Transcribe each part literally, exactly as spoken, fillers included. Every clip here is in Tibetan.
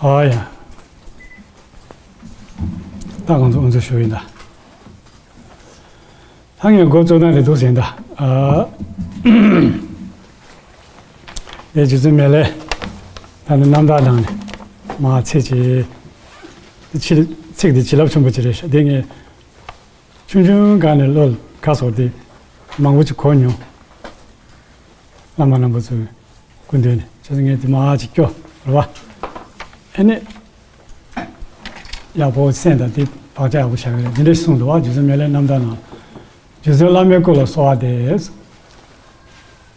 ཨ་ཡ། ད་ང་ཚོ་ཨུ་ཚུགས་ཞུ་ཡིན་ད། ད་ངས་འགོ་བཙུགས་སྟངས་དེ་འདུག་ཟིན་ད། ཨ། དེ་རྗེ་བཙུན་མི་ལས། ད་ནི་རྣམ་ཐར་ནང་ནས་མ་ཚིག་ཅིག་ཚིག་དེ་བྱིན་རླབས་ཆེན་པོ་ཅིག་རེད་ཤག་དེ་ངས་ཆུང་ཆུང་སྒང་ནས་བློ་ལ་ཁ་སོར་དེ་མང་པོ་ཅིག་གོ་མྱོང་། བླ་མ་རྣམ་པ་ཚོའི་སྐུ་མདུན་ནས་བྱས་ཙང་ངས་དེ་མ་ཅིག་སྐྱོ་རེད་བ། ཨེ་ནི། ཡག་པོ་སེམས་དང་དེ་བག་ཆགས་ཡག་པོ་བཞག་གི་རེད། འདི་འདྲ་གསུངས་འདུག་བ། རྗེ་བཙུན་མི་ལའི་རྣམ་ཐར་ནང་། རྗེ་བཙུན་བླ་མའི་སྐུ་ལ་གསོལ་བ་འདེབས།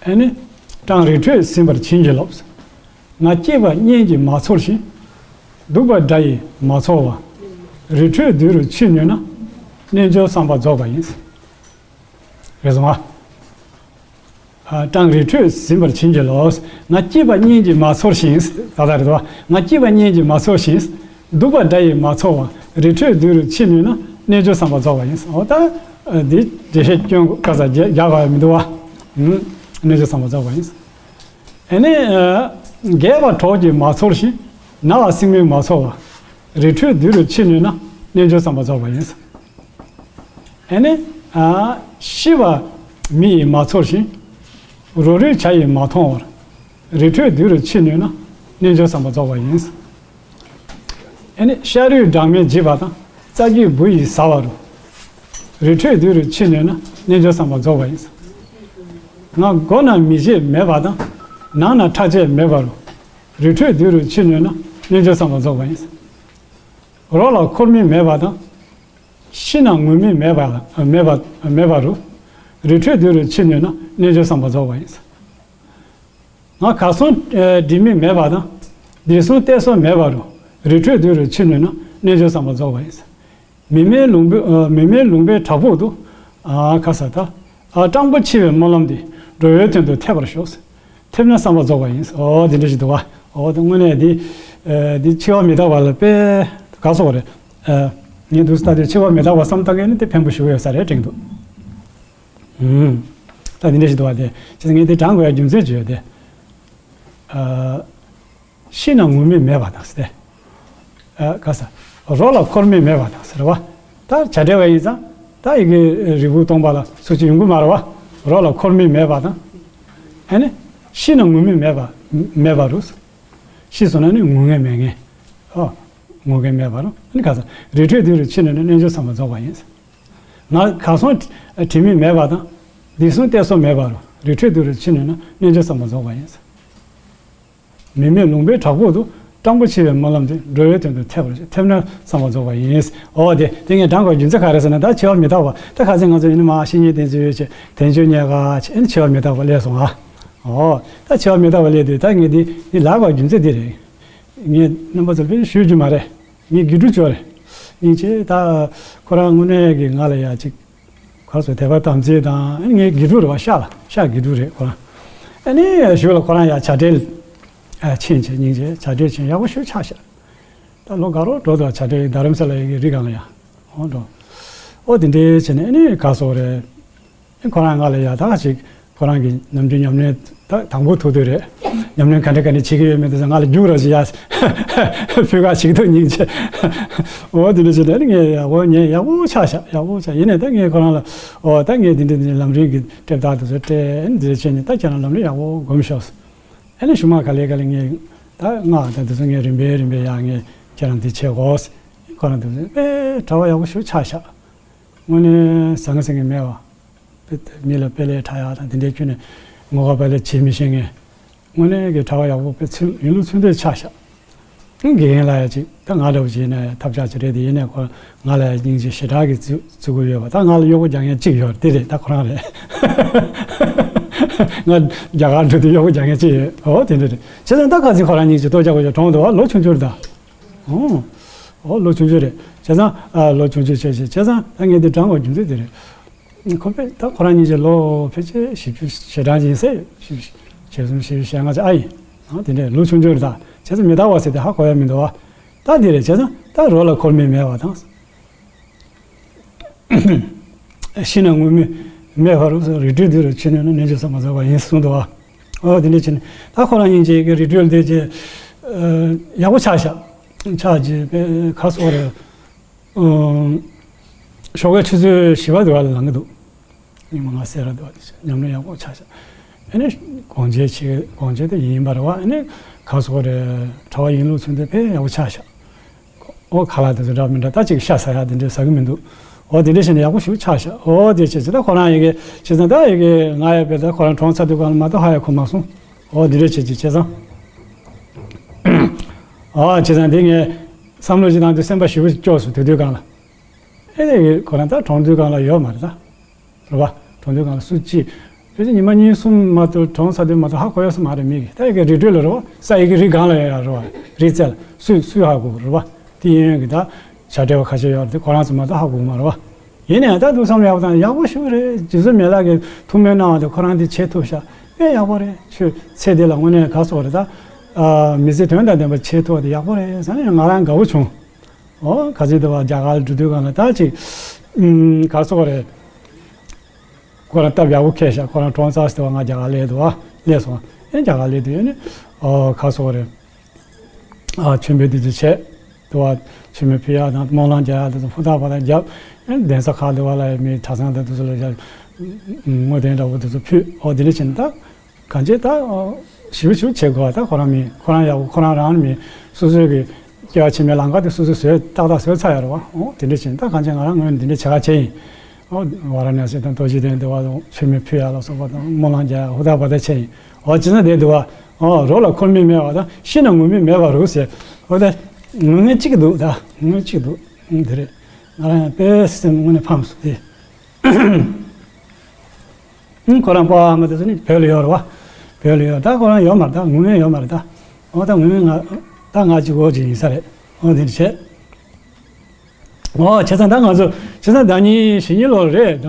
ཨེ་ནི། སྤྲང་རི་ཁྲོད་ཟིན་པར་བྱིན་གྱིས་རློབས། ང་སྐྱིད་པ་གཉེན་གྱིས་མ་ཚོར་ཞིང་། སྡུག་པ་དགྲ་ཡིས་མ་ཚོར་བ། རི་ཁྲོད་རྡུལ་རུ་ཆུད་ནུས་ན། རྣལ་འབྱོར་བསམ་པ་རྫོགས་པ་ཡིན། རེད་སོང་ཨ། སྤྲང་རི་ཁྲོད་ཟིན་པར་བྱིན་གྱིས་རློབས། ང་སྐྱིད་པ་གཉེན་གྱིས་མ་ཚོར་ཞིང་། ད་ལྟ་རེད་དོ། ང་སྐྱིད་པ་གཉེན་གྱིས་མ་ཚོར་ཞིང་། སྡུག་པ་དགྲ་ཡིས་མ་ཚོར་བ། རི་ཁྲོད་རྡུལ་རུ་ཆུད་ནུས་ན། རྣལ་འབྱོར་བསམ་པ་རྫོགས་པ་ཡིན། འོ་ད། འདི་འགྲེལ་བཤད་སྐྱོན་དཀའ་ས་རྒྱག་དགོས་ཡ་མི་འདུག་བ། རྣལ་འབྱོར་བསམ་པ་རྫོགས་པ་ཡིན། ཨེ་ནི། རྒས་པ་གྲོགས་ཀྱིས་མ་ཚོར་ཞིང་། ན་བ་སྲིན་མོས་མ་ཚོར་བ། རི་ཁྲོད་རྡུལ་རུ་ཆུད་ནུས་ན། རྣལ་འབྱོར་བསམ་པ་རྫོགས་པ་ཡིན། ཨེ་ནི། ཤི་བ་མེ་ཡིས་མ་ཚོར་ཞིང་། རོ་རུལ་བྱ་ཡིས་མ་མཐོང་བར། རི་ཁྲོད་རྡུལ་རུ་ཆུད་ནུས་ན། རྣལ་འབྱོར་བསམ་པ་རྫོགས་པ་ཡིན། ཨེ་ནི། ཤ་རུས་སྦྲང་མས་འཇིབ་པ་དང་། རྩྭ་རྒྱུས་འབུ་ཡིས་ཟ་བ་རུ། རི་ཁྲོད་རྡུལ་རུ་ཆུད་ནུས་ན། རྣལ་འབྱོར་བསམ་པ་རྫོགས་པ་ཡིན། ང་སྒོ་ན་མེ་ལྕེ་མེད་པ་དང་། ནང་ན་ཁྲག་ཆད་མེད་པ་རུ། རི་ཁྲོད་རྡུལ་རུ་ཆུད་ནུས་ན། རྣལ་འབྱོར་བསམ་པ་རྫོགས་པ་ཡིན། རོ་ལ་འཁོར་མི་མེད་པ་དང་། ཤི་ན་ངུ་མི་མེད་པ་མེད་པ་མེད་པ་རུ། རི་ཁྲོད་རྡུལ་རུ་ཆུད་ནུས་ན། རྣལ་འབྱོར་བསམ་པ་རྫོགས་པ་ཡིན། ང་གར་སོང་འགྲིམ་མི་མེད་པ་དང་། བདེ་སྲུང་གཏད་སོ་མེད་པ་རུ། རི་ཁྲོད་རྡུལ་རུ་ཆུད་ནུས་ན། རྣལ་འབྱོར་བསམ་པ་རྫོགས་པ་ཡིན། མི་མེད་ལུང་པའི་མི་མེད་ལུང་པའི་བྲག་ཕུག་ཏུ། ཨ་ཁ་ས་ད། ཨ་སྤྲང་པོ་འཆི་བའི་སྨོན་ལམ་འདི། འགྲོ་བའི་དོན་དུ་ཐེབས་པར་ཤོག་ཐེབས་ན་བསམ་པ་རྫོགས་པ་ཡིན། ཨོ་དེ་འདྲ་ཞིག་འདུག་བ། ཨོ་དེ་དངོས་གནས་འདི། འདི་འཆི་བ་མི་རྟག་པ་ལ་དཔེ། ག་སོགས་རེད། ངས་འདུག་ལྟ་དུས་འཆི་བ་མི་རྟག་པ་བསམ་བཏང་མཁན་ནི་དེ་ཕན་པོ་ཞིག་ཡོད་ས་རེད་དྲན་འདུག་ད་འདི་འདྲ་ཞིག་འདུག་བ་དེ། བྱས་ཙང་ངས་འདི་དྲང་དགོས་ཡ་རྒྱུ་མཚན་ཅིག་ཡོད་དེ། ཤི་ན་ངུ་མི་མེད་པ་དང་ཟེར་ཏེ། ཨ་ག་ས། རོ་ལ་འཁོར་མི་མེད་པ་དང་ཟེར་བ། ད་བྱ་བྲལ་བ་ཡིན་ཙང་ད་ཡི་གེ་རིལ་བུ་སྟོང་པ་ལ་སུ་གཅིག་ཡོང་གི་མ་རེད་བ། རོ་ལ་འཁོར་མི་མེད་པ་དང་། ཨ་ནི། ཤི་ན་ངུ་མི་མེད་པ་མེད་པ་རུ། ཤི་སོང་ན་ནི་ངུ་མཁན་མེད་མཁན། ཨོ། ངུ་མཁན་མེད་པ་རུ། ཨ་ནི་ག་ས། རི་ཁྲོད་རྡུལ་རུ་ཆུད་ནས་ནི་རྣལ་འབྱོར་བསམ་པ་རྫོགས་པ་ཡིན། ང་གར་སོང་འགྲིམ་མི་མེད་པ་དང་། བདེ་སྲུང་གཏད་སོ་མེད་པ་རུ། རི་ཁྲོད་རྡུལ་རུ་ཆུད་ནས་ནི་རྣལ་འབྱོར་བསམ་པ་རྫོགས་པ་ཡིན། མི་མེད་ལུང་པའི་བྲག་ཕུག་ཏུ། སྤྲང་པོ་འཆི་བའི་སྨོན་ལམ་འདི། འགྲོ་བའི་དོན་དུ་ཐེབས་པར་ཐེབས་ན་བསམ་པ་རྫོགས་པ་ཡིན། འོ་དེ་དེ་ངས་དྲང་དགོས་རྒྱུ་མཚན་ག་རེ་ཟེར་ན། ད་འཆི་བ་མི་རྟག་པ། ད་ཁ་སང་ང་ཚོ་ཡིན་ན་མ་བཤེས་གཉེན་བསྟེན་ཚུལ་ཡོད་ཅེས་དལ་འབྱོར་རྙེད་དཀའ་ཅེས་ཨེ་ནི་འཆི་བ་མི་རྟག་པ་སླེབས་སོང་ཨ། འོ་ད་འཆི་བ་མི་རྟག་པ་སླེབས་དུས་ད་ངས་འདི་འདི་ལབ་དགོས་རྒྱུ་མཚན་འདི་རེད། ངས་རྣམ་པ་ཚོར་དཔེ་ཞུ་རྒྱུ་མ་རེད། ངས་དགེ་ཕྲུག་ཅིག་ཡོད་རེད། སྙིང་རྗེ། ད་ཁོ་རང་དངོས་གནས་ཀྱི་ང་ལ་ཡ་ཅིག་ཁོ་ཚོ་དད་པ་དམ་ཚིག་དང་། ཨ་ནི་ངའི་དགེ་ཕྲུག་རེད་བ། ཤག་ལ་ཤག་དགེ་ཕྲུག་རེད་ཁོ་རང་། ཨ་ནི་གཞུག་ལ་ཁོ་རང་ཡང་བྱ་བྲལ་ཕྱིན་བྱས། སྙིང་རྗེ། བྱ་བྲལ་ཕྱིན། ཡག་པོ་ཞེ་པོ་ཆགས་ཤག་ད་ལོ་དགའ་རོགས་འགྲོ་འདུག་བྱ་བྲལ་རྡ་རམ་ས་ལ་ཡི་གེ་རི་སྒང་ལ་ཡ། འོ་འགྲོ། ཨོ་དེ་འདྲའི་བྱས་ནས་ཨ་ནི་ག་སོགས་རེད། ཨ་ཁོ་རང་ང་ལ་ཡ་ད་ཅིག་ཁོ་རང་གི་ནམ་རྒྱུན་ཉམས་ལེན་ད་དང་པོ་ཐུག་དུས་རེད། ཉམས་ལེན་ག་འདྲ་ག་འདྲ་བྱེད་ཀྱི་ཡོད་མེད་དེ་ཚོ་ང་ལ་རྒྱུགས་རོགས་བྱེད་ཡ། ཕུལ་ཁ་ཞིག་ཏུ་སྙིང་རྗེ། འོ་དེ་འདྲ་བྱས་ནས་ཨ་ནི་ངས་ཡག་པོ་ཉན། ཡག་པོ་ཆགས་ཤག་ཡག་པོ་ཆགས། ཡིན་ནའི་ད་ངས་ཁོ་རང་ལ། ཨོ་ད་ངས་འདི་འདྲ་འདི་འདྲ་ལམ་རིམ་གྱི་སྤྲད་རྟགས་དེ་ཚོ་སྤྲད། འདི་འདྲ་བྱས་ནས་ད་ཁྱེད་རང་ལམ་རིམ་ཡག་པོ་སྒོམ་ཤོག་ཨ་ནི་གཞུག་མ་ག་ལེ་ག་ལེ་ངས་ད་སྔགས་དང་དེ་ཚོ་ངས་རིམ་པས་རིམ་པས་ཡག་ངས་ཁྱེད་རང་འདི་བྱེད་དགོས། ཁོ་རང་དེ་ཚོ་དཔེ་གྲྭ་པ་ཡག་པོ་ཞེ་པོ་ཆགས་ཤག་དངོས་གནས་ཟང་ངེ་ཟིང་ངེ་མེད་པ། དཔེ་མི་ལ་དཔེ་ལས་ཕྲ་ཡག་དང་དེ་འདྲའི་ཁྱོན་ནས་ངོ་དགའ་དཔེ་ལས་བྱེད་མི་ཤེས་མཁན། དངོས་གནས་ཀྱི་གྲྭ་པ་ཡག་པོ་དཔེ་ཚུལ་ཡིན་ལུགས་ཚུལ་འདི་ཆགས་ཤག་དགེ་རྒན་ལགས་ཡ་ཅིག་ད་ང་འདྲ་བོ་ཅིག་ཡིན་ན་ཡ་ཐབས་ཆག་ཅིག་རེད་དེ། ཡིན་ནའི་ཁོ་ང་ལ་ཡ་སྙིང་རྗེ་ཞེ་དྲག་གི་བརྩི་བརྩི་དགོས་ཡོད་པ། ད་ང་ལ་གཡོག་པོ་རྒྱག་མཁན་གཅིག་ཡོད་རེད། དེ་རེད། ད་ཁོ་རང་རེད། ང་རྒྱ་གར་འགྲོ་དུས་གཡོག་པོ་རྒྱག་མཁན་གཅིག་ཡོད། འོ་དེ་འདྲ་རེད། བྱས་ཙང་ད་ག་ཚོད་ཁོ་རང་སྙིང་རྗེ་ཏོག་ཙམ་ཅིག་གྲོངས་འདུག་བ། ལོ་ཆུང་ཆུང་རེད་ད། ཨོ། ཨོ་ལོ་ཆུང་ཆུང་རེད། བྱས་ཙང་ཨ་ལོ་ཆུང་ཆུང་བྱས་བྱས་བྱས་ཙང་ད་ངས་འདི་དྲང་བའི་རྒྱུ་མཚན་དེ་རེད། ཁོ་པས་ད་ཁོ་རང་གཉིས་ཀྱི་ལོ་ཕལ་ཆེར་བཞི་བཅུ་ཞེ་གྲངས་ཡིན་ཟེར། བཞི་བཅུ་ཞེ་གསུམ་བཞི་བཅུ་ཞེ་ལྔ་ཅིག་ཨ་ཡིན། ཨ་དེ་འདྲས་ལོ་ཆུང་ཆུང་རེད་ད། བྱས་ཙང་མི་རྟག་པ་ཟེར་དེ་ཧ་གོ་ཡ་མི་འདུག་བ། ད་འདི་རེད། བྱས་ཙང་ད་རོ་ལ་འཁོར་མི་མེད་པ་དང་། ཤི་ན་ངུ་མི་མེད་པ་རུ། རི་ཁྲོད་འདི་རུ་ཆུད་ནས་ནི་རྣལ་འབྱོར་བསམ་པ་རྫོགས་པ་ཡིན་གསུངས་འདུག་བ། ཨོ་དེ་འདྲས་བྱས་ནས་ད་ཁོ་རང་གཉིས་ཀྱི་རི་ཁྲོད་འདི་ཅིག་ཡག་པོ་ཆགས་ཤག་ཆགས་ཀྱི་པའི་ཁ་སོགས་རེད། ཨང་། ཞོགས་ཀའི་ཆུ་ཚོད་བཞི་པ་དེ་བ་ལ་ལངས་ཀྱི་འདུག་ཉི་མ་ལྔ་ཟེར་ར་འདུག་ཉམས་ལེན་ཡག་པོ་ཆགས་ཤག་ཨ་ནི་དགོང་ཇ་ཆེ་དགོང་ཇ་དེ་ཡིན་པ་རེད་བ། ཨ་ནི་ཁ་སོགས་རེད། གྲྭ་པ་ཡིན་ལུགས་ཚུན་དེ་དཔེ་ཡག་པོ་ཆགས་ཤག་ཨོ་ཁ་ལག་དེ་ཚོ་འདྲ་མི་འདྲ་ད་ཅིག་ཤ་ཟ་ཡག་དེ་འདྲ་ཟ་གི་མི་འདུག་ཨོ་དེ་འདྲ་བྱས་ནས་ཡག་པོ་ཞིག་ཆགས་ཤག་ཨོ་དེ་བྱས་ཙང་ད་ཁོ་རང་ཡི་གེ་བྱས་ཙང་ད་ཡི་གེ་ང་ཡི་བེ་ད་ཁོ་རང་གྲོངས་ཚར་དུས་གང་ལ་མ་གཏོགས་ཧ་ཡ་གོ་མ་སོང་། ཨོ་དེ་འདྲ་བྱས་ཅིག་བྱས་ཙང་། ཨོ་བྱས་ཙང་དེ་ངས་བསམ་བློ་ཞིག་བཏང་དུས་སེམས་པ་ཞེ་པོ་ཞིག་སྐྱོ་སོང་དེ་དུས་གང་ལ། ཨེ་ཁོ་རང་ད་གྲོངས་དུས་གང་ལ་ཡོད་མ་རེད་ད། རེད་བ། གྲོངས་དུས་གང་ལ་སུ་གཅིག་ཕལ་ཆེར་ཉི་མ་གཉིས་གསུམ་མ་གཏོགས་གྲོངས་ཚར་དུས་མ་གཏོགས་ཧ་གོ་ཡོད་ས་མ་རེད་མི་གིས། ད་ཡི་གེ་རི་ཁྲོད་ལ་རེད་བ། ས་ཡི་གེ་རི་སྒང་ལ་ཡོད་ཡ་རེད་བ། རི་རྩེ་ལ་སུས་སུས་ཧ་གོ་རེད་བ། དེ་གཡས་གཡོན་གྱི་ད་བྱ་བྲལ་བ་ཁ་ཤས་ཡོད་རེད་དེ་ཁོ་རང་ཚོ་མ་གཏོགས་ཧ་གོ་མ་རེད་བ། ཡིན་ནའི་ད་ཐུགས་བསམ་ཡག་པོ་བཏང་ཡག་པོ་ཞིག་རེད། རྗེ་བཙུན་མི་ལ་གིས་ཐུགས་སྨོན་གནང་བ་དེ་ཁོ་རང་དེ་བྱེད་ཐུབ་ཤག་དཔེ་ཡག་པོ་རེད། ཆོས་ཚེ་འདི་ལ་དངོས་གནས་ག་སོགས་རེད་ད། མི་ཚེ་དོན་དང་ལྡན་པ་བྱེད་ཐུབ་པ་དེ་ཡག་པོ་རེད་ཟེར་ནས་ང་རང་དགའ་བོ་བྱུང་། ཨོ་ག་ཚོད་དུ་བ་རྒྱ་གར་འགྲོ་དུས་གང་ལ་ད་ཅིག་ཨུམ་ག་སོགས་རེད། ཁོ་རང་སྟབས་ཡག་པོ་ཁེལ་ཤག་ཁོ་རང་གྲོངས་ཚར་སྟེ་བ་ང་རྒྱ་གར་སླེབས་འདུག་བ། སླེབས་སོང་ཨེ་རྒྱ་གར་སླེབས་དུས་ཨེ་ནི་ཨོ་ག་སོགས་རེད། ཨ་མཆོད་འབུལ་དེ་ཚོ་བྱས། དུ་བ་མཆོད་མེ་ཕུལ་ཡག་དང་སྨོན་ལམ་རྒྱག་ཡག་དེ་ཚོ་ཧུར་ཐག་པ་ཐག་རྒྱབ། ཨེ་གདན་ས་ཁག་དུ་བ་ལ་མི་གྲྭ་ཚང་དང་དེ་ཚོ་ལ་བཞག་བསྔོ་རྟེན་འདྲ་བོ་དེ་ཚོ་ཕུལ། ཨོ་དེ་འདྲ་བྱས་ནས་ད། གང་བྱས་ད། ཞིབ་ཞིབ་བྱེད་དགོས་པ་ད་ཁོ་རང་མི་ཁོ་རང་ཡག་པོ་ཁོ་རང་རང་མི་སོ་སོའི་གི་སྐྱེ་བ་ཕྱི་མའི་ལམ་ཁ་དེ་སོ་སོས་བཟོས་ཏག་ཏག་བཟོས་ཚར་ཡོད་རེད་བ། ཨོ་དེ་འདྲ་བྱས་ད་གང་བྱས་ང་རང་ངོས་ནས་འདི་འདྲ་བྱེད་ག་བྱས་ཡིན། ཨོ་ཝ་ར་ཎ་སི་དང་རྡོ་རྗེ་གདན་དེ་བ་དང་མཆོད་མེ་ཕུལ་ཡག་ལ་སོགས་པ་དང་སྨོན་ལམ་རྒྱག་ཡག་ཧུར་ཐག་པ་ཐག་བྱས་ཡིན། ཨོ་བྱས་ཙང་དེ་འདུག་བ། ཨོ་རོ་ལ་འཁོར་མི་མེད་པ་དང་ཤི་ན་ངུ་མི་མེད་པ་རུ་ཟེར། ཨོ་ད་ངུ་ངེས་གཅིག་འདུག་ད་ངུ་ངེས་གཅིག་འདུག་དེ་རེད། ང་རང་ཡང་དཔེ་སེམས་དངོས་གནས་ཕམ་སོང་དེ། ཁོ་རང་པ་ང་དེ་ཚོ་ནི་བོད་ལ་ཡོད་རེད་བ། བོད་ལ་ཡོད་ད་ཁོ་རང་ཡོད་མ་རེད་ད་ངུ་ངེས་ཡོད་མ་རེད་ད། འོ་ད་ངུ་ངེས་ང་ད་ང་གཅིག་པོ་ཅིག་ཡིན་ས་རེད། འོ་དེ་འདྲ་བྱས། འོ་བྱས་ཙང་ད་ང་ཚོ་བྱས་ཙང་ཟླ་ཉིན་ཞེ་གཉིས་ལོ་རེད་ད།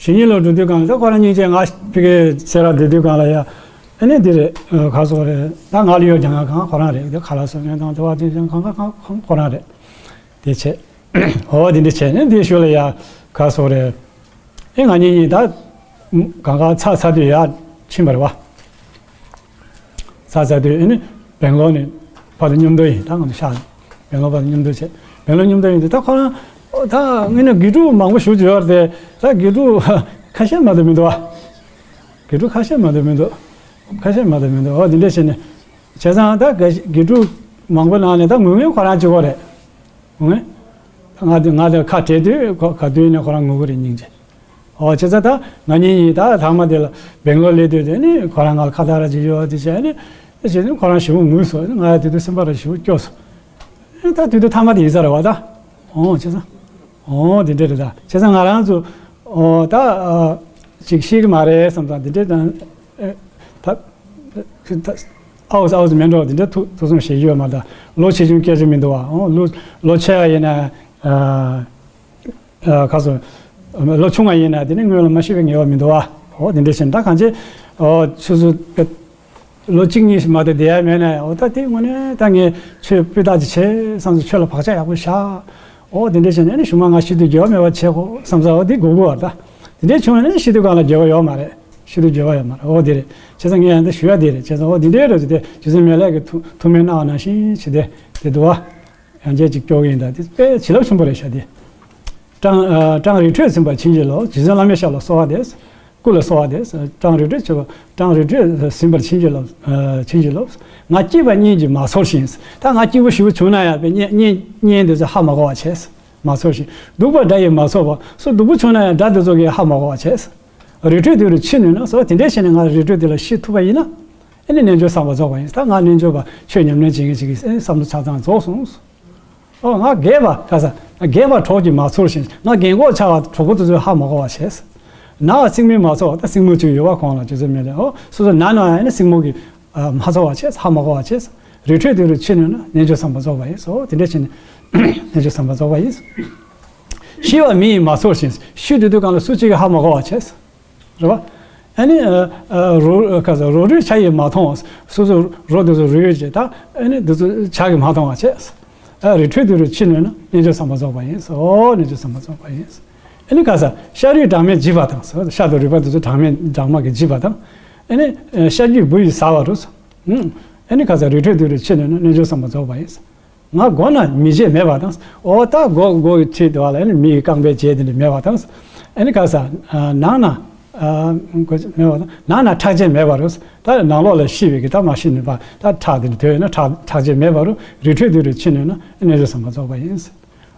ཞེ་གཉིས་ལོ་འགྲོ་དུས་གང་ལ་ད་ཁོ་རང་སྙིང་རྗེ་ང་ཕ་གི་སེ་ར་བསྡད་དུས་གང་ལ་ཡ། ཨ་ནི་འདི་རེད་ག་སོགས་རེད་ད་ང་ལ་ཡོད་ཀྱང་ང་གང་ཁོ་རང་རེད་དེ་ཁ་ལག་སོགས་ངན་དང་དེ་བ་དེ་ཀྱང་གང་གང་གང་ཁོ་རང་རེད། དེ་བྱས། འོ་དེ་འདྲ་བྱས་ནས་དེའི་ཤུལ་ལ་ཡ་ག་སོགས་རེད། ཨེ་ང་གཉིས་གཉིས་ད་གང་ག་ཚ་ཚ་དུས་ཡ་ཕྱིན་པ་རེད་བ། ཚ་ཚ་དུས་ཨེ་ནི་སྦེང་ལོར་ནས་ཕར་དུ་མཉམ་དུ་ཡིན་ད་ང་ཚོ་ཤག་སྦེང་ལོར་ཕར་དུ་མཉམ་དུ་བྱས་སྦེང་ལོར་མཉམ་དུ་ཡིན་དུས་ད་ཁོ་རང་ད་ངས་ན་དགེ་ཕྲུག་མང་པོ་ཞུགས་ཡོད་རེད་དེ་ད་དགེ་ཕྲུག་ཁ་ཤས་མ་གཏོགས་མི་འདུག་བ། དགེ་ཕྲུག་ཁ་ཤས་མ་གཏོགས་མི་འདུག་ཁ་ཤས་མ་གཏོགས་མི་འདུག་འོ་དེ་འདྲ་བྱས་ནས་བྱས་ཙང་ད་དགེ་ཕྲུག་མང་པོ་ནང་ནས་ད་ངུ་ངེས་ཁོ་རང་གཅིག་པོ་རེད། ངས། ང་དེ་ང་དེ་ཁ་བྲལ་དུས་ཁོ་ག་དུས་ནས་ཁོ་རང་ངུ་གི་རེད་སྙིང་རྗེ། ཨོ་བྱས་ཙང་ད་ང་གཉིས་གཉིས་ད་ཐ་མ་དེ་ལ་སྦེང་ལོར་སླེབས་དུས་དེ་ནི་ཁོ་རང་ང་ལ་ཁ་བརྡ་ར་ཅིག་ཡོད་དེ་བྱས་ནི་བྱས་ནི་ཁོ་རང་ཞེ་པོ་ངུས་སོང་ང་ཡང་དེ་དུས་སེམས་པ་ར་ཞེ་པོ་སྐྱོ་སོང་། ད་དེ་དུས་ཐ་མ་དེ་ཡིན་ས་རེད་བ་ད། ཨོ་བྱས་ཙང་། ཨོ་དེ་འདྲ་རེད་ད་བྱས་ཙང་ང་རང་ཚོ་ཨོ་ད་ཅིག་ཤེས་ཀྱི་མ་རེད་བསམ་ཙང་དེ་འདྲ་དང་ད། ཨའོ་ཨའོ་མེད་འགྲོ་དེ་འདྲ་ཐུག་ཐུག་སོང་ཞེས་ཡོད་མ་ད་ལོ་ཆེ་ཆུང་སྐད་ཆ་མི་འདུག་བ། ལོ་ལོ་ཆེ་བ་ཡིན་ན་ཁ་སོ་ལོ་ཆུང་བ་ཡིན་ན་དེ་ནི་སྔོན་ལ་མ་ཤི་བའི་ངེས་པ་མི་འདུག་བ། འོ་དེ་འདྲ་བྱས་ད་གང་ཅི་ཆུ་ཚོད་ལོ་གཅིག་གཉིས་ཤིག་མ་གཏོགས་བསྡད་ཡ་མེད་ན་འོ་ད་དེ་དངོས་གནས་ད་ངས་ཆོས་སྤུས་དག་ཅིག་བྱས་བསམ་སོང་། ཆོས་ལ་བག་ཆགས་ཡག་པོ་བཞག་འོ་དེ་འདྲ་བྱས་ནས་ནི་གཞུག་མ་ང་ཤི་དུས་འགྱོད་པ་མེད་པ་བྱེད་དགོས་བསམ་སོང་། འོ་དེ་དགོས་དགོས་བ་ད་དེ་འདྲ་བྱུང་བ་ནི་ཤི་དུས་གང་ལ་འགྱོད་པ་ཡོད་མ་རེད། ཤི་དུས་འགྱོད་པ་ཡོད་མ་རེད། འོ་དེ་རེད། བྱས་ཙང་ངས་ཡང་འདི་ཞུ་ཡ་དེ་རེད། བྱས་ཙང་འོ་འདི་འདྲའི་རེད་ཟེར་ཏེ་རྗེ་བཙུན་མི་ལ་གི་ཐུགས་ཐུགས་སྨོན་གནང་བ་ནང་བཞིན་བྱས་ཏེ་དེ་འདུག་བ། ཡང་བསྐྱར་ཅིག་སྐྱོར་གི་ཡིན་ད་དེ་དཔེ་བྱིན་རླབས་ཆེན་པོ་རེད་ཤག་དེ། ཀྲང་ཨ་ཀྲང་རི་ཁྲོད་ཟིན་པར་བྱིན་གྱིས་རློབས། རྗེ་བཙུན་བླ་མའི་ཞབས་ལ་གསོལ་བ་འདེབས། སྐུ་ལ་གསོལ་བ་འདེབས། ཀྲང་རི་ཁྲོད་ཆེ་བ་ཀྲང་རི་ཁྲོད་ཟིན་པར་བྱིན་གྱིས་རློབས། བྱིན་གྱིས་རློབས། ང་སྐྱིད་པ་གཉིས་ཀྱིས་མ་ཚོར་ཞིང་། ད་ང་སྐྱིད་པོ་ཞེ་པོ་བྱུང་ན་ཡང་དཔེ་གཉེན་གཉེན་གཉེན་དེ་ཚོ་ཧ་མ་གོ་བ་བྱས། མ་ཚོར་ཞིང་། སྡུག་པ་དགྲ་ཡིས་མ་ཚོར་བ། སུ་སྡུག་པོ་བྱུང་ན་ཡང་དགྲ་དེ་ཚོ་གིས་ཧ་མ་གོ་བ་བྱས། རི་ཁྲོད་དེ་རུ་འཆི་ནུས་ན་སོ་དེ་འདྲའི་བྱས་ནས་ང་རི་ཁྲོད་དེ་ལ་ཤི་ཐུབ་པ་ཡིན་ན། ཨེ་ནི་རྣལ་འབྱོར་བསམ་པ་རྫོགས་པ་ཡིན། ད་ང་རྣལ་འབྱོར་པ་ཆོས་ཉམས་ལེན་བྱེད་མཁན་ཅིག་གིས་ཨེ་བསམ་བློ་ཆ་ཚང་རྫོགས་སོང་། ཨོ་ང་རྒས་པ་ག་ས་རྒས་པ་གྲོགས་ཀྱིས་མ་ཚོར་ཞིང་། ང་རྒན་གོག་ཆགས་པ་གྲོགས་པོ་དེ་ཚོས་ཧ་མ་གོ་བ་བྱས། ན་བ་སྲིང་མོས་མ་ཚོར་བ་ད་སྲིང་མོ་ཅིག་ཡོད་པ་ཁོང་ལ་རྗེ་བཙུན་མི་ལས་ཨོ་སོ་སོ་ན་ན་ཡང་ཨེ་ནི་སྲིང་མོ་གིས་མ་ཚོར་བ་བྱས། ཧ་མ་གོ་བ་བྱས། རི་ཁྲོད་དེ་རུ་འཆི་ནུས་ན་རྣལ་འབྱོར་བསམ་པ་རྫོགས་པ་ཡིན། སོ་དེ་འདྲ་བྱས་ནས་རྣལ་འབྱོར་བསམ་པ་རྫོགས་པ་ཡིན། ཤི་བ་མི་ཡིས་མ་ཚོར་ཞིང་། ཤི་དུས་དུས་གང་ལ་སུ་གཅིག་གིས་ཧ་མ་གོ་བ་བྱས། རེད་བ། ཨ་ནི་ཨ་ཨ་རོ་ག་ས་རོ་རུས་ཆ་ཡིས་མ་མཐོང་བ། སོ་སོ་རོ་དེ་ཚོ་རུས་ཡོད་ཅེས་ད་ཨ་ནི་དེ་ཚོ་ཆ་གིས་མ་མཐོང་བ་བྱས། ཨ་རི་ཁྲོད་དེ་རུ་འཆི་ནུས་ན་རྣལ་འབྱོར་བསམ་པ་རྫོགས་པ་ཡིན། སོ་རྣལ་འབྱོར་བསམ་པ་རྫོགས་པ་ཡིན། ཨ་ནི་ག་ས་ཤ་རུས་སྦྲང་མས་འཇིབ་པ་དང་། སོ་ཤ་དང་རུས་པ་དེ་ཚོ་སྦྲང་མས་སྦྲང་མ་གིས་འཇིབ་པ་དང་། ཨ་ནི་ཨ་ཤ་རྒྱུས་འབུ་ཡིས་ཟ་བ་རུ། ཨ་ནི་ག་ས་རི་ཁྲོད་དེ་རུ་འཆི་ནུས་ན་རྣལ་འབྱོར་བསམ་པ་རྫོགས་པ་ཡིན། ང་མགོ་ན་མི་བརྗེད་མེད་པ་དང་། འོ་ད་མགོ་མགོ་གི་ཁྲིད་དུ་བ་ལ་ཨ་ནི་མི་ཡི་རྐང་པའི་རྗེས་དེ་འདྲ་མེད་པ་དང་། ཨ་ནི་ག་ས་ནང་ན་མགོ་མེད་པ་དང་། ནང་ན་ཁྲག་རྗེས་མེད་པ་རུ། ད་ནང་ལོགས་ལ་ཤི་བའི་གི་ད་མ་ཤི་ནུས་པ་ད་ཁྲག་དེ་འདྲ་དོད་ཡོད་ན་ཁྲག་ཁྲག་རྗེས་མེད་པ་རུ། རི་ཁྲོད་དུ་རུ་ཕྱིན་ནུས་ན་རྣལ་འབྱོར་བསམ་པ་རྫོགས་པ་ཡིན།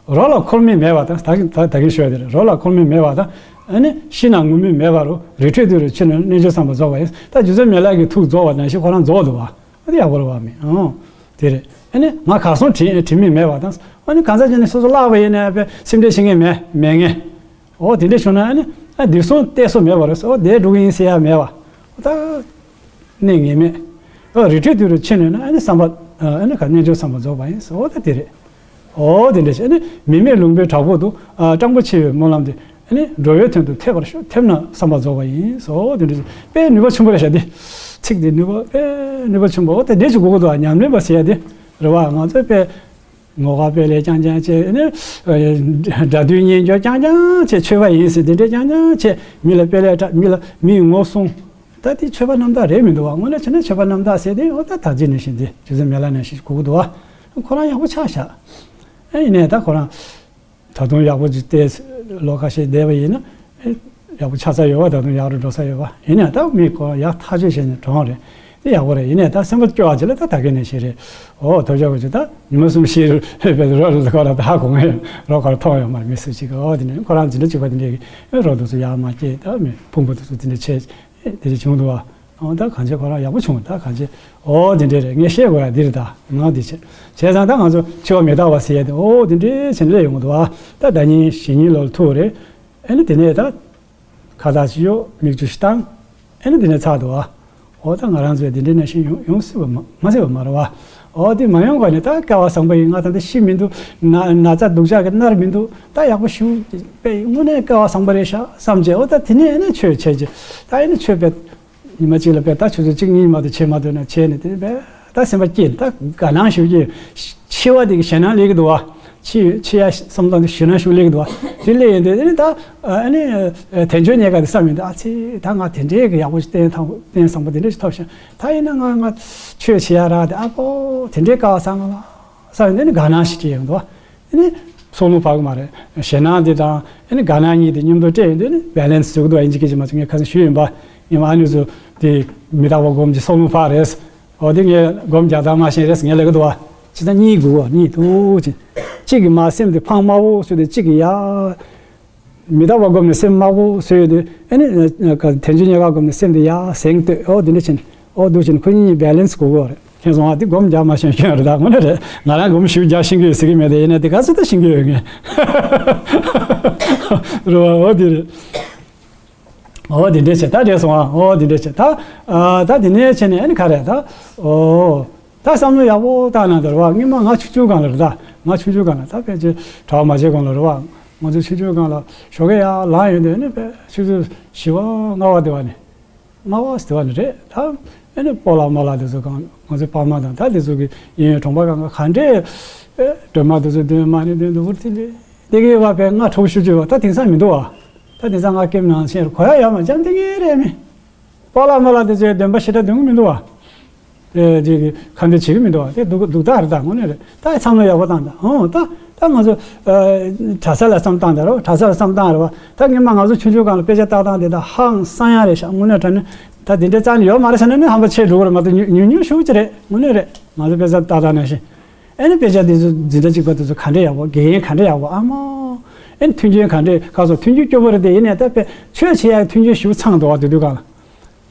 རོ་ལ་འཁོར་མི་མེད་པ་དང་། ད་གིན་ད་ད་གིན་ཤོད་དེ་རེད། རོ་ལ་འཁོར་མི་མེད་པ་དང་། ཨ་ནི་ཤི་ན་ངུ་མི་མེད་པ་རུ། རི་ཁྲོད་དུ་རུ་ཕྱིན་ནུས་ན་རྣལ་འབྱོར་བསམ་པ་རྫོགས་པ་ཡིན། ད་རྗེ་བཙུན་མི་ལ་གི་ཐུགས་རྫོགས་པ་ནང་བཞིན་ཁོ་རང་རྫོགས་འདུག་བ། ཨ་དེ་ཡག་པོ་རེད་བ་མི། ཨང་། དེ་རེད། ཨ་ནི་ང་གར་སོང་དྲན་དྲན་མི་མེད་པ་དང་། ཨ་ནི་གང་ཟག་ཅིག་ནི་སོ་སོ་བརླག་པ་ཡིན་ན་པའི་སེམས་ཁྲལ་བྱེད་མཁན་མེད་མེད་མཁན། འོ་དེ་འདྲ་བྱུང་ན་ཨ་ནི་ཨ་འདིར་སོང་གཏད་སོ་མེད་པ་རེད། འོ་དེ་འགྲོ་གི་ཡིན་ཟེར་ཡ་མེད་བ། འོ་ད་གནས་ངེས་མེད། འོ་རི་ཁྲོད་དུ་རུ་ཕྱིན་ནུས་ན་ཨ་ནི་བསམ་པ་ཨ་ནི་ག་རྣལ་འབྱོར་བསམ་པ་རྫོགས་པ་ཡིན། འོ་ད་དེ་རེད། འོ་དེ་འདྲ་བྱས་ཨ་ནི་མི་མེད་ལུང་པའི་བྲག་ཕུག་ཏུ། ཨ་སྤྲང་པོ་ཆེ་བའི་སྨོན་ལམ་དེ། ཨ་ནི་འགྲོ་བའི་དོན་དུ་ཐེབས་པར་ཤོག་ཐེབས་ན་བསམ་པ་རྫོགས་པ་ཡིན། འོ་དེ་འདྲ་བྱས་དཔེ་ནུས་པ་ཆེན་པོ་རེད་ཤག་འདི། ཚིག་འདི་ནུས་པ་དཔེ་ནུས་པ་ཆེན་པོ། འོ་དེ་འདྲ་ཅིག་དགོས་ཀྱི་འདུག་ཨ་ཉམས་ལེན་པ་ཟེར་ཡ་དེ་རེད་བ། ང་ཚོས་དཔེ་ངོ་དགའ་དཔེ་ལེགས་རྐྱང་རྐྱང་བྱས། ཨ་ནི་དགྲ་འདུལ་གཉེན་སྐྱོང་རྐྱང་རྐྱང་བྱས། ཆོས་པ་ཡིན་ཟེར་དེ་འདྲ་རྐྱང་རྐྱང་བྱས། མི་ལ་དཔེ་ལེགས་གྲགས། མི་ལ་མིའི་ངོ་སྲུང་། ད་དེ་ཆོས་པ་རྣམ་དག་རེད་མི་འདུག་བ། དངོས་གནས་བྱས་ན་ཆོས་པ་རྣམ་དག་ཟེར་དེ་འོ་ད་ད་ཅི་ནས་བཞིན་དེ་རྗེ་བཙུན་མི་ལ་ནས་བཞིན་གོ་གི་འདུག་བ། ཁོ་རང་ཡག་པོ་ཆགས་ཤག་ཨེ་ཡིན་ནའི་ད་ཁོ་རང་ད་དུང་ཡག་པོ་ཅིག་བལྟས། ལོ་ཁ་ཤས་བསྡད་པ་ཡིན་ན་ཨེ་ཡག་པོ་ཆགས་ས་ཡོད་བ། ད་དུང་ཡག་རུ་འགྲོ་ས་ཡོད་བ། ཡིན་ནའི་ད་མི་ཁོ་ཡག་ཐག་ཆོད་བྱས་ནས་གྲོངས་རེད། དེ་ཡག་པོ་རེད། ཡིན་ནའི་ད་སེམས་པ་སྐྱོ་བ་ཅིག་ལ་ད་ད་ག་ནས་བཞིན་རེད། འོ་ཐབས་ཆག་པོ་ཅིག་ད་ཉི་མ་གསུམ་བཞི་རུ་ཕེབས་པའི་རོ་ལ་ཁོ་ར་ད་ཧ་གོ་ངེས་རོ་ཁོ་ར་མཐོང་ཡོད་མ་རེད། མི་སུ་ཅིག་གི་འོ་དེ་ནས་ཁོ་རང་འཛིན་གྲྭ་གཅིག་པ་དེ་འདྲས་ཀྱི་ཨེ་རོ་དེ་ཚོ་ཡག་མ་སྐྱེས། ད་མི་ཕུང་པོ་དེ་ཚོ་དེ་འདྲས་བྱས། ཨེ་དེ་རིགས་བྱུང་འདུག་བ། ཨོ་ད་གང་བྱས་ཁོ་རང་ཡག་པོ་བྱུང་། ད་གང་བྱས། ཨོ་དེ་འདྲས་རེད། ངས་བཤད་དགོས་ཡ་འདི་རེད། ད་ང་འདི་བྱས་བྱས་ཙང་ད་ང་ཚོ་འཆི་བ་མི་རྟག་པ་ཟེར་ཡ་དེ་ཨོ་དེ་འདྲས་བྱས་ནས་སླེབས་ཡོང་གི་འདུག་བ། ད་ཟླ་ཉིན་བཞི་ཉིན་ལོ་ལ་ཐུག་རེད། ཨེ་ནི་དེ་ནས་ད་ཁ་བཏགས་ཅིག་གཡོག་མིག་ཆུ་ཞིག་བཏང་། ཨེ་ནི་དེ་ནས་ཚར་འདུག་བ། ཨོ་ད་ང་རང་ཚོས་དེ་འདྲས་ནང་བཞིན་ཡོང་ཡོང་སྲིད་པ་མ་མ་སྲིད་པ་མ་རེད་བ། ཨོ་དེ་མ་ཡོང་གོང་ནས་ད་སྐལ་བ་བཟང་པོ་ཡིན། ང་ད་ལྟ་ཤི་མི་འདུག་ན་ན་ཚ་སྡུག་ཅག་གི་མནར་མི་འདུག་ད་ཡག་པོ་ཞུ་པས་དངོས་གནས་སྐལ་བ་བཟང་པོ་རེད་ཤག་བསམ་བྱས། ཨོ་ད་དེ་ནས་ཨེ་ནས་ཆོས་བྱས་རྗེས་ད་ཨེ་ནས་ཆོས་པས་ཉི་མ་གཅིག་ལ་པས་ད་ཆུ་ཚོད་གཅིག་གཉིས་མ་གཏོགས་བྱེད་མ་ཐུབ་ན་བྱས་ནས་དེ་པས་ད་སེམས་པ་སྐྱིད། ད་དགའ་སྣང་ཞིག་སྐྱིད། འཆི་བ་དེ་གི་ཞེད་སྣང་སླེབས་ཀྱི་འདུག་བ། འཆི་འཆི་ཡ་བསམ་སྟངས་དེ་ཞེད་སྣང་ཞིག་སླེབས་ཀྱི་འདུག་བ། དེ་སླེབས་ཡོང་དུས་ཨེ་ནས་ད་ཨ་ནི་དལ་འབྱོར་རྙེད་དཀའ་དེ་བསམ་ཡོང་དུས། ཨ་ཙི་ད་ང་དེ་འདྲའི་གི་ཡག་པོ་ཞིག་རྟེན་ཐང་རྟེན་བཟང་པོ་དེ་འདྲ་ཞིག་ཐོབ་ཤག་ད་ཡིན་ན་ང་ང་ཆོས་བྱེད་ཡ་རག་དེ་ཨ་ཕོ་དེ་འདྲའི་སྐལ་བ་བཟང་ང་ལ་བསམ་ཡོང་དུས་ཨ་ནི་དགའ་སྣང་ཞིག་སྐྱེས་ཡོང་འདུག་བ། ཨ་ནི་སྲོག་རླུང་འཕར་གི་མ་རེད། ཞེད་སྣང་དེ་དང་ཨ་ནི་དགའ་སྣང་གཉིས་དེ་མཉམ་དུ་སྤྲད་ཡོང་དུས་ཨ་ནི་བེ་ལེན་སི་བཟོ་གི་འདུག་ཨིན་ཇི་སྐད་ཆ་མ་ཚོ་ངས་ཁ་སང་ཞུས་ཡིན་པ། ངས་མ་ཨ་ནི་ཚོ་དེ་མི་རྟག་པ་སྒོམ་གྱི་སྲོག་རླུང་འཕར་རེད། འོ་དེ་ངས་སྒོམ་རྒྱག་སྟངས་མ་ཤེས་རེད་ངས་ལབ་གི་འདུག་བ། ཅི་ད་གཉིས་དགོས་བ་གཉིས་འདུག་ཅི། གཅིག་གིས་མ་སེམས་དེ་ཕངས་དམར་པོ་བཟོས་ཏེ་གཅིག་གིས་ཡ། མི་རྟག་པ་བསྒོམས་ནས་སེམས་དམར་པོ་བཟོས་ཡོད་དུས་ཨ་ནི་དལ་འབྱོར་རྙེད་དཀའ་བསྒོམས་ནས་སེམས་དེ་ཡར་སེང་སྟོད་འོ་འདི་འདྲ་བྱས་ནས་འོ་འདུག་བྱས་ནས་ཁོ་གཉིས་བེ་ལེན་སི་དགོས་ཀྱི་རེད། ཁྱེད་ཚོ་ང་འདི་སྒོམ་རྒྱག་མ་ཤེས་ཁྱོན་རེད། ད་དངོས་གནས་རེད། ང་རང་སྒོམ་ཞིབ་རྒྱག་ཤེས་ཀྱི་ཡོད་ཟེར་གྱི་མེད་དེ་ཡིན་ན་དེ་ག་ཚོད་ད་ཤེས་ཀྱི་ཡོད་ངས། རེད་བ། འོ་འདི་རེད། འོ་འདི་འདྲ་བྱས་ད་རེད་སོང་ཨ། འོ་འདི་འདྲ་བྱས་ད་ཨ་ད་འདི་ནས་བྱས་ནས་ཨ་ནི་ག་རེད་ད། འོ། ད་བསམ་བློ་ཡག་པོ་བཏང་ན་འདོར་བ་སྔོན་མ་ང་ཆུང་ཆུང་སྒང་ལ་རེད་ད། ང་ཆུང་ཆུང་སྒང་ལ་ད་ཕལ་ཆེར་གྲྭ་པ་མ་བྱས་གོང་ལ་རེད་བ། ང་ཚོ་ཆུང་ཆུང་སྒང་ལ་ཞོགས་ཀས་ཡར་ལངས་ཡོང་དུས་ཨ་ནི་ཕལ་ཆུ་ཚོད་བཞི་པ་ལྔ་པ་དེ་བ་ནས་ལྔ་པ་དེ་བ་ནས་རེད་ད། ཨ་ནི་སྤོ་ལགས་རྨོ་ལགས་དེ་ཚོ་གང་ང་ཚོའི་ཕ་མ་དང་ད་དེ་ཚོ་གི་གཡས་གཡོན་གྲོང་པ་སྒང་ག་ག་འདྲས་སྒྲོལ་མ་དེ་ཚོ་འདོན་མ་ནི་འདོན་དུ་བུར་ཐི་ལི་དེ་གི་བ་ཕལ་ང་ཁྲོ་ཤུ་ཅུ་བ་ད་དེང་སང་མི་འདུག་བ། ད་དེང་སང་ང་ཀེམ་ནང་ཆེར་གོ་ཡ་ཡོད་མ་ཅང་དེ་གི་རེད་མི། སྤོ་ལགས་རྨོ་ལགས་དེ་ཚོའི་འདོན་པ་ཞེ་དྲག་འདོན་གི་མི་འདུག་བ། ཨེ་ཅིག་གི་ཁ་འདོན་བྱེད་ཀྱི་མི་འདུག་བ། དེ་སྡུག་སྡུག་ཐག་རེད་ད་དངོས་གནས་རེད། ད་བསམ་བློ་ཡག་པོ་བཏང་ད། ཨོ་ད་ད་ང་ཚོ་ཨ་གྲྭ་ས་ལ་བསམ་བཏང་ད་རོ། གྲྭ་ས་ལ་བསམ་བཏང་རེད་བ། ད་སྔོན་མ་ང་ཚོ་ཆུང་ཆུང་སྒང་ལ་དཔེ་ཆ་ལྟ་སྟངས་དེ་ད་ཧང་སང་ཡ་རེད་ཤག་དངོས་གནས་དྲང་གནས་ད་དེ་འདྲའི་རྩ་ནས་ཡོད་མ་རེད་ཟེར་ན་ནི་ཧམ་པ་ཆེ་འགྲོ་གི་རེད་མ་གཏོགས་ཉུང་ཉུང་ཉུང་ཞུ་གི་ཅི་རེད་དངོས་གནས་རེད། ང་ཚོ་དཔེ་ཆ་ལྟ་སྟངས་ནང་བཞིན། ཨེ་ནི་དཔེ་ཆ་འདི་ཚོ་འཛིན་གྲྭ་གཅིག་པ་དེ་ཚོ་ག་འདྲས་ཡག་པོ་དགེ་རྒན་ག་འདྲས་ཡག་པོ་ཨ་མ། ཨེ་ནི་མཐུན་རྐྱེན་ག་འདྲས་ཁ་སོ་མཐུན་རྐྱེན་སྐྱོ་པོ་རེད་དེ་ཡིན་ནའི་ད་དཔེ་ཆོས་བྱེད་ཡག་མཐུན་རྐྱེན་ཞིག་ཚང་འདུག་བ་དེ་དུས་གང་ལ།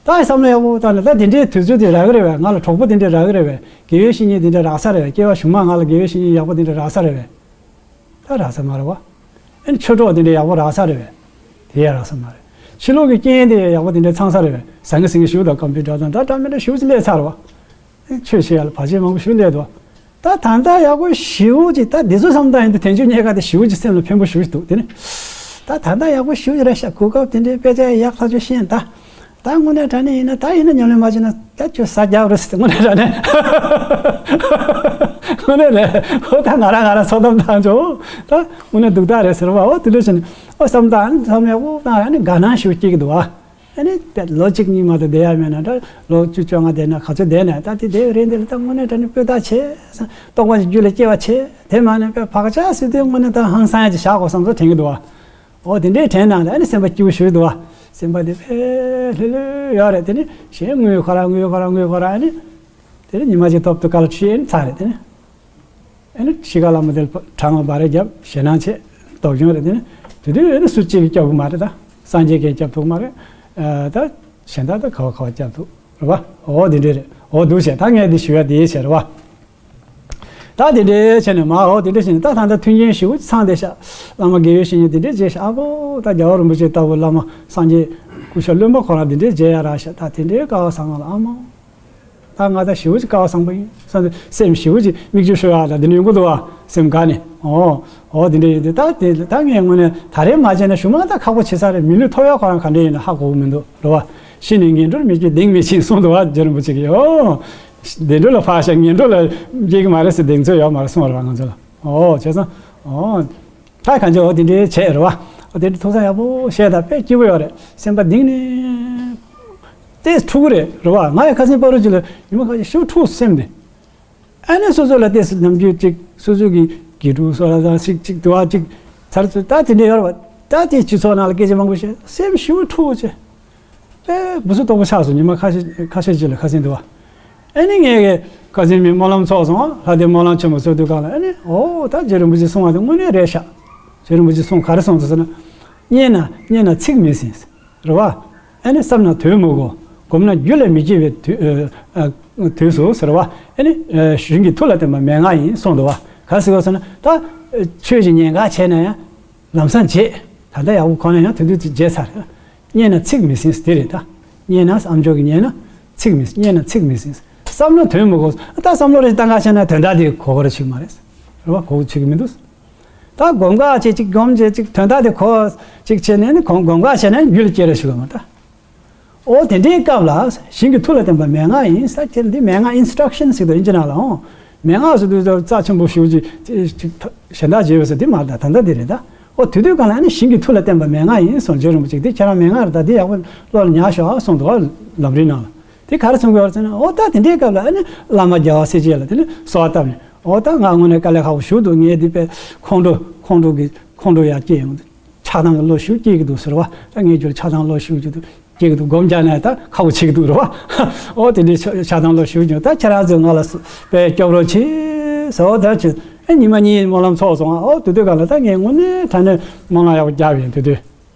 ད་བསམ་བློ་ཡག་པོ་བཏང་ནས་ད་དེ་འདྲའི་དུས་ཚོད་དེ་རག་གི་རེད་བས། ང་ལ་གྲོགས་པོ་དེ་འདྲས་རག་གི་རེད་བས། དགེ་བའི་བཤེས་གཉེན་དེ་འདྲས་རག་ས་རེད་བས། སྐྱེ་བ་གཞུག་མ་ང་ལ་དགེ་བའི་བཤེས་གཉེན་ཡག་པོ་དེ་འདྲས་རག་ས་རེད་བས། ད་རག་ས་མ་རེད་བ། ཨེ་ནི་ཆོས་གྲོགས་དེ་འདྲས་ཡག་པོ་རག་ས་རེད་བས། དེ་ཡང་རག་ས་མ་རེད། ཕྱི་ལོགས་ཀྱི་རྐྱེན་དེ་ཡག་པོ་དེ་འདྲས་ཚང་ས་རེད་བས། ཟང་ངེ་ཟིང་ངེ་ཞུ་དང་ཀམ་པུ་ཊར་དང་ད་འདྲ་མི་འདྲ་ཞུ་ཅི་སླེབས་ཚར་བ། ཨེ་ཆོས་བྱེད་ཡག་ལ་བར་ཆད་མང་པོ་ཞུ་སླེབས་འདུག་ད་ད་ལྟ་ཡག་པོ་ཞེ་པོ་ཅིག་ད་འདི་ཚོ་བསམ་སྟངས་ཡིན་དུས་དལ་འབྱོར་རྙེད་དཀའ་དེ་ཞེ་པོ་ཅིག་སེམས་ལ་ཕན་པོ་ཞེ་པོ་ཅིག་འདུག་དེ་ནི། ད་ད་ལྟ་ཡག་པོ་ཞེ་པོ་ཅིག་རེད་ཤག་གོ་སྐབས་དེ་འདྲའི་དཔེ་ཆ་ཡག་ཐག་ཆོད་ཤེས་ད། ད་དངོས་གནས་དྲང་གནས་ཡིན་ན་ད་ཡིན་ན་ཉམས་ལེན་མ་བྱས་ན་ད་ཁྱོད་ས་རྒྱབ་རེད་ཟེར་དངོས་གནས་དྲང་གནས། དངོས་གནས་རེད། ཨོ་ད་ང་རང་ང་རང་ཚོགས་གཏམ་བཏང་ཆོག་ད་དངོས་གནས་སྡུག་ཐག་རེད་ཟེར་བ་ཨོ་དེ་འདྲ་བྱས་ནས་ཨོ་བསམ་སྟངས་བསམ་ཡག་པོ་བཏང་ཡག་ནི་དགའ་སྣང་ཞེ་པོ་སྐྱེ་གི་འདུག་ཨ། ཨ་ནི་དཔེ་ལོ་གཅིག་གཉིས་མ་གཏོགས་བསྡད་ཡ་མེད་ན་འདྲ། ལོ་བཅུ་བཅོ་ལྔ་བསྡད་ན་ག་ཚོད་བསྡད་ན་ད་དེ་བསྡད་རེད། འདི་ལ་ད་དངོས་གནས་དྲང་གནས་སྤོས་དག་བྱས་སོང་། རྟོགས་པ་ཞིག་རྒྱུད་ལ་སྐྱེ་བ་བྱས། དེ་མ་ནས་དཔེ་བག་ཆགས་ཟེར་དུས་དངོས་གནས་ད་ཧང་སང་ཡ་ཅིག་བཞག་དགོས་བསམ་ཚོ་དྲན་གྱི་འདུག་བ། འོ་དེ་འདྲའི་དྲན་ན་ད་ཨ་ནི་སེམས་པ་སྐྱིད་པོ་ཞིག་འདུག་བ། སེམས་པ་དེ་དཔེ་ལྷོད་ལྷོད་ཡོད་རེད། དེ་ནི་གཞན་དངུལ་ཁོ་རང་དངུལ་ཁོ་རང་དངུལ་ཁོ་རང་ཨ་ནི། དེ་ནི་ཉི་མ་གཅིག་སྟོབས་དུ་དཀའ་ལ་ཁྲིད་ཨེ་ནི་ཚར་རེད། དེ་ནི་ཨེ་ནི་ཤི་ཁ་ལ་མོ་དེ་གྲང་བ་རེ་རྒྱབ་ཞེད་སྣང་བྱེད་སྟོབས་ཆུང་རེད། དེ་ནི་དེ་དུས་ཨེ་ནི་སུ་གཅིག་གིས་སྐྱོབ་གི་མ་རེད། ད་སངས་རྒྱས་ཀྱིས་སྐྱོབ་ཐུབ་མ་རེད། ཨ་ད་གཞན་དག་ད་ག་བ་ག་བ་སྐྱོབ་ཐུབ་རེད་བ། འོ་དེ་འདྲས་རེད། འོ་འདུག་བྱས་ད་ངས་འདི་ཞུ་ཡ་དེ་བྱས་རེད་བ། ད་དེ་འདྲས་བྱས་ནས་མ་འོ་དེ་འདྲས་བྱས་ནས་ད་ད་ལྟ་མཐུན་རྐྱེན་ཞེ་པོ་ཅིག་ཚང་བསྡད་ཤག་བླ་མ་དགེ་བའི་བཤེས་གཉེན་དེ་འདྲས་མཇལ་ཤག་ཨ་ཕོ་ད་རྒྱལ་བ་རིན་པོ་ཆེ་ལྟ་བུ་བླ་མ་སངས་རྒྱས་སྐུ་ཞབས་བློན་པོ་ཁོ་རང་དེ་འདྲས་མཇལ་ཡ་རག་ཤག་ད་དེ་འདྲས་སྐལ་བ་བཟང་བ་ལ་ཨ་མ། ད་ང་ད་ཞེ་པོ་ཅིག་སྐལ་བ་བཟང་པོ་ཡིན་བསམ་སྟེ་སེམས་ཞེ་པོ་ཅིག་མིག་ཆུ་ཤོར་ཡག་ལ་འདི་འདྲ་ཡོང་གི་འདུག་བ། སེམས་དགའ་ནས་ཨོ་ཨོ་འདི་འདྲ་ཡིན་དུས་ད་དེ་ད་ངས་དངོས་གནས་ད་རེས་མ་བྱས་ན་གཞུག་མ་ད་ཁག་པོ་བྱེད་ས་རེད། མི་ལུས་ཐོབ་ཡག་ཁོ་རང་ག་འདྲ་ཡིན་ན་ཧ་གོ་གི་མི་འདུག་རེད་བ། ཤི་ནས་ངན་འགྲོར་མི་སྐྱེ་གདེང་མི་ཆེན་གསུངས་འདུག་བ། རྗེ་རིན་པོ་ཆེ་གིས་ཨོ་བདེ་འགྲོ་ལ་ཕར་བཞག་ངན་འགྲོ་ལ་སྐྱེ་གི་མ་རེད་ཟེར་གདེང་ཚོད་ཡོད་མ་རེད་གསུངས་པ་རེད་བ་ང་ཚོ་ལ། ཨོ་བྱས་ཙང་ཨོ། ད་གང་ཅི་འོ་དེ་འདྲའི་བྱས་རེད་བ། འོ་དེ་འདྲའི་ཐུགས་བསམ་ཡག་པོ་བཞེས་དང་དཔེ་སྐྱིད་པོ་ཡོད་རེད། སེམས་པ་གཏིང་ནས་ཏོག་ཙམ་འཁྲུག་གི་རེད་རེད་བ། ང་ཡང་ཁ་སང་པ་རུ་ཅིག་ལ་ཉི་མ་ཁ་ཤས་ཤུགས་འཁྲུག་སེམས་དེ། ཨ་ནི་སོ་སོ་ལ་ཏོག་ཙམ་ནམ་རྒྱུན་ཅིག་སོ་སོ་གི་དགེ་ཕྲུག་སོ་ལ་ད་ཅིག་ཅིག་དུ་བ་ཅིག་ཚར་ཚུར་ད་དེ་འདྲ་ཡོད་རེད་བ། ད་དེ་སྤྱི་ཚོགས་ནང་ལ་སྐད་ཆ་མང་པོ་བཤད་སེམས་ཤུགས་འཁྲུག་བྱས། དཔེ་སྦུ་སུ་སྟོང་པོ་ཆགས་སོང་། ཉི་མ་ཁ་ཤས་ཁ་ཤས་ཅིག་ལ་ཁ་སང་དུ་བ། ཨ་ནི་ངས་ཀྱི་ཁ་སང་མི་སྨོན་ལམ་ཚོགས་སོང་། ལྷ་ལྡན་སྨོན་ལམ་ཆེན་མོ་ཚོགས་དུས་སྒང་ལ་ཨ་ནི་ཨོ་ད་རྗེ་རིན་པོ་ཆེ་གསུང་བ་དེ་དངོས་གནས་རེད་ཤག་རྗེ་རིན་པོ་ཆེ་གསུང་ག་རེ་གསུངས་འདུག་ཟེར་ན། རྙེད་ན་རྙེད་ན་ཚིག་མི་ཟིན། རེད་བ། ཨ་ནི་བསམ་ན་དོན་མི་གོ། སྒོམ་ན་རྒྱུད་ལ་མི་སྐྱེ་བའི་དུས་ཨ་ཨ་དུས་སུ་ཟེར་བ། ཨ་ནི་ཨ་གཞུང་གི་མཐུ་ལ་བརྟེན་པ་མན་ངག་ཡིན་གསུངས་འདུག་བ། ག་རེ་ཟེར་བ་ཟེར་ན་ད་ཨ་ཆོས་ཀྱི་ཉེན་ཁ་བྱས་ན་ཡང་། ལམ་སང་བརྗེད། ད་ལྟ་ཡག་པོ་གོ་ན་ཡང་དེ་དུས་དེ་བརྗེད་ཚར། རྙེད་ན་ཚིག་མི་ཟིན་དེ་རེད་ད། རྙེད་ན་ཨམ་ཅོག་གི་རྙེད་ན་ཚིག་མི་རྙེད་ན་ཚིག་མི་ཟིན། བསམ་ན་དོན་མི་གོ། ད་བསམ་བློ་རེ་བཏང་ག་བྱས་ན་དོན་དག་དེ་གོ་གོ་རེ་ཆིག་མ་རེད། རེད་བ། གོ་གོ་ཆིག་གི་མི་འདུག་ད་སྒོམ་ག་བྱེད་ཅིག་སྒོམ་བྱེད་ཅིག་དོན་དག་དེ་གོ་ཅིག་བྱས་ནས་ནི་གོམ་སྒོམ་ག་བྱས་ན་རྒྱུད་ལ་སྐྱེ་ར་ཞིག་ཡོད་མ་ད། ཨོ་དེ་འདྲའི་སྐབས་ལ་ཞིང་གི་མཐུ་ལ་བརྟེན་པ་མན་ངག་ཡིན་ས་ཁྱེར་འདི་མན་ངག་instruction་ཟེར་དུས་ཨིན་ཇི་ནང་ལ་ཨོ། མན་ངག་ཟེར་དུས་རྩ་ཆེན་པོ་ཞེ་པོ་ཅིག་ཅིག་གཞན་དག་བྱས་ཡོད་ས་འདི་མ་རེད་ད། ད་ལྟ་འདི་རེད་ད། ཨོ་དེ་དུས་གང་ལ་ཨ་ནི་ཞིང་གི་མཐུ་ལ་བརྟེན་པ་མན་ངག་ཡིན་གསུངས། རྗེ་རིན་པོ་ཆེ་འདི་ཁྱེད་རང་མན་ངག་རེད་ད། འདི་ཡག་པོ་བློ་ལ་ཉར་ཤོག་ཨ་གསུངས་འདུག་ཨ། ལམ་རིམ་ནང་ལ་དེ་ག་རེ་གསུང་གི་ཡོད་རེད་ཟེར་ན། ཨོ་ད་དེ་འདྲའི་སྐབས་ལ་ཨ་ནི་བླ་མ་རྒྱལ་བ་སྲས་བཅས་ལ་དེ་ནི་གསོལ་བ་བཏབ་ནས་ཨོ་ད་ང་དངོས་གནས་དཀའ་ལས་ཁག་པོ་ཞེ་པོ་འདུག་ངས་འདི་དཔེ་ཁོང་ཁྲོ་ཁོང་ཁྲོ་གི་ཁོང་ཁྲོ་ཡར་སྐྱེ་ཡོང་། ཆགས་སྡང་གི་བློ་ཤུགས་སྐྱེ་གི་འདུག་ཟེར་བ། ད་ངས་ཁྱོད་ཆགས་སྡང་བློ་ཤུགས་ཀྱི་འདུག་སྐྱེ་གི་འདུག་སྒོམ་རྒྱག་ནས་ད་ཁག་པོ་ཆེ་གི་འདུག་རེད་བ། ཨོ་དེ་འདྲའི་ཆགས་ཆགས་སྡང་བློ་ཤུགས་ཀྱི་འདུག་ད་ཁྱེད་རང་ཚོས་ང་ལ་སུ་དཔེ་སྐྱོབ་རོགས་བྱེད་ཟེར་བ། ད་ཁྱོད་ཨེ་ཉི་མ་གཉིས་སྨོན་ལམ་ཚོགས་སོང་ཨ། ཨོ་དེ་དུས་ག་ལ་ད་ངས་དངོས་གནས་དྲང་གནས་སྨོན་ལམ་ཡག་པོ་རྒྱབ་ཡིན། དེ་དུས་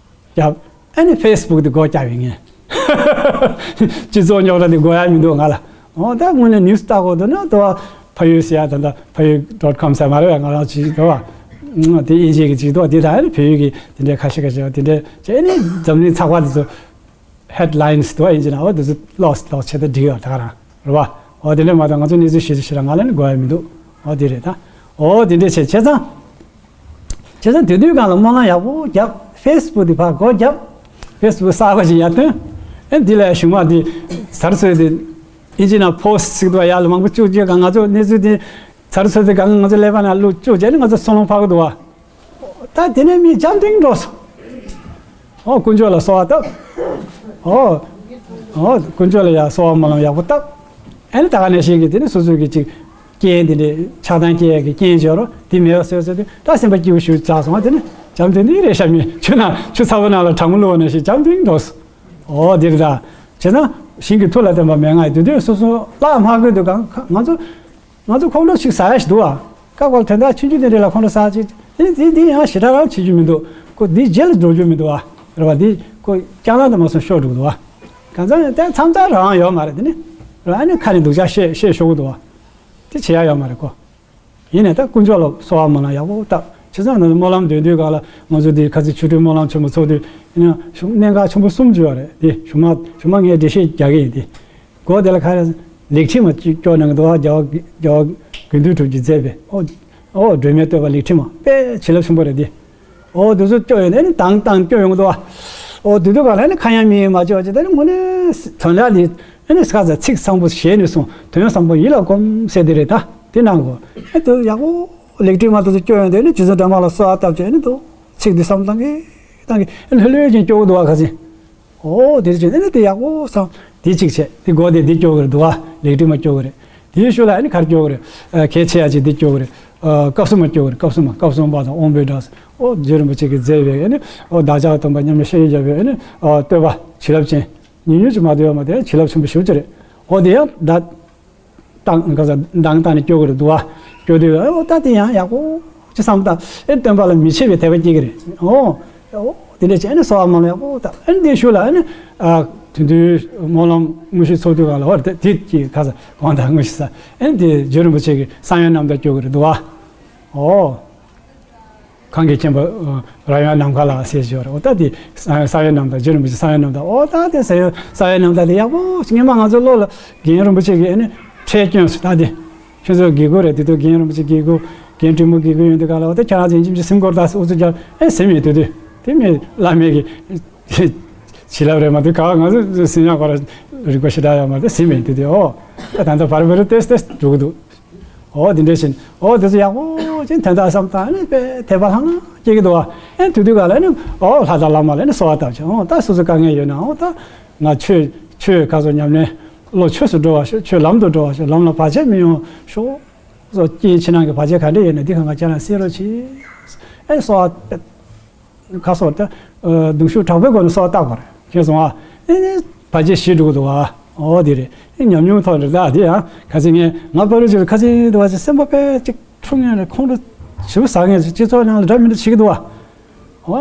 རྒྱབ་ཨ་ནི་ཕེ་སི་བུག་དེ་སྒོ་བརྒྱབ་ཡིན་ངས། སྤྱི་ཚོགས་རྙོག་དྲ་དེ་དགོས་ཡ་མི་འདུག་ང་ལ། ཨོ་ད་དངོས་གནས་ནིའུ་སི་ལྟ་དགོས་འདུག་ན་དུ་བ་ཕ་ཡུལ་ཟེར་ཡ་ད་ད་ཕ་ཡུལ་dot com་ཟེར་མ་རེད་བས། ང་རང་ཅིག་དུ་བ་དེ་ཨིན་ཇི་གི་ཅིག་དུ་བ་དེ་ད་ཨ་ནི་བོད་ཡིག་གི་དེ་འདྲའི་ཁ་ཤས་ཁ་ཤས་དེ་འདྲའི་བྱས་ནས་འཛམ་གླིང་ཚགས་པར་དེ་ཚོ་headlines་དུ་བ་ཨིན་ཇི་ན་འོ་དེ་ཚོ་ཀློག་ཀློག་བྱེད་ད་འགྲིག་ཡོད་ད་ག་རང་རེད་བ། འོ་དེ་འདྲའི་མ་གཏོགས་ང་ཚོ་གནས་ཚུལ་ཞིབ་ཞིབ་ར་ང་ལ་ནི་དགོས་ཡ་མི་འདུག་འོ་དེ་རེད་ད། འོ་དེ་འདྲའི་བྱས་བྱས་ཙང་། བྱས་ཙང་དེ་དུས་སྒང་ལ་སྨོན་ལམ་ཡག་པོ་བརྒྱབ། ཕེ་སི་བུག་དེ་ཕར་སྒོ་བརྒྱབ། ཕེ་སི་བུག་གསར་པ་ཞིག་ཡར་བཏོན། ཨེ་འདི་ལ་གཞུག་མ་དེ་ཟར་ཚོས་དེ་ཨིན་ཇི་ནང་ཕོ་སི་ཊི་ཟེར་གི་འདུག་བ། ཡར་ལ་མང་པོ་བཅུག་བཅུག་ག་ང་ཚོ་གནས་ཚུལ་དེ་ཟར་ཚོས་དེ་གང་ང་ཚོ་ཀླད་པ་ནང་བླུགས་བཅུག་བྱས་ནས་ང་ཚོ་སོང་ལོང་ཕར་གི་འདུག་བ། ད་དེ་ནས་མི་འཇམ་ཐིང་འགྲོ་སོང་། ཨོ་དཀོན་མཆོག་ལ་གསོལ་བ་བཏབ། ཨོ་ཨོ་དཀོན་མཆོག་ལ་ཡར་གསོལ་བ་སྨོན་ལམ་ཡག་པོ་བཏབ། ཨ་ནི་ད་ག་ནང་བཞིན་གྱི་དེ་ནི་སོ་སོ་གི་ཅིག་རྐྱེན་དེ་འདྲའི་ཆགས་སྡང་སྐྱེ་ཡག་གི་རྐྱེན་བྱས་རོ་དེ་མེད་པ་བཟོས་ཟེར་དུས་ད་སེམས་པ་སྐྱིད་པོ་ཞིག་ཆགས་སོང་བ། དེ་ནི་འཇམ་ཐིང་ཐིང་རེད་ཤག་མི་ཆུ་ནང་ཆུ་ཚ་པོ་ནང་ལ་གྲང་མོ་བླུགས་པ་ནང་བཞིན་འཇམ་ཐིང་འགྲོ་སོང་། ཨོ་དེ་རེད་ད། བྱས་ན་ཞིང་གི་མཐུ་ལ་བརྟེན་པ་མན་ངག་ཡིན། དེ་དུས་སོ་སོ་བརླག་མ་དགོས་དུས་གང་ང་ཚོ་ང་ཚོ་ཁོང་ཁྲོ་ཞིག་ཟ་ཡ་ཞིག་འདུག་ཨ། སྐབས་འགའ་དོན་དག་ཆུང་ཆུང་དེ་འདྲ་ལ་ཁོང་ཁྲོ་ཟ་ཅིག་དེ་ནི་དེ་དེ་ཡང་ཞེ་དྲག་རང་བྱེད་རྒྱུ་མི་འདུག་ཁོ་འདི་རྗེས་ལ་འགྲོ་རྒྱུ་མི་འདུག་ཨ། རེད་བ། འདི་ཁོ་རྐྱང་རང་དུ་མ་སོང་ཤོར་འགྲོ་གི་འདུག་ཨ། གང་ཚང་ཡང་དེ་མཚམས་མཚམས་རང་ཡོད་མ་རེད། དེ་ནི་རེད་བ། ཨ་ནི་ཁ་ནས་སྡུག་ཅག་བཤད་བཤད་ཤོར་གི་འདུག་ཨ། དེ་བྱེད་ཡ་ཡོད་མ་རེད་ཁོ། ཡིན་ནའི་ད་དཀོན་མཆོག་ལ་གསོལ་བ་སྨོན་ལམ་ཡག་པོ་བཏབ། བྱས་ཙང་ང་ཚོ་སྨོན་ལམ་འདོན་དུས་སྒང་ལ་ང་ཚོ་འདི་ཁ་སང་ཆོ་འཕྲུལ་སྨོན་ལམ་ཆེན་མོ་ཚོགས་དུས་ཡིན་ན་གནད་འགག་ཆེན་པོ་གསུམ་བརྗོད་ཡོད་རེད། དེ་གཞུག་མ་གཞུག་མ་ངས་འགྲེལ་བཤད་རྒྱག་གི་ཡིན། དེ་སྒོ་དེ་ལ་ག་རེ་ལེགས་ཁྲིམས་སྐྱོར་གནང་གི་འདུག་རྒྱལ་བ་རྒྱལ་བ་དགེ་འདུན་གྲུབ་ཀྱིས་མཛད་པའི་ཨོ་ཨོ་སྒྲོལ་མའི་བསྟོད་པ་ལེགས་ཁྲིམས་དཔེ་བྱིན་རླབས་ཆེན་པོ་རེད། དེ་ཨོ་དེ་ཚོ་སྐྱོར་ཡོང་དེ་ནི་དང་དང་སྐྱོར་ཡོང་གི་འདུག་ཨོ་དེ་དུས་སྒང་ལ་ནི་ཁ་ཡང་མི་ཡང་མ་བྱས་པ་བྱས། དེ་ནི་དངོས་གནས་དོན་དག་འདི། ཨ་ནི་སྐབས་ཚིག་བཟང་པོ་ཞལ་ནས་གསུངས། དོན་བཟང་པོ་ཡིད་ལ་སྒོམ་ཟེར་དེ་རེད་ད། དེ་གནང་དགོས། ཨ་དེ་ཡག་པོ་ལེགས་བྲིས་མ་དེ་ཚོ་སྐྱོར་ཡོང་དུས་ཨ་ནི་རྗེ་བཙུན་སྒྲོལ་མ་ལ་གསོལ་བ་བཏབ་བྱས། ཨ་ནི་དེ་ཚིག་འདི་བསམ་བློ་བཏང་གི་བཏང་གི་ཨ་ནི་ལྷོད་ལྷོད་ཀྱིས་སྐྱོར་གི་འདུག་བ། ཁ་སང་ ཨོ་དེ་རེད་བྱས་ཨ་ནི་དེ་ཡག་པོ་བསམ། དེ་གཅིག་བྱས་དེ་སྒོ་དེ་འདི་སྐྱོར་གི་རེད་འདུག་བ། ལེགས་སྒྲིག་མ་སྐྱོར་གི་རེད། དེའི་ཤུལ་ལ་ཨ་ནི་ག་རེ་སྐྱོར་གི་རེད། ཨ་གལ་ཆེ་ཡ་ཅིག་འདི་སྐྱོར་གི་རེད། ཨ་སྐབས་སུ་མ་སྐྱོར་གི་རེད། སྐབས་སུ་མ་སྐབས་སུ་མ་པ་དང་དབང་པོའི་སྒྲ། ཨོ་རྗེ་རིན་པོ་ཆེ་གིས་མཛད་པའི་ཨ་ནི་ཨོ་བདག་ཅག་སྟོན་པ་མཉམ་མེད་ཤེས་རབ་རྒྱལ་པོའི་ཨ་ནི་ཨོ་བསྟོད་པ་བྱིན་རླབས་ཅན། ཉུང་ཉུང་ཅིག་མ་གཏོགས་ཡོད་མ་རེད། བྱིན་རླབས་ཆེན་པོ་ཞེ་པོ་ཅིག་རེད། ཨོ་དེ་ཡང་ད། བཏང་ག་ས་འདང་བཏང་ནས་སྐྱོར་གི་རེད་འདུག་བ། སྐྱོར་དུས་ཨོ་ད་དེ་ཡང་ཡག་པོ་ཅི་བསམ་ད་ཨེ་སྟོན་པ་ལ་མི་ཕྱེད་པའི་དད་པ་སྐྱེ་གི་རེད། ཨོ་ཨོ་དེ་འདྲ་བྱས་ནས་གསོལ་བ་མང་ལ་ཡག་པོ་ད་ཨེ་འདི་ཤུལ་ལ་ཨེ་ནི་ཨ་དེ་དུས་སྨོན་ལམ་དངོས་གཞི་ཚོགས་དུས་ག་ལ་ཧོར་དེ་དེ་ཀྱི་ག་ས་གང་ད་དངོས་གཞི་ས་ཨེ་འདི་རྗེ་རིན་པོ་ཆེ་གི་གསང་བའི་རྣམ་ཐར་སྐྱོར་གི་རེད་འདུག་བ། ཨོ། གངས་ཀྱི་མཁྱེན་པ་རབ་ཡངས་ནམ་མཁའ་ལ་ཟེར་ཞོར་ཨོ་ད་དེ་གསང་བའི་རྣམ་ཐར་རྗེ་རིན་པོ་ཆེ་གསང་བའི་རྣམ་ཐར་ཨོ་ད་དེ་གསང་བའི་རྣམ་ཐར་དེ་ཡག་པོ་ཞིག་སྔོན་མ་ང་ཚོའི་བློ་ལ་རྒན་རིན་པོ་ཆེ་གིས་ཨ་ནི་ཁྲལ་བསྐྱོན་སོང་ད་དེ། ཁྱོད་ཚོ་དགེ་བསྐོས་རེད་དེ་དུས་རྒན་རིན་པོ་ཆེ་དགེ་བསྐོས་རྒན་དྲིན་མོ་དགེ་བསྐོས་ཡོང་དུས་ག་ལ་ཨོ་ད་ཁྱེད་རང་ཚོ་ཡིན་གཅིག་མིན་གཅིག་སེམས་ཁུར་ད་ཨུ་ཚུགས་རྒྱག་ཨེ་སེམས་ཡོད་དུས་དུས་དེ་མི་བླ་མེད་ཀྱི་བྱིན་རླབས་རེད་མ་གཏོགས་ག་ང་ཚོ་སེམས་ཡག་པར་རིག་པ་ཞེ་དྲག་ཡོད་མ་རེད་སེམས་ཡོད་དུས་དུས་ཨོ་ད་ད་ལྟ་བར་བར་ཏེས་ཏེས་འགྲོ་གི་འདུག་ཨོ་དེ་འདྲ་བཞིན་ཨོ་དེ་ཚོ་ཡག་པོ་ཅན་དོན་དག་བསམ་བཏང་ནས་དཔེ་དད་པ་ལྷང་ལྷང་སྐྱེ་གི་འདུག་བ། ཨེ་དུས་དུས་ག་ལ་ནི་ཨོ་ལྷ་དང་བླ་མ་ལ་ནི་གསོལ་བ་བཏབ་བྱས་ཨོ་ད་སོ་སོ་དཀའ་ངལ་ཡོད་ན་ཨོ་ད་ང་ཆོས་ཆོས་ག་ཚོད་ཉམས་ལེན་བློ་ཆོས་སུ་འགྲོ་བ་ཞིག་ཆོས་ལམ་དུ་འགྲོ་བ་ཞིག་ལམ་ལ་བར་ཆད་མི་ཡོང་ཤོག་སོ་སྐྱེ་ཕྱི་ནང་གི་བར་ཆད་ག་འདྲ་ཡོད་ན་འདི་གང་ག་ཅན་ལ་སེལ་རོགས་བྱེད། ཨེ་གསོལ་བ་ཁ་སོར་ཏེ། གདུང་ཤུགས་དྲག་པོའི་སྒོ་ནས་གསོལ་བ་བཏབ་དགོས་རེད་ཁྱེད་སོང་ཨ། ཨེ་ནི་བར་ཆད་ཞི་འགྲོ་གི་འདུག་ཨ། ཨོ་དེ་རེད། ཨེ་ཉམས་མྱོང་ཐོག་རེད་ད་དེ་ཡང་ཁ་སང་ངས་ང་ཕ་རུ་ཅིག་ཁ་སང་དུ་བ་ཅིག་སེམས་པ་དཔེ་ཅིག་འཁྲུག་ངེས་རེད་ཁོང་ཁྲོ་ཞེ་པོ་ཟ་ངེས་ཅིག་སྤྱི་ཚོགས་ནང་ལ་འདྲ་མི་འདྲ་བྱེད་ཀྱི་འདུག་ཨ། ཨོ་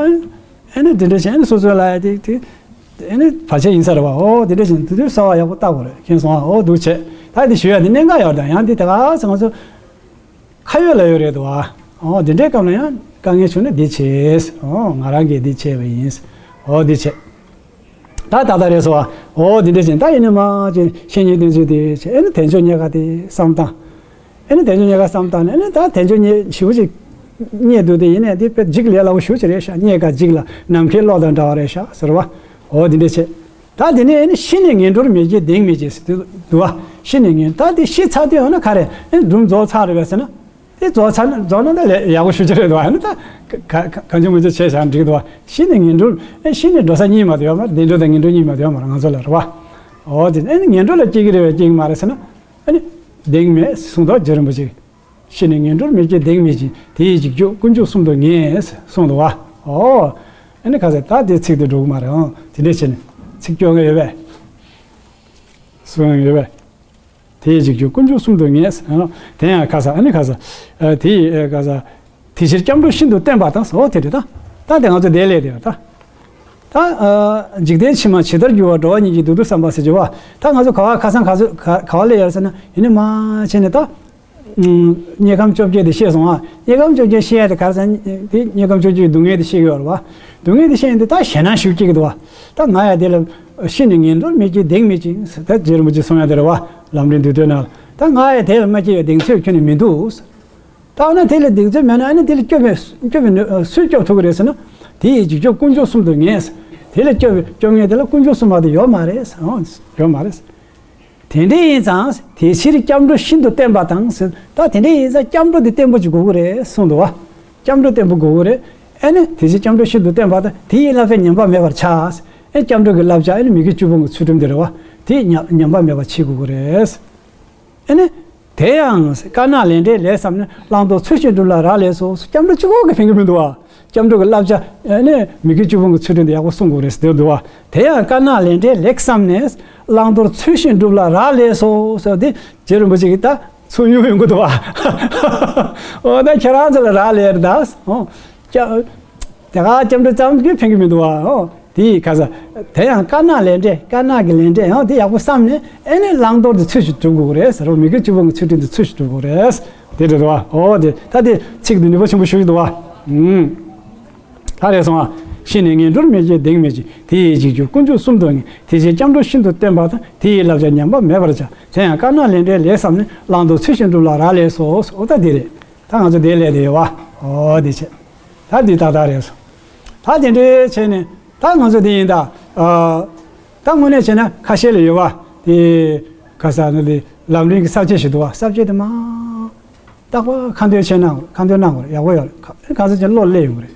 ཨེ་ནི་དེ་འདྲ་བྱས་ཨེ་ནི་སོ་སོའི་ལ་ཡ་དེ་དེ་ཨེ་ནི་བར་ཆད་ཡིན་ས་རེད་བ། ཨོ་དེ་འདྲ་བྱས་དེ་དུས་གསོལ་བ་ཡག་པོ་བཏབ་དགོས་རེད་ཁྱེད་སོང་ཨ། ཨོ་འདུག་བྱས་ད་དེ་ཞུ་ཡ་དེ་གནད་འགག་ཡོད་ད་ཡང་དེ་དེ་ག་ཚོད་ང་ཚོ། ཁ་ཡོད་ལ་ཡོད་རེད་དོ། ཨོ་འདི་འདྲའི་སྐབས་ལ་ཡང་དཀའ་ངལ་བྱུང་ན་འདི་བྱེད། ཨོ་ང་རང་གིས་འདི་བྱས་པ་ཡིན། ཨོ་འདི་བྱེད། ད་ད་ད་རེད་སོ། ཨོ་འདི་འདྲ་བྱེད་ད་ཡིན་ན་མ་བྱེད་བཤེས་གཉེན་བསྟེན་ཚུལ་དེ་བྱེད་ཨེ་ནི་དལ་འབྱོར་རྙེད་དཀའ་དེ་བསམ་སྟངས། ཨེ་ནི་དལ་འབྱོར་རྙེད་དཀའ་བསམ་སྟངས་ནི་ཨེ་ནི་ད་དལ་འབྱོར་རྙེད་ཞེ་པོ་ཅིག་རྙེད་འདུག་དེ་ཡིན་ནའི་དེ་དཔེ་འཇིག་ལས་སླ་བོ་ཞེ་པོ་ཅིག་རེད་ཤག་རྙེད་དཀའ་འཇིག་ལ་ནམ་མཁའི་གློག་དང་འདྲ་བ་རེད་ཤག་ཟེར་བ། ཨོ་འདི་འདྲ་བྱེད། ད་དེ་ནས་ནི་ཤི་ནས་ངན་འགྲོར་མི་སྐྱེ་གདེང་མི་སྐྱེ་ཟེར་དུས་འདུག་བ། ཤི་ནས་ངན་ད་དེ་ཤི་ཚར་དུས་ཡང་ན་ག་རེ་ཨེ་སྒྲུང་རྫོགས་ཚར་རེད་པས་ཟེར་ན། དེ་རྫོགས་ཚར་ན་རྫོགས་ན་ད་ལས་ཡག་པོ་ཞུ་རྒྱུ་རེད་འདུག་བ། ཨ་ནི་ད་ག་ག་གང་བྱུང་མང་བྱུང་བྱས་བཞག་འགྲིག་འདུག་བ། ཤི་ནས་ངན་འགྲོར་ཨེ་ཤི་ནས་འགྲོ་ས་གཉིས་མ་གཏོགས་ཡོད་མ་རེད། བདེ་འགྲོ་དང་ངན་འགྲོ་གཉིས་མ་གཏོགས་ཡོད་མ་རེད་ང་ཚོ་ལ་རེད་བ། འོ་དེ་ཨེ་ནི་ངན་འགྲོ་ལ་སྐྱེ་གི་རེད་པས་སྐྱེ་གི་མ་རེད་ཟེར་ན། ཨེ་ནི་གདེང་མེད་གསུངས་འདུག་རྗེ་རིན་པོ་ཆེ། ཤི་ནས་ངན་འགྲོར་མི་སྐྱེ་གདེང་མེད་ཅིང་དེ་ཡི་འཇིགས་སྐྱོབ་དཀོན་མཆོག་གསུམ་དུ་ངེས་གསུངས་འདུག་བ། ཨོ། ཨ་ནི་ཁ་ཟེར་ད་དེ་ཚིག་དེ་འགྲོ་གི་མ་རེད་ཨང་དེ་འདྲས་བྱས་ནས་ཚིག་སྐྱོ་ངེས་ཡོད་པས། གསུང་ཡོད་པས། དེ་ཡི་འཇིགས་སྐྱོབ་དཀོན་མཆོག་གསུམ་དུ་ངེས། དེ་ཡང་ཁ་ཟེར་ཨ་ནི་ཁ་ཟེར། དེ་ཡི་ཁ་ཟེར། དེ་ཕྱིར་སྐྱབས་འགྲོ་ཤིན་ཏུ་བསྟེན་པ་དང་ཟེར་ཨོ་དེ་རེད་ད། ད་དེ་ང་ཚོ་དེ་ལས་དེ་ད། ད། འཇིག་རྟེན་ཕྱི་མ་ཇི་ལྟར་འགྱུར་བ་འགྲོ་བ་ཉིད་ཀྱི་དུག་དུག་བསམ་པ་ཟེར་གྱི་བ། ད་ང་ཚོ་ག་བ་ཁ་སང་ག་ཚོད་ག་ག་བ་ལས་ཡར་ཟེར་ན་ཡིན་ནི་མ་བྱས་ནས་ད། དམྱལ་ཁམས་བཅོ་བརྒྱད་དེ་ཤེས་སོང་ཨ། དམྱལ་ཁམས་བཅོ་བརྒྱད་ཤེས་ཡ་དེ་ག་རེ་ཟེར་ན་དེ་དམྱལ་ཁམས་བཅོ་བརྒྱད་ཀྱི་སྡུག་བསྔལ་དེ་ཤེས་ཡོད་རེད་བ། སྡུག་བསྔལ་དེ་ཤེས་ཡིན་དུས་ད་ཞེད་སྣང་ཞིག་སྐྱེ་གི་འདུག་བ། ད་ང་ཡ་དེ་ལ་ཤི་ནས་ངན་འགྲོར་མི་སྐྱེ་གདེང་མེད་ཅིང་ཟེར་ད་རྗེ་རིན་པོ་ཆེ་གསུང་ཡ་དེ་རེད་བ། ལམ་རིམ་བསྡུས་དོན་ནང་ལ་ད་ང་ཡ་དེ་ལ་མ་སྐྱེ་བའི་གདེང་ཚོད་ཁྱོན་ནས་མི་འདུག་ད་ན་དེ་ལ་གདེང་ཚོད་མེད་ན་ཨ་ནི་དེ་ལ་སྐྱོབ་པའི་སྐྱོབ་པའི་སུས་སྐྱོབ་ཐུབ་ཀྱི་རེད་ཟེར་ན། དེ་ཡི་འཇིགས་སྐྱོབ་དཀོན་མཆོག་གསུམ་དུ་ངེས། དེ་ལ་སྐྱོབ་པའི་སྐྱོབ་མཁན་དེ་ལ་དཀོན་མཆོག་གསུམ་མ་གཏོགས་ཡོད་མ་རེད་ཟེར། ཡོད་མ་རེད། དེ་འདྲ་ཡིན་ཙང་དེ་ཕྱིར་སྐྱབས་འགྲོ་ཤིན་ཏུ་བསྟེན་པ་དང་ཟེར། ད་དེ་འདྲ་ཡིན་ཙང་སྐྱབས་འགྲོ་དེ་བརྟན་པོ་ཅིག་དགོས་ཀྱི་རེད་གསུངས་འདུག་བ། སྐྱབས་འགྲོ་བརྟན་པོ་དགོས་ཀྱི་རེད། ཨེ་ནི་དེ་ཕྱིར་སྐྱབས་འགྲོ་ཤིན་ཏུ་བསྟེན་པ་དང་དེ་ཡི་བསླབ་བྱ་ཉམས་པ་མེད་པར་བྱ། ཨེ་སྐྱབས་འགྲོ་གི་བསླབ་བྱ་ཨེ་ནི་མི་དགེ་བཅུ་སྤོང་གི་ཚུལ་ཁྲིམས་དེ་རེད་བ། དེ་ཉམས་ཉམས་པ་མེད་པར་བྱེད་དགོས་ཀྱི་རེད། ཨ་ནི། དེ་ཡང་དཀར་ནག་ལས་འབྲས་ལེགས་བསམས་ནས། བླང་དོར་ཚུལ་བཞིན་སྒྲུབ་ལ་རག་ལས་སོ། སྐྱབས་འགྲོ་གཅིག་པོ་གིས་ཕན་གྱི་མི་འདུག་བ། སྐྱབས་འགྲོ་གི་བསླབ་བྱ་ཨ་ནི་མི་དགེ་བཅུ་སྤོང་གི་ཚུལ་ཁྲིམས་དེ་ཡག་པོ་སྲུང་དགོས་རེད་ཟེར་འདུག་བ། དེ་ཡང་དཀར་ནག་ལས་འབྲས་ལེགས་བསམས་ནས། བླང་དོར་ཚུལ་བཞིན་སྒྲུབ་ལ་རག་ལས་སོ་ཟེར་དེ་རྗེ་རིན་པོ་ཆེ་གིས་ད་ཚུར་གཡུག་ཡོང་གི་འདུག་བ། འོ་ད་ཁྱེད་རང་ཚོ་ལ་རག་ལས་རེད་ད། འོ། སྐྱབས། དེ་ག་སྐྱབས་འགྲོ་ཙམ་གྱིས་ཕན་གྱི་མི་འདུག་བ། འོ། དེ་ཡི་ཁ་ས། དེ་ཡང་དཀར་ནག་ལས་འབྲས་དཀར་ནག་གི་ལས་འབྲས་ཡང་དེ་ཡག་པོ་བསམ་ནས་ཨེ་ནས་བླང་དོར་དེ་ཚུལ་བཞིན་སྒྲུབ་དགོས་རེད་ཟེར་རོ། མི་དགེ་བཅུ་སྤོང་གི་ཚུལ་ཁྲིམས་དེ་ཚུལ་བཞིན་སྒྲུབ་དགོས་རེད། དེ་རེད་བ། འོ་དེ་ད་དེ་ཚིག་དེ་ནུས་པ་ཆེན་པོ་ཞིག་འདུག་བ། ཨུམ། ད་རེད་སོང་ཨ། ཤི་ནས་ངན་འགྲོར་མི་སྐྱེ་གདེང་མེད་ཅིང་། དེ་ཡི་འཇིགས་སྐྱོབ་དཀོན་མཆོག་གསུམ་དུ་ངེས། དེ་ཕྱིར་སྐྱབས་འགྲོ་ཤིན་ཏུ་བསྟེན་པ་དང་། དེ་ཡི་བསླབ་བྱ་ཉམས་པ་མེད་པར་བྱ། དེ་ཡང་དཀར་ནག་ལས་འབྲས་ལེགས་བསམས་ནས། བླང་དོར་ཚུལ་བཞིན་སྒྲུབ་ལ་རག་ལས་སོ། འོ་ད་དེ་རེད། ད་ང་ཚོ་དེའི་ལས་དེ་ཡོད་བ། འོ་དེ་བྱས། ད་འདི་ཏག་ཏག་རེད་སོང་། ད་དེ་འདྲའི་བྱས་ནས་ད་ང་ཚོ་དེ་ཡིན་ད། ཨ། ད་དངོས་གནས་བྱས་ན་ཁ་ཤས་ལ་ཡོད་བ། དེ་ག་ས་ན་དེ་ལམ་རིམ་གྱི་ས་བཅད་ཞིག་འདུག་བ། ས་བཅད་དེ་མ། རྟག་པར་ཁ་འདོན་བྱས་ན་ཁ་འདོན་གནང་དགོས་རེད། ཡག་པོ་ཡོད་རེད། ག་ས་ཅན་བློ་སླེབས་ཡོང་གི་རེད།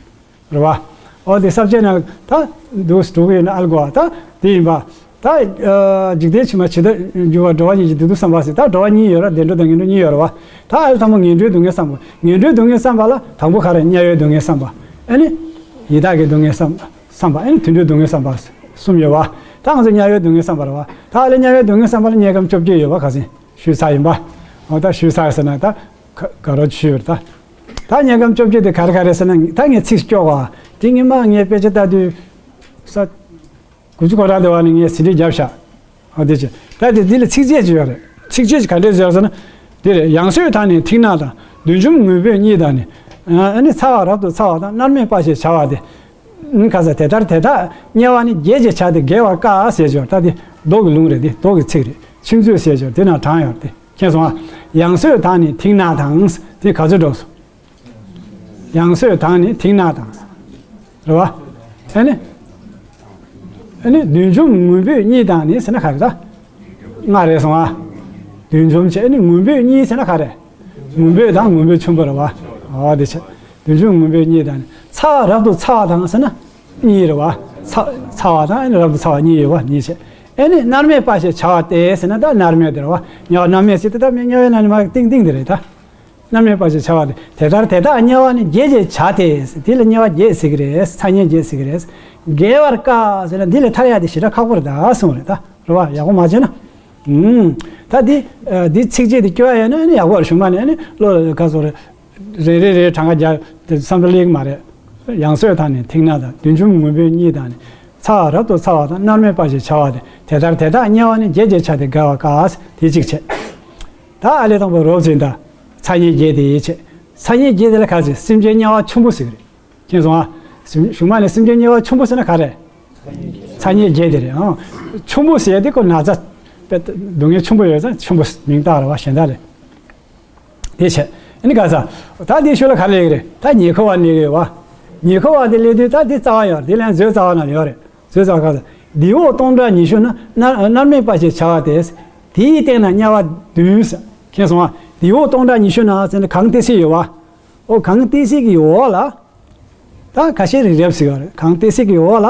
རེད་བ། འོ་དེ་ས་བཅད་ནང་ད་འདུག་འགྲོ་གི་ཡོད་ན་ཨ་ལ་གོ་བ་ད་དེ་ཡིན་པ། ད་འཇིག་རྟེན་ཕྱི་མ་ཇི་ལྟར་འགྱུར་བ་འགྲོ་བ་ཉིད་ཀྱི་བདེ་སྡུག་བསམ་པ་ཟེར། ད་འགྲོ་བ་གཉིས་ཡོད་ར། བདེ་འགྲོ་དང་ངན་འགྲོ་གཉིས་ཡོད་ར་བ། ད་ཨ་ལ་དང་པོ་ངན་འགྲོའི་སྡུག་བསྔལ་བསམ་པ། ངན་འགྲོའི་སྡུག་བསྔལ་བསམ་པ་ལ་དང་པོ་ག་རེ། དམྱལ་བའི་སྡུག་བསྔལ་བསམ་པ། ཨ་ནི་ཡི་དྭགས་ཀྱི་སྡུག་བསྔལ་བསམ་པ། བསམ་པ། ཨ་ནི་དུད་འགྲོའི་སྡུག་བསྔལ་བསམ་པ་གསུམ་ཡོད་བ། ད་ང་ཚོ་དམྱལ་བའི་སྡུག་བསྔལ་བསམ་པ་ར་བ། ད་ཨ་ལ་དམྱལ་བའི་སྡུག་བསྔལ་བསམ་པ་ལ་དམྱལ་ཁམས་བཅོ་བརྒྱད་ཡོད་བ། ཁ་སང་ཞུས་ཚར་ཡིན་པ། འོ་ད་ཞུས་ཚར་ཟེར་ན་ད་ག་ག་རོ་ཞུས་པ་རེད་ད། ད་དམྱལ་ཁམས་བཅོ་བརྒྱད་དེ་ག་རེ་ག་རེ་ཟེར་ན། ད་ངས་ཚིག་སྐྱོ་བ་དེ་ངས་མ་ངས་དཔེ་ཆ་ལྟ་དུས་ས་དགུ་བཅུ་གོ་གྲངས་དེ་བ་ནས་ངས་ཟིན་བྲིས་བརྒྱབ་བཞག་འོ་དེ་བྱས། ད་དེ་འདི་ལ་ཚིགས་བཅད་ཅིག་ཡོད་རེད། ཚིགས་བཅད་ཅིག་ག་འདྲས་བཟོས་ཟེར་ན། འདི་རེད། ཡང་སོས་དང་ནི་མཐིང་ནག་དང་། བདུད་འཇོམས་ངུ་འབོད་གཉིས་དང་ནི། ཨ་ནི་ཚ་བ་རབ་ཏུ་ཚ་བ་དང་། མནར་མེད་དཔའ་ཞེས་བྱ་བ་སྟེ། ཨ་ནི་ཁ་ས་དེ་ལྟར་དེ་དག་དམྱལ་བ་ནི། བརྒྱད་ཅེས་བྱ་སྟེ་བརྒལ་བར་དཀའ་ཟེར་ཅིག་ཡོད། ད་དེ་མདོ་གི་ལུང་རེད། དེ་མདོ་གི་ཚིག་རེད། ཕྱིན་ཚུལ་ཟེར་ཅིག་ཡོད། དེ་ནང་དྲངས་ཡོད་དེ། མཁྱེན་སོང་ཨ། ཡང་སོས་དང་ནི་མཐིང་ནག་དང་། དེ་ག་ཚོད་འགྲོ་སོང་། ཡང་སོས་དང་ནི་མཐིང་ནག་དང་། རེད་བ། ཨ་ནི། ཨ་ནི་བདུད་འཇོམས་ངུ་འབོད་གཉིས་དང་ནི་ཟེར་ན་ག་རེ་ད། ལྔ་རེད་སོང་ཨ། བདུད་འཇོམས་བྱས། ཨ་ནི་ངུ་འབོད་གཉིས་ཟེར་ན་ག་རེ། ངུ་འབོད་དང་ངུ་འབོད་ཆེན་པོ་རེད་བ། འོ་དེ་བྱས། བདུད་འཇོམས་ངུ་འབོད་གཉིས་དང་ནི། ཚ་བ་རབ་ཏུ་ཚ་བ་དང་ཟེར་ན། གཉིས་རེད་བ། ཚ་ཚ་བ་དང་ཨ་ནི་རབ་ཏུ་ཚ་བ་གཉིས་ཡོད་བ། གཉིས་བྱས། ཨ་ནི་མནར་མེད་དཔའ་ཞེས་བྱ་བ་སྟེ་ཟེར་ན། ད་མནར་མེད་དེ་རེད་བ། དམྱལ་བ་མནར་མེད་ཟེར་དེ་ད་དམྱལ་བའི་ནང་ནས་མར་ཏིང་ཏིང་དེ་རེད་ད། མནར་མེད་དཔའ་ཞེས་བྱ་བ་སྟེ། དེ་ལྟར་དེ་དག་དམྱལ་བ་ནི། བརྒྱད་ཅེས་བྱ་སྟེ། དེ་ལ་དམྱལ་བ་བརྒྱད་ཟེར་གི་རེད། ཚ་དམྱལ་བརྒྱད་ཟེར་གི་རེད། བརྒལ་བར་དཀའ་ཟེར་ན་འདི་ལས་ཐར་ཡག་དེ་ཞེ་དྲག་ཁག་པོ་རེད་ད་གསུངས་རེད་ད། རེད་བ། ཡག་པོ་མ་བྱས་ན། ཨུམ། ད་འདི་ཨ་འདི་ཚིགས་བཅད་འདི་སྐྱོར་ཡ་ཡོད་ན་ཨ་ནི་ཡག་པོ་རེད། གཞུག་མ་ནས་ཨ་ནི་བློ་ལ་ག་སོ་རེ་རེ་རེ་རེ་གྲངས་ཀ་རྒྱག་དེ་བསམ་བློ་སླེབས་ཀྱི་མ་རེད། ཡང་སོས་དང་ནི་མཐིང་ནག་དང་། བདུད་འཇོམས་ངུ་འབོད་གཉིས་དང་ནི། ཚ་བ་རབ་ཏུ་ཚ་བ་དང་། མནར་མེད་དཔའ་ཞེས་བྱ་བ་སྟེ། དེ་ལྟར་དེ་དག་དམྱལ་བ་ནི། བརྒྱད་ཅེས་བྱ་སྟེ་བརྒལ་བར་དཀའ། དེ་གཅིག་བྱས། ད་ཨ་ལས་དང་པོ་རོབ་ཙམ་ད། ཚ་དམྱལ་བརྒྱད་དེ་བྱས། ཚ་དམྱལ་བརྒྱད་དེ་ལ་ག་ཚོད། སེམས་ཅན་དམྱལ་བ་ཆེན་པོ་ཟེར་གི་རེད། མཁྱེན་སོང་ཨ། སེམས་གཞུག་མ་ནས་སེམས་ཅན་དམྱལ་བ་ཆེན་པོ་ཟེར་ན་ག་རེ། ཚ་དམྱལ་བརྒྱད་དེ་རེད་ཨང་། ཆེན་པོ་ཟེར་དེ་ཁོ་ན་ཚ། དཔེ་སྡུག་བསྔལ་ཆེན་པོ་ཡོད་ཙང་ཆེན་པོ་མིང་བཏགས་རེད་བ། གཞན་དག་ལས། དེ་བྱས། ཨ་ནི་ག་ས། ད་དེའི་ཤུལ་ལ་ག་རེ་སླེབས་ཀྱི་རེད། ད་ཉེ་འཁོར་བ་སླེབས་ཀྱི་ཡོད་བ། ཉེ་འཁོར་བ་དེ་སླེབས་དུས་ད་དེ་རྩ་བ་ཡོད་རེད། དེ་ལན་མཛོད་རྩ་བ་ན་ཡོད་རེད། མཛོད་རྩ་བ་ག་ས། དེ་འོག་སྟོང་ཕྲག་ཉི་ཤུ་ན། མནར་མནར་མེད་དཔའ་ཞེས་བྱ་བ་སྟེ། དེའི་སྟེང་ན་དམྱལ་བ་བདུན་ཟེར། མཁྱེན་སོང་ཨ། དེ་འོག་སྟོང་ཕྲག་ཉི་ཤུ་ན་ཟེར་ན་གངས་ཏི་སེ་ཡོད་བ། འོ་གངས་ཏི་སེ་གི་འོག་ལ། ད་ཁ་ཤས་རི་རབ་ཟེར་བ་རེད། གངས་ཏི་སེ་གི་འོག་ལ།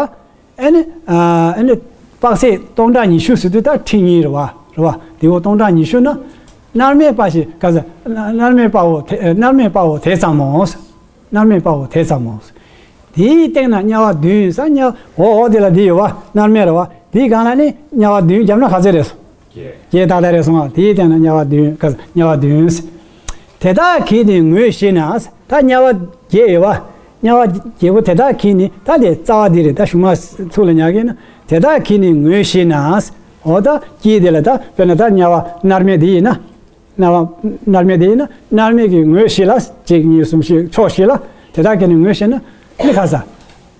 ཨ་ནི་ཨ་ནི་དཔག་ཚད་སྟོང་ཕྲག་ཉི་ཤུ་ཟེར་དུས་ད་ཁྲི་གཉིས་རེད་བ། རེད་བ། དེ་འོག་སྟོང་ཕྲག་ཉི་ཤུ་ན། མནར་མེད་དཔའ་ཞེས་ག་ས། མནར་མེད་དཔའ་བོ་དེ། མནར་མེད་དཔའ་བོ་དེ་ཙམ་མོ། མནར་མེད་དཔའ་བོ་དེ་ཙམ་མོ། དེའི་སྟེང་ན་དམྱལ་བ་བདུན་ཟེར། དམྱལ་འོག་འོག་དེ་ལ་དེ་ཡོད་བ། མནར་མེད་རེད་བ། དེའི་སྒང་ལ་ནི་དམྱལ་བ་བདུན་བརྒྱབ་ན་ག་ཚོད་རེད། བརྒྱད་ཏག་ཏག་རེད་སོང་ཨ། དེའི་སྟེང་ན་དམྱལ་བ་བདུན། ག་ས། དམྱལ་བ་བདུན་ཟེར། དེ་དག་གིས་ནི་ངུས་ཤི་ན། ད་དམྱལ་བ་བརྒྱད་ཡོད་བ། དམྱལ་བ་བརྒྱད་པོ་དེ་དག་གིས་ནི། ད་དེ་རྩ་བ་འདི་རེད། ད་གཞུག་མ་ཐུགས་ལ་ཉར་གི་ན། དེ་དག་གིས་ནི་ངུས་ཤི་ན། འོ་ད་དཀྱིལ་དེ་ལ་ད་དཔེར་ན་ད་དམྱལ་བ་མནར་མེད་འདི་ཡིན་ན། མནར་བ་མནར་མེད་འདི་ཡིན་ན་མནར་མེད་ཀྱིས་ངུས་ཤི་ལ། གཅིག་གཉིས་གསུམ་བཞི་ཕྱོགས་བཞི་ལ་དེ་དག་གིས་ནི་ངུས་ཤི་ན། ཨ་ནི་ག་ས།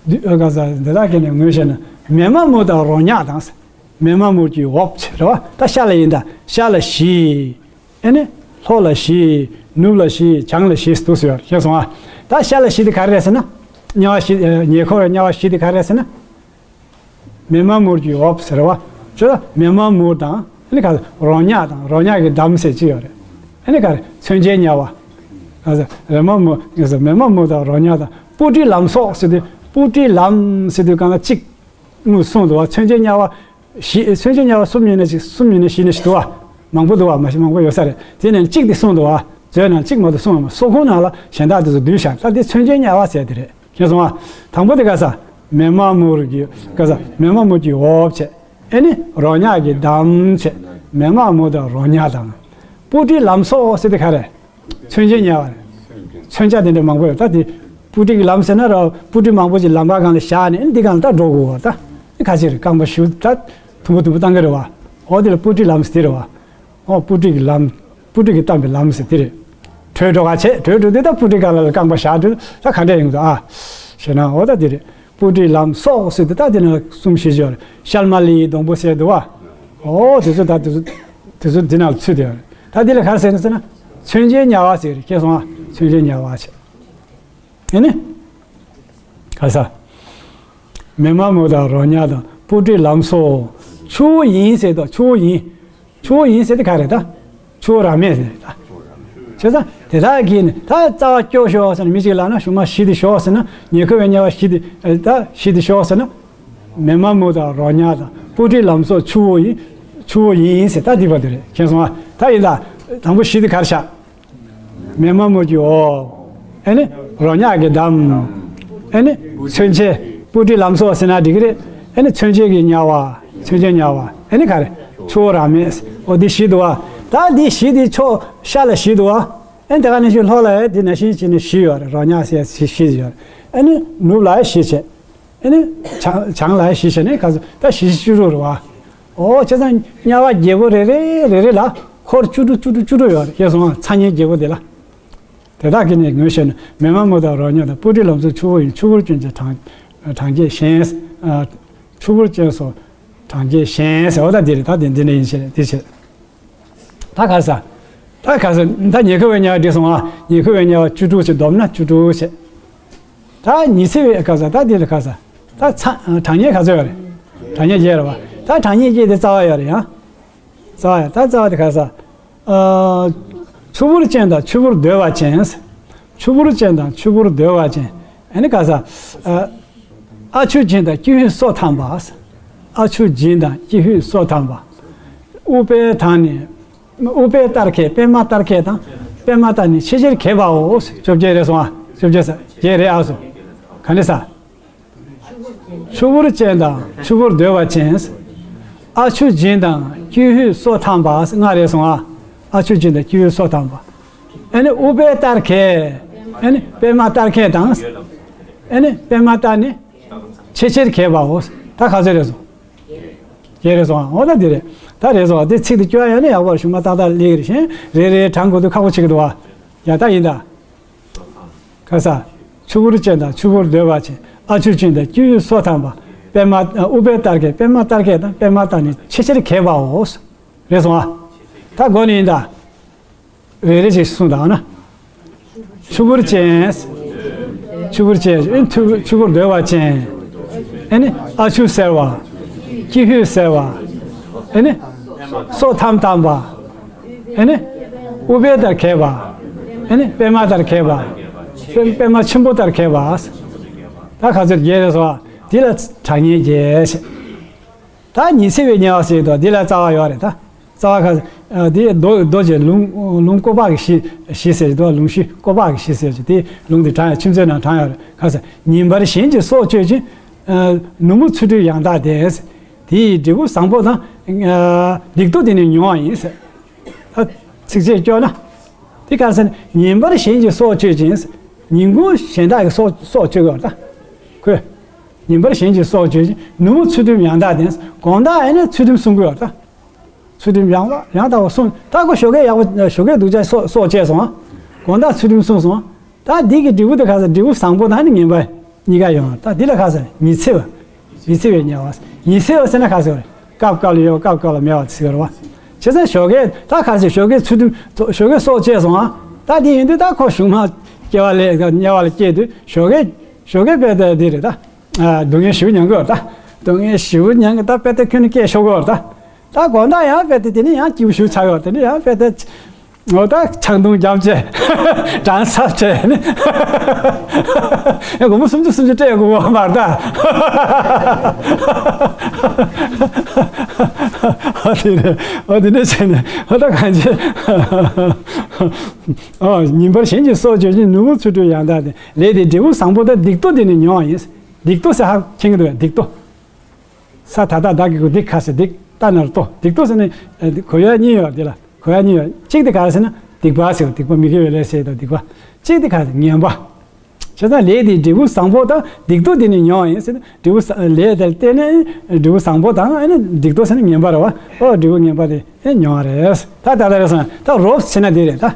འདི་ག་ས་དེ་དག་གིས་ནི་ངུས་ཤི་ན། མེ་མ་མུར་དང་རོ་མྱགས་དང་། མེ་མ་མུར་གྱི་འོབས་བྱས་རེད་བ། ད་ཤར་ལ་ཡིན་ད། ཤར་ལ་བཞི། ཨ་ནི་ལྷོ་ལ་བཞི། ནུབ་ལ་བཞི། བྱང་ལ་བཞི་ཟེར་དུས་སུ་ཡོད་རེད། ཤེས་སོང་ཨ། ད་ཤར་ལ་བཞི་དེ་ག་རེ་རེད་ཟེར་ན། དམྱལ་བ་བཞི། ཨ་ཉེ་འཁོར་བའི་དམྱལ་བ་བཞི་དེ་ག་རེ་རེད་ཟེར་ན། མེ་མ་མུར་གྱི་འོབས་ཟེར་བ། ཅོ་ད་མེ་མ་མུར་དང་། ཨ་ནི་ག་རོ་མྱགས་དང་། རོ་མྱགས་ཀྱི་འདམ་ཟེར་གཅིག་ཡོད་རེད། ཨ་ནི་ག་རེ་མཚོན་ཆའི་དམྱལ་བ། ག་ས་རེ་མ་མུར། ག་ས་མེ་མ་མུར་དང་རོ་མྱགས་དང་། སྤུ་གྲིའི་ལམ་སོགས་ཟེར་དུས། སྤུ་གྲིའི་ལམ་ཟེར་དུས་གང་ལ་གཅིག་ངོས་གསུངས་འདུག་བ། མཚོན་ཆའི་དམྱལ་བ། བཞི། མཚོན་ཆའི་དམྱལ་བ་གསུམ་ཡིན་ན་ཞིག་གསུམ་ཡིན་ན་བཞི་ཡིན་ན་ཞིག་འདུག་བ། མང་པོ་འདུག་བ། མ་གཞི་མང་པོ་ཡོད་ས་རེད། དེ་ནས་གཅིག་དེ་གསུངས་འདུག་བ། མཛོད་ནང་གཅིག་མ་གཏོགས་གསུངས་མ། སོ་ཁོང་ནང་ལ་གཞན་དག་དེ་ཚོ་བསྡུས་བཞག་ད་དེ་མཚོན་ཆའི་དམྱལ་བ་ཟེར་དེ་རེད། མཁྱེན་སོང་ཨ། དང་པོ་དེ་ག་ས། མེ་མ་མུར་གྱི་ག་ས། མེ་མ་མུར་གྱི་འོབས་བྱས། ཨ་ནི་རོ་མྱགས་ཀྱི་འདམ་བྱས། མེ་མ་མུར་དང་རོ་མྱགས་དང་། སྤུ་གྲིའི་ལམ་སོགས་ཟེར་དེ་ག་རེ། མཚོན་ཆའི་དམྱལ་བ་རེད། མཚོན་ཆ་དེ་འདྲ་མང་པོ་ཡོད། ད་དེ་སྤུ་གྲི་གི་ལམ་ཟེར་ན་ར། སྤུ་གྲི་མང་པོ་ཅིག་ལམ་ཁ་སྒང་ལ་བཞག་ནས་འདི་སྒང་ལ་ད་འགྲོ་དགོས་པ། ད་ཁ་ཅིག་རེད། རྐང་པ་གཞུ་ད་དུམ་བུ་དུམ་བུ་བཏང་གི་རེད་བ། འོ་དེ་ལ་སྤུ་གྲི་ལམ་ཟེར་དེ་རེད་བ། འོ་སྤུ་གྲི་གི་ལམ། སྤུ་གྲི་གིས་བཏང་པའི་ལམ་ཟེར་དེ་རེད། བྲོས་འགྲོ་ག་བྱས། བྲོས་འགྲོ་དུས་ད་སྤུ་གྲི་སྒང་ལ་རྐང་པ་བཞག་དུས་ད་ག་འདྲ་ཡོང་འདུག་ཨ། ཞེ་ན་འོ་ད་དེ་རེད། སྤུ་གྲིའི་ལམ་སོགས་ཟེར་དུས་ད་དེ་ན་གསུམ་བཞི་ཡོད་རེད། ཤལ་མ་ལི་ཡི་སྡོང་པོ་ཟེར་འདུག་བ། འོ་དེ་ཚོ་ད་དེ་ཚོ་དེ་ཚོ་འདི་ནང་ཚུད་དེ་ཡོད་རེད། ད་འདི་ལ་ག་རེ་ཟེར་ན་ཟེར་ན། མཚོན་ཆའི་དམྱལ་བ་ཟེར་རེད། མཁྱེན་སོང་ཨ། མཚོན་ཆའི་དམྱལ་བ་ཟེར། ཨེ་ནི། ག་ས། མེ་མ་མུར་དང་རོ་མྱགས་དང་སྤུ་གྲིའི་ལམ་སོགས། ཆུ་བོ་ཡིན་ཟེར་དོ། ཆུ་བོ་ཡིན། ཆུ་བོ་ཡིན་ཟེར་དེ་ག་རེད་ད། ཆུ་བོ་རབ་མེད་ཟེར་ད། བྱས་ཙང་དེ་དག་གིས་ནི་ད་རྩ་བ་སྐྱོ་ཤོག་ཟེར་ན། མི་གཅིག་ལ་ན་གཞུག་མ་ཞི་སྟེ་ཤོག་ཟེར་ན། ཉེ་ཁུ་བའི་དམྱལ་བ་ཞི་སྟེ་ད་ཞི་སྟེ་ཤོག་ཟེར་ན། མེ་མ་མུ་དང་རོ་མྱགས་དང་སྤུ་གྲིའི་ལམ་སྲོག་ཆུ་བོ་ཡིན། ཆུ་བོ་ཡིན་ཟེར་ད་འདི་བར་དུ་རེད། མཁྱེན་སོང་ཨ། ད་ཡིན་ད། དང་པོ་ཞི་སྟེ་གར་བཞག་མེ་མ་མུ་གི་འོ། ཨེ་ནི་རོ་མྱགས་ཀྱི་འདམ། ཨེ་ནི་མཚོན་ཆའི་སྤུ་གྲིའི་ལམ་སྲོག་ཟེར་ན་འགྲིག་གི་རེད། ཨེ་ནི་མཚོན་ཆའི་གི་དམྱལ་བ། མཚོན་ཆའི་དམྱལ་བ། ཨེ་ནི་ག་རེ། ཆུ་བོ་རང་མེད། འོ་འདི་ཞི་འདུག་བ། ད་འདི་ཞི་སྟེ་ཕྱོགས་ཤར་ལ་ཞི་འདུག་བ། ཨེ་ནི་དེ་ག་ནས་ཞིག་ལྷོ་ལ་ཡ་འདི་ནང་བཞིན་བྱས་ནས་ཞི་ཡོད་རེད། རོ་མྱགས་ཟེར་ཞི་ཞི་ཡོད་རེད། ཨེ་ནི་ནུབ་ལ་ཡ་ཞི་བྱས། ཨེ་ནི་བྱང་བྱང་ལ་ཡ་ཞི་བྱས་ནས་ག་ཚོད་ད་ཞི་ཞི་བཅུ་དྲུག་རེད་བ། འོ་བྱས་ཙང་དམྱལ་བ་བརྒྱད་པོ་རེ་རེ་རེ་རེ་ལ་འཁོར་བཅུ་དྲུག་བཅུ་དྲུག་བཅུ་དྲུག་ཡོད་རེད། ཤེས་སོང་ང་། ཚ་དམྱལ་བརྒྱད་པོ་དེ་ལ། དེ་དག་གིས་ནི་ངོས་བཞེས་ནས། མེ་མ་མུ་དང་རོ་མྱགས་དང་། སྤུ་གྲིའི་ལམ་སྲོག་ཆུ་བོ་ཡིན། ཆུ་བུར་སྐྱོན་ཅན་གྲང་གྲང་རྒྱལ་གཞན། ཨ། ཆུ་བུར་སྐྱོན་སོགས་གྲང་རྒྱལ་གཞན་ཟེར་བ་ད་འདི་རེད། ད་འདི་འདི་འདྲ་ཡིན་ཞེས་འདི་བྱེད། ད་ག་ས། ད་ག་ས། ད་ཉེ་ཁུ་བའི་དམྱལ་བ་འགྲིག་སོང་ང་། ཉེ་ཁུ་བའི་དམྱལ་བ་བཅུ་དྲུག་བྱས། བསྡོམས་ན་བཅུ་དྲུག་བྱས། ད་ཉི་ཚེ་བའི་ག་ས། ད་འདི་ལ་ག་ས། ད་ཚ་གྲང་དམྱལ་ག་ཚོད་ཡོད་རེད། གྲང་དམྱལ་བརྒྱད་རེད་བ། ད་གྲང་དམྱལ་བརྒྱད་དེ་རྩ་བ་ཡོད་རེད་ཡ། རྩ་བ་ཡ། ད་རྩ་བ་དེ་ག་ས། ཨ། ཆུ་བུར་ཅན་དང་ཆུ་བུར་འདོད་པ་ཅན། ཆུ་བུར་ཅན་དང་ཆུ་བུར་འདོད་པ་ཅན། ཨ་ནི་ག་ས། ཨ། ཨ་ཆུ་སྦྱིན་དང་ཀྱི་ཧུད་སོ་ཐམ་པ། ཨ་ཆུ་སྦྱིན་དང་ཀྱི་ཧུད་སོ་ཐམ་པ། ཨུཏྤལ་དང་ནི། ཨུཏྤལ་ལྟར་མཁས་པདྨ་ལྟར་མཁས་དང་། པདྨ་ལྟར་ནི་ཆེས་ཆེར་མཁས་པའོ། བཅོ་བརྒྱད་རེད་སོང་ཨ། བཅོ་བརྒྱད་ས་བརྒྱད་རེད་ཨ་སོ། ག་འདྲ་ས། ཆུ་བུར་ཅན་དང་ཆུ་བུར་འདོད་པ་ཅན། ཨ་ཆུ་སྦྱིན་དང་ཀྱི་ཧུད་སོ་ཐམ་པ། ལྔ་རེད་སོང་ཨ། ཨ་ཆུ་སྦྱིན་དང་ཀྱི་ཧུད་སོ་ཐམ་པ། ཨ་ནི་ཨུཏྤལ་ལྟར་མཁས། ཨ་ནི་པདྨ་ལྟར་མཁས་དང་། ཨ་ནི་པདྨ་ལྟར་ནི་ཆེས་ཆེར་མཁས་པའོ། ད་ག་ཚོད་རེད་སོང་། བརྒྱད་རེད་སོང་ཨ། འོ་ད་འདི་རེད། ད་རེད་སོང་ཨ། དེ་ཚིག་དེ་སྐྱོར་ཡ་ནི་ཡག་པོ་རེད། གཞུག་མ་ཏག་ཏག་སླེབས་ཀྱི་རེད། གཞན་རེ་རེ་བགྲང་དགོས་དུས་ཁག་པོ་ཆགས་ཀྱི་འདུག་བ། ཡ་ད་ཡིན་ད། ག་ས། ཆུ་བུར་ཅན་དང་ཆུ་བུར་འདོད་པ་ཅན། ཨ་ཆུ་སྦྱིན་དང་ཀྱི་ཧུད་སོ་ཐམ་པ། པདྨ། ཨུཏྤལ་ལྟར་མཁས། པདྨ་ལྟར་མཁས་དང་། པདྨ་ལྟར་ནི་ཆེས་ཆེར་མཁས་པའོ། རེད་སོང་ཨ། ད་མགོ་ནས་ཡིན་ད། རེ་རེ་ཞིག་གསུངས་དང་ན། ཆུ་བུར་ཅན། ཆུ་བུར་ཅན། ཨེ་ཆུ་ཆུ་བུར་འདོད་པ་ཅན། ཨེ་ནི་ཨ་ཆུ་ཟེར་བ། ཀྱི་ཧུད་ཟེར་བ། ཨེ་ནི་སོ་ཐམ་ཐམ་པ། ཨེ་ནི་ཨུཏྤལ་ལྟར་མཁས་པ། ཨེ་ནི་པདྨ་ལྟར་མཁས་པ། པད་པདྨ་ཆེན་པོ་ལྟར་མཁས་པ། ད་ག་ཚོད་བརྒྱད་རེད་སོང་བ། འདི་ལ་གྲངས་ངེས་བརྒྱད་ཟེར། ད་ཉི་ཚེ་བའི་དམྱལ་བ་ཟེར་དུས་འདི་ལ་རྩ་བ་ཡོད་རེད་ད། རྩ་བ་ག་ཨ། དེ་རྡོ་རྡོ་རྗེ་ལུང་ལུང་བཀོད་པ་གི་གཞི་གཞི་ཟེར་དུས་ལུང་གཞི་བཀོད་པ་གི་གཞི་ཟེར་གྱི་དེ་ལུང་དེ་དྲངས་ཡ། ཆུ་མཛོད་ནང་དྲངས་ཡོད་རེད། ག་ས། ཉིན་པར་གཞན་གྱི་སྲོག་གཅོད་ཅིང་། ཨ། ནུབ་མོ་ཚུལ་ཁྲིམས་ཡང་དག་ལྡན། དེ་ཡི་འབྲས་བུ་བཟང་པོ་དང་། ཨ། སྡིག་ཏོ་དེ་ནི་མྱོང་བ་ཡིན་ཟེར། ད་ཚིགས་བཅད་སྐྱོར་ན། དེ་ག་ས། ཉིན་པར་གཞན་གྱི་སྲོག་གཅོད་ཅིང་། ཉིན་གུང་གཞན་དག་གི་སྲོག་སྲོག་གཅོད་ཀྱི་ཡོད་རེད་ད། ཁོས། ཉིན་པར་གཞན་གྱི་སྲོག་གཅོད་ཅིང་། ནུབ་མོ་ཚུལ་ཁྲིམས་ཡང་དག་ལྡན། དགོང་དག་ཨེ་ནས་ཚུལ་ཁྲིམས་སྲུང་གི་ཡོད་ད། ཚུལ་ཁྲིམས་ཡང་ཡང་དག་པར་སྲུང་། ད་ཁོ་ཞོགས་ཀས་ཡག་པོ་ཞོགས་ཀས་སྡུག་ཅག་སྲོག་སྲོག་བཅད་སོང་ཨ། དགོང་དག་ཚུལ་ཁྲིམས་སྲུང་སོང་ཨ། ད་འདི་གི་འབྲས་བུ་དེ་ག་ས། འབྲས་བུ་བཟང་པོ་དང་ནི་ངན་པ་གཉིས་ཀ་ཡོང་བ། ད་འདི་ལ་ག་ས། ཉི་ཚེ་བ། ཉི་ཚེ་བའི་དམྱལ་བ། ཉི་ཚེ་བ་ཟེར་ན་ག་ས་རེད། སྐབས་སྐབས་ལ་ཡོད་པ་སྐབས་སྐབས་ལ་མེད་པ་ཟེར་བ། བྱས་ཙང་ཞོགས་ཀས་ད་ག་ས། ཞོགས་ཀས་ཚུལ་ཁྲིམས་ཞོགས་ཀས་སྲོག་བཅད་སོང་ཨ། ད་འདི་ཡིན་དུས་ད་ཁོ་གཞུག་མ་སྐྱེ་བ་ལས་དམྱལ་བ་ལ་སྐྱེས་དུས་ཞོགས་ཀས་ཞོགས་ཀས་དཔེ་ད་འདི་རེད་ད། ཨ། སྡུག་བསྔལ་ཞེ་པོ་མྱོང་གི་ཡོད་རེད་ད། སྡུག་བསྔལ་ཞེ་པོ་མྱོང་གི། ད་དཔེ་ད་ཁྱོན་ནས་སྐྱེ་ཤོར་གི་ཡོད་རེད་ད། ད་དགོང་དག་ཡང་དཔེ་ད་དེ་ནས་ཡང་སྐྱིད་པོ་ཞེ་པོ་ཆགས་ཡོད་རེད། དེ་ནས་ཡང་དཔེ་ད། འོ་ད་ཆང་འཐུང་རྒྱབ་བྱས། གྲང་ཚབ་བྱས་ནས། ཡང་སྒོར་མོ་སུམ་ཅུ་སུམ་ཅུ་སྤྲད་དགོས་པ་མ་རེད་ད། འོ་དེ་རེད། འོ་དེ་འདྲ་བྱས་ནས་འོ་ད་གང་བྱེད། ཨོ། ཉིན་པར་གཞན་གྱི་སྲོག་གཅོད་ཅིང་། ནུབ་མོ་ཚུལ་ཁྲིམས་ཡང་དག་ལྡན། ལས་དེའི་འབྲས་བུ་བཟང་པོ་དང་། སྡིག་ཏོ་དེ་ནི་མྱོང་བ་ཡིན། སྡིག་ཏོ་ཟེར་ཧ་མཁྱེན་གྱི་འདུག་གས། སྡིག་ཏོ། ས་ད་བཏགས་སྡ་གི་གུ་སྡིག་ག་ས། སྡིག་ཏ་ན་རོ་ཏོ། སྡིག་ཏོ་ཟེར་ནས་གོ་ཡ་གཉིས་ཡོད་དེ་ལ། གོ་ཡ་གཉིས་ཡོད། གཅིག་དེ་ག་རེ་ཟེར་ན་སྡིག་པ་ཟེར་བ། སྡིག་པ་མི་དགེ་བའི་ལས་བྱས་དང་སྡིག་པ། གཅིག་དེ་ག་རེ་ཟེར། ངན་པ། བྱས་ཙང་ལས་དེའི་འབྲས་བུ་བཟང་པོ་དང་། སྡིག་ཏོ་དེ་ནི་མྱོང་བ་ཡིན་ཟེར་ན། འབྲས་བུ་བཟང་ལས་དེ་ལ་བརྟེན་ནས་འབྲས་བུ་བཟང་པོ་དང་། ཨ་ནི་སྡིག་ཏོ་ཟེར་ན་ངན་པ་རེད་བ། ཨོ་འབྲས་བུ་ངན་པ་དེ་ཨེ་མྱོང་བ་རེད། ད་ད་ལྟ་རེད་སོང་། ད་རོབ་ཟེར་ན་དེ་རེད་ད།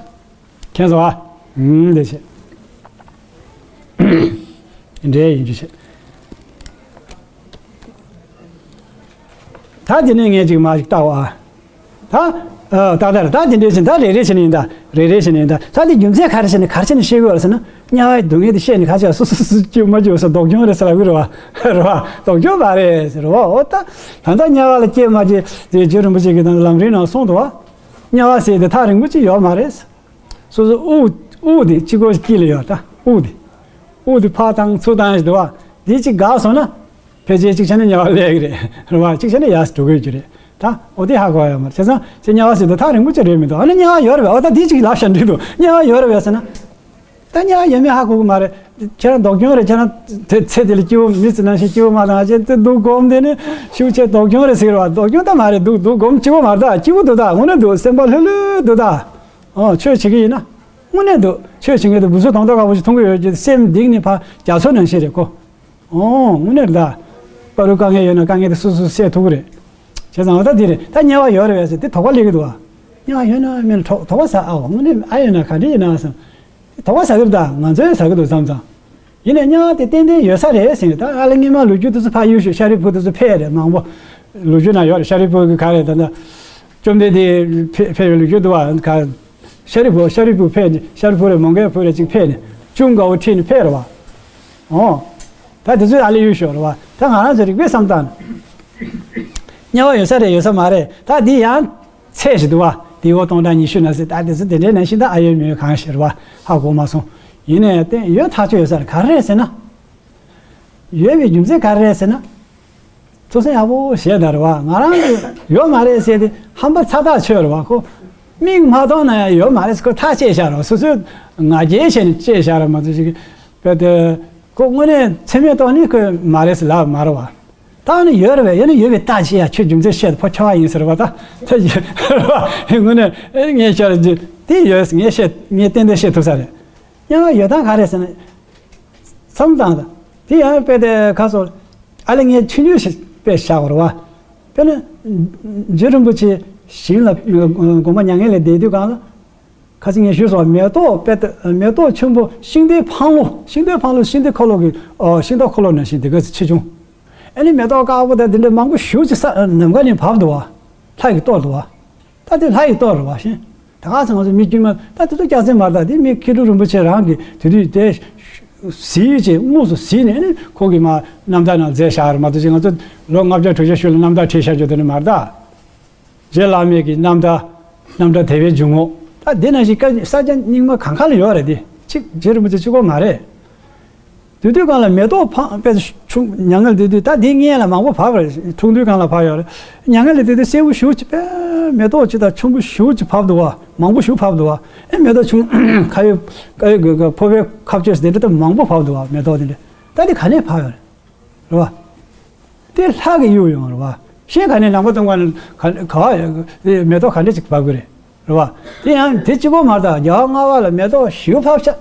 མཁྱེན་སོང་ཨ། ཨུམ་དེ་བྱས། འདྲེ་ཡིན་རྒྱུ་བྱས། ད་དེ་ནས་ངས་ཅིག་མ་ཅིག་བལྟའོ་ཨ། ད། ཨ། ད་ལྟར་ད་དེ་འདྲས་བྱས། ད་རེ་རེ་བྱས་ནས་ཡིན་ད། རེ་རེ་བྱས་ནས་ཡིན་ད། ད་དེ་རྒྱུ་མཚན་ག་རེ་བྱས་ནས་ག་རེ་བྱས་ནས་བཤད་དགོས་རེད་ཟེར་ན། དམྱལ་བའི་སྡུག་བསྔལ་དེ་བཤད་ནས་ག་རེ་བྱས། སོ་སོ་སོ་སོ་སྐྱིད་མ་སྐྱིད་ས་སྡུག་གྱོང་རེད་ཟེར་ལབ་ཀྱི་རེད་བ། རེད་བ། སྡུག་གྱོང་མ་རེད་ཟེར་བ། འོ་ད། ད་ལྟ་དམྱལ་བ་ལ་སྐྱེས་མ་སྐྱེས་དེ་རྗེ་རིན་པོ་ཆེ་གིས་ད་ལམ་རིམ་ནང་གསུངས་འདུག་བ། དམྱལ་བ་ཟེར་དེ་ཐག་རིང་པོ་ཅིག་ཡོད་མ་རེད། སོ་སོ་དབུགས་དབུགས་དེ་གཅིག་པོ་དཀྱིལ་ལ་ཡོད་ད། དབུགས་དེ་དབུགས་དེ་ཕར་བཏང་ཚུར་བཏང་ཞིག་འདུག་བ། དེ་གཅིག་འགག་སོང་ན་ཕལ་ཆེར་གཅིག་ཆ་ནས་དམྱལ་བ་སླེབས་ཀྱི་རེད། རེད་བ། གཅིག་ཆ་ནས་ཡར་འགྲོ་དགོས་ཀྱི་རེད་ད། འོ་དེ་ཧ་གོ་ཡ་མ་རེད། བྱས་ཙང་ཁྱེད་དམྱལ་བ་ཟེར་དུས་ཐག་རིང་པོ་ཅིག་རེད་མི་འདུག་ཨ་ནི་དམྱལ་བ་ཡོད་རེད་བས། འོ་ད་དེ་གཅིག་ལབ་བཞག་འགྲིག་འདུག་དམྱལ་བ་ཡོད་རེད་བས་ཟེར་ན། ད་དམྱལ་བ་ཡོད་མེད་ཧ་གོ་གི་མ་རེད། ཁྱེད་རང་སྡུག་གྱོང་རེད། ཁྱེད་རང་དེ་ཚེ་འདི་ལ་སྐྱིད་པོ་མི་ཚེ་ནང་བཞིན་སྐྱིད་པོ་མ་བཏང་། ཨ་ཅེ་དེ་སྡུག་སྒོམ་དེ་ནི་ཤུགས་ཆེ་སྡུག་གྱོང་རེད་ཟེར་བ། སྡུག་གྱོང་ད་མ་རེད། སྡུག་སྡུག་སྒོམ་སྐྱིད་པོ་མ་རེད་ད། སྐྱིད་པོ་འདུག་ད། དངོས་གནས་འདུག་སེམས་པ་ལྷོད་ལྷོད་འདུག་ད། ཨོ་ཆོས་བྱེད་ཀྱི་ཡིན་ན་དངོས་གནས་འདུག་ཆོས་བྱེད་མཁན་དེ་བུ་ཚོ་དོན་དག་ཁག་པོ་ཞིག་མཐོང་གི་ཡོད་ཀྱི། སེམས་གཏིང་ནས་ཕར་རྒྱ་མཚོ་ནང་བཞིན་རེད་ཁོ། ཨོ་དངོས་གནས་རེད་ད། བར་དུ་དཀའ་ངལ་ཡོད་ན་དཀའ་ངལ་དེ་སོ་སོས་སེལ་ཐུབ་ཀྱི་རེད། བྱས་ཙང་འོ་ད་འདི་རེད། ད་དམྱལ་བ་ཡོད་རེད་བས་ཟེར་དེ་དོགས་པ་སླེབས་ཀྱི་འདུག་བ། དམྱལ་བ་ཡོད་ན་མིན་དོགས་དོགས་པ་ཟ། ཨ་འོ་དངོས་གནས་ཨ་ཡོད་ན་ག་འདྲ་ཡིན་ན་བསམ། དོགས་པ་ཟ་གི་རེད་ད། ང་ཚོས་ཟ་གི་འདུག་བསམ་ཙང་། ཡིན་ནའི་དམྱལ་བ་དེ་ཏན་ཏན་ཡོད་ས་རེད་ཟེར། ད་ཨ་ལེ་སྔོན་མ་ལོ་རྒྱུས་དེ་ཚོ་ཕར་གཡུག་ཞོག་ཤཱ་རིའི་བུ་དེ་ཚོ་ཕེབས་རེད། མང་པོ་ལོ་རྒྱུས་ན་ཡོད་རེད། ཤཱ་རིའི་བུ་གི་ག་རེད་ད་ད། བཅོམ་ལྡན་འདས་ཕེབས་ཕེབས་པའི་ལོ་རྒྱུས་འདུག་བ། ག་ཤཱ་རིའི་བུ་ཤཱ་རིའི་བུ་ཕེབས་ནས། ཤཱ་རིའི་བུ་རེད། མོའུ་འགལ་བུ་རེད། ཅིག་ཕེབས་ནས་ཅུང་དགའ་བོ་ཁྲིད་ནས་ཕེབས་རེད་བ། ཨོ། ད་དེ་ཚོས་ཨ་ལེ་གཡུག་ཞོག་རེད་བ། ད་ང་རང་ཚོ་རིག་པས་བསམ་བཏང་ན། དམྱལ་བ་ཡོད་ས་རེད་ཡོད་ས་མ་རེད། ད་འདི་ཡང་ཚད་ཞིག་འདུག་བ། དེའི་འོག་སྟོང་ཕྲག་ཉི་ཤུ་ན་ཟེར། ད་དེ་ཚོ་དེ་འདྲའི་ནང་བཞིན་ད་ཨ་ཡོད་མི་ཡོད་གང་ཤེས་རེད་བ། ཧ་གོ་མ་སོང་། ཡིན་ནའི་ཏན་ཡོད་ཐག་ཆོད་ཡོད་ས་རེད། ག་རེ་རེད་ཟེར་ན། ཡོད་པའི་རྒྱུ་མཚན་ག་རེ་རེད་ཟེར་ན། ཐུགས་བསམ་ཡག་པོ་བཞེས་དང་རེད་བ། ང་རང་གི་ཡོད་མ་རེད་ཟེར་ཏེ་ཧམ་པ་ཚ་ཐག་ཆོད་རེད་བ། ཁོ་མིག་མ་མཐོང་ན་ཡང་ཡོད་མ་རེད་ཟེར་ཁོ་ཐག་བཅད་བཞག་རེད་བ། སོ་སོའི་ང་རྒྱལ་བྱས་ནས་བཅད་བཞག་རེད་མ་གཏོགས་ཅིག་དཔེ་དེ་ཁོ་དངོས་གནས་ཚད་མས་རྟོགས་ནི་ཁོས་མ་རེད་ཟེར་ལབ་མ་རེད་བ། ད་ནི་ཡོད་རེད་བས། ཡོད་ནི་ཡོད་པའི་རྟགས་ཅིག་ཡ། ཁྱོད་རྒྱུ་མཚན་བཤད། ཕོ་ཁྱོ་ག་ཡིན་ཟེར་བ། ད་ཐ་ཡི་རེད་བ། དངོས་གནས་ཨེ་ངས་བཤད་རྒྱུ་དེ་ཡོད། ངས་བཤད་ངས་ཏན་ཏན་བཤད་ཐུབ་ས་རེད། དམྱལ་བ་ཡོད་སྟངས་ག་རེ་ཟེར་ན། བསམ་བློ་བཏང་དང་། དེ་ཡང་དཔེ་དེ་ཁ་སོ། ཨ་ལེ་ངས་ཆུང་ཆུང་ཞིག་དཔེ་བཞག་པ་རེད་བ། དཔེར་ན། རྗེ་རིན་པོ་ཆེ་ཞིང་ལ་དགོངས་པ་མྱ་ངན་ལས་འདས་དུས་སྒང་ལ། ཁ་སང་ངས་ཞུས་སོང་། མེ་ཏོག་དཔེ་དེ་མེ་ཏོག་ཆེན་པོ་ཤིང་རྟའི་འཕང་ལོ། ཤིང་རྟའི་འཕང་ལོ། ཤིང་རྟའི་འཁོར་ལོ་གི། ཨོ་ཤིང་རྟ་འཁོར་ལོ་ནང་བཞིན་དེ་ག་ཚོད་ཆེ་ཆུང་། ཨ་ནི་མེ་ཏོག་དཀར་པོ་དང་དེ་འདྲ་མང་པོ་ཞེ་པོ་ཅིག་ས་ནམ་མཁའ་ནས་བབས་འདུག་བ། ལྷ་ཡི་གཏོར་འདུག་བ། ད་དེ་ལྷ་ཡི་གཏོར་རེད་བ་ཤེས། ད་ག་ཚོད་ང་ཚོ་མི་དཀྱུས་མ་ད་དེ་ཚོ་སྐྱག་རྫུན་མ་རེད། ད་དེ་མི་མཁས་གྲུབ་རིན་པོ་ཆེ་རང་གིས་དེ་དུས་དེ་གཟིགས་བྱས་དངོས་སུ་གཟིགས་ནས། ཨ་ནི་ཁོ་གིས་མར་རྣམ་ཐར་ནང་མཛད་བཞག་རེད་མ་གཏོགས་ཅིག་ང་ཚོ་ལོ་ལྔ་བརྒྱ་དྲུག་བརྒྱ་ཤུལ་ལ་རྣམ་ཐར་བྲིས་བཞག་རྒྱུ་དེ་ནི་མ་རེད་ད། རྗེ་བླ་མའི་གི་རྣམ་ཐར། རྣམ་ཐར་དད་པའི་འཇུག་ངོགས། ད་དེ་ནང་བཞིན་བཀའ་ས་སྐྱ་རྙིང་མ་གང་ག་ལ་ཡོད་རེད། དེ་གཅིག་རྗེ་རིན་པོ་ཆེ་གཅིག་པོ་མ་རེད། དེ་དུས་སྒང་ལ་མེ་ཏོག་འཕང་དཔེ་ཆུང་མྱ་ངན་ལས་འདས་དུས། ད་དེ་སྔོན་ལ་མང་པོ་བབས་རེད། འཁྲུངས་དུས་སྒང་ལ་བབས་ཡོད་རེད། མྱ་ངན་ལས་འདས་དུས་སེར་པོ་ཞེ་པོ་ཅིག་དཔེ་མེ་ཏོག་ཅིག་དང་ཆུང་ཀུ་ཞེ་པོ་ཅིག་བབས་འདུག་བ། མང་པོ་ཞེ་པོ་བབས་འདུག་བ། ཨེ་མེ་ཏོག་ཆུང་ཁ་ཡོད་ཁ་ཡོད་གི་གི་ཕོ་བའི་ཁ་གཅོད་དེ་འདྲ་ད་མང་པོ་བབས་འདུག་བ། མེ་ཏོག་དེ་འདྲ། ད་དེ་ག་ནས་བབས་ཡོད་རེད། རེད་བ། དེ་ལྷ་གིས་གཡུགས་ཡོང་རེད་བ། ཤེས་ག་ནས་ནང་པ་ཙོང་ཁ་ནས་ག་ག་བ་ཡོད་གི་མེ་ཏོག་ག་འདྲ་ཅིག་བབས་གི་རེད། རེད་བ། དེ་ཡང་དེ་གཅིག་པོ་མ་རེད་ད། རྒྱལ་བ་ལྔ་པ་ལ་མེ་ཏོག་ཞེ་པོ་བབས་ཤག་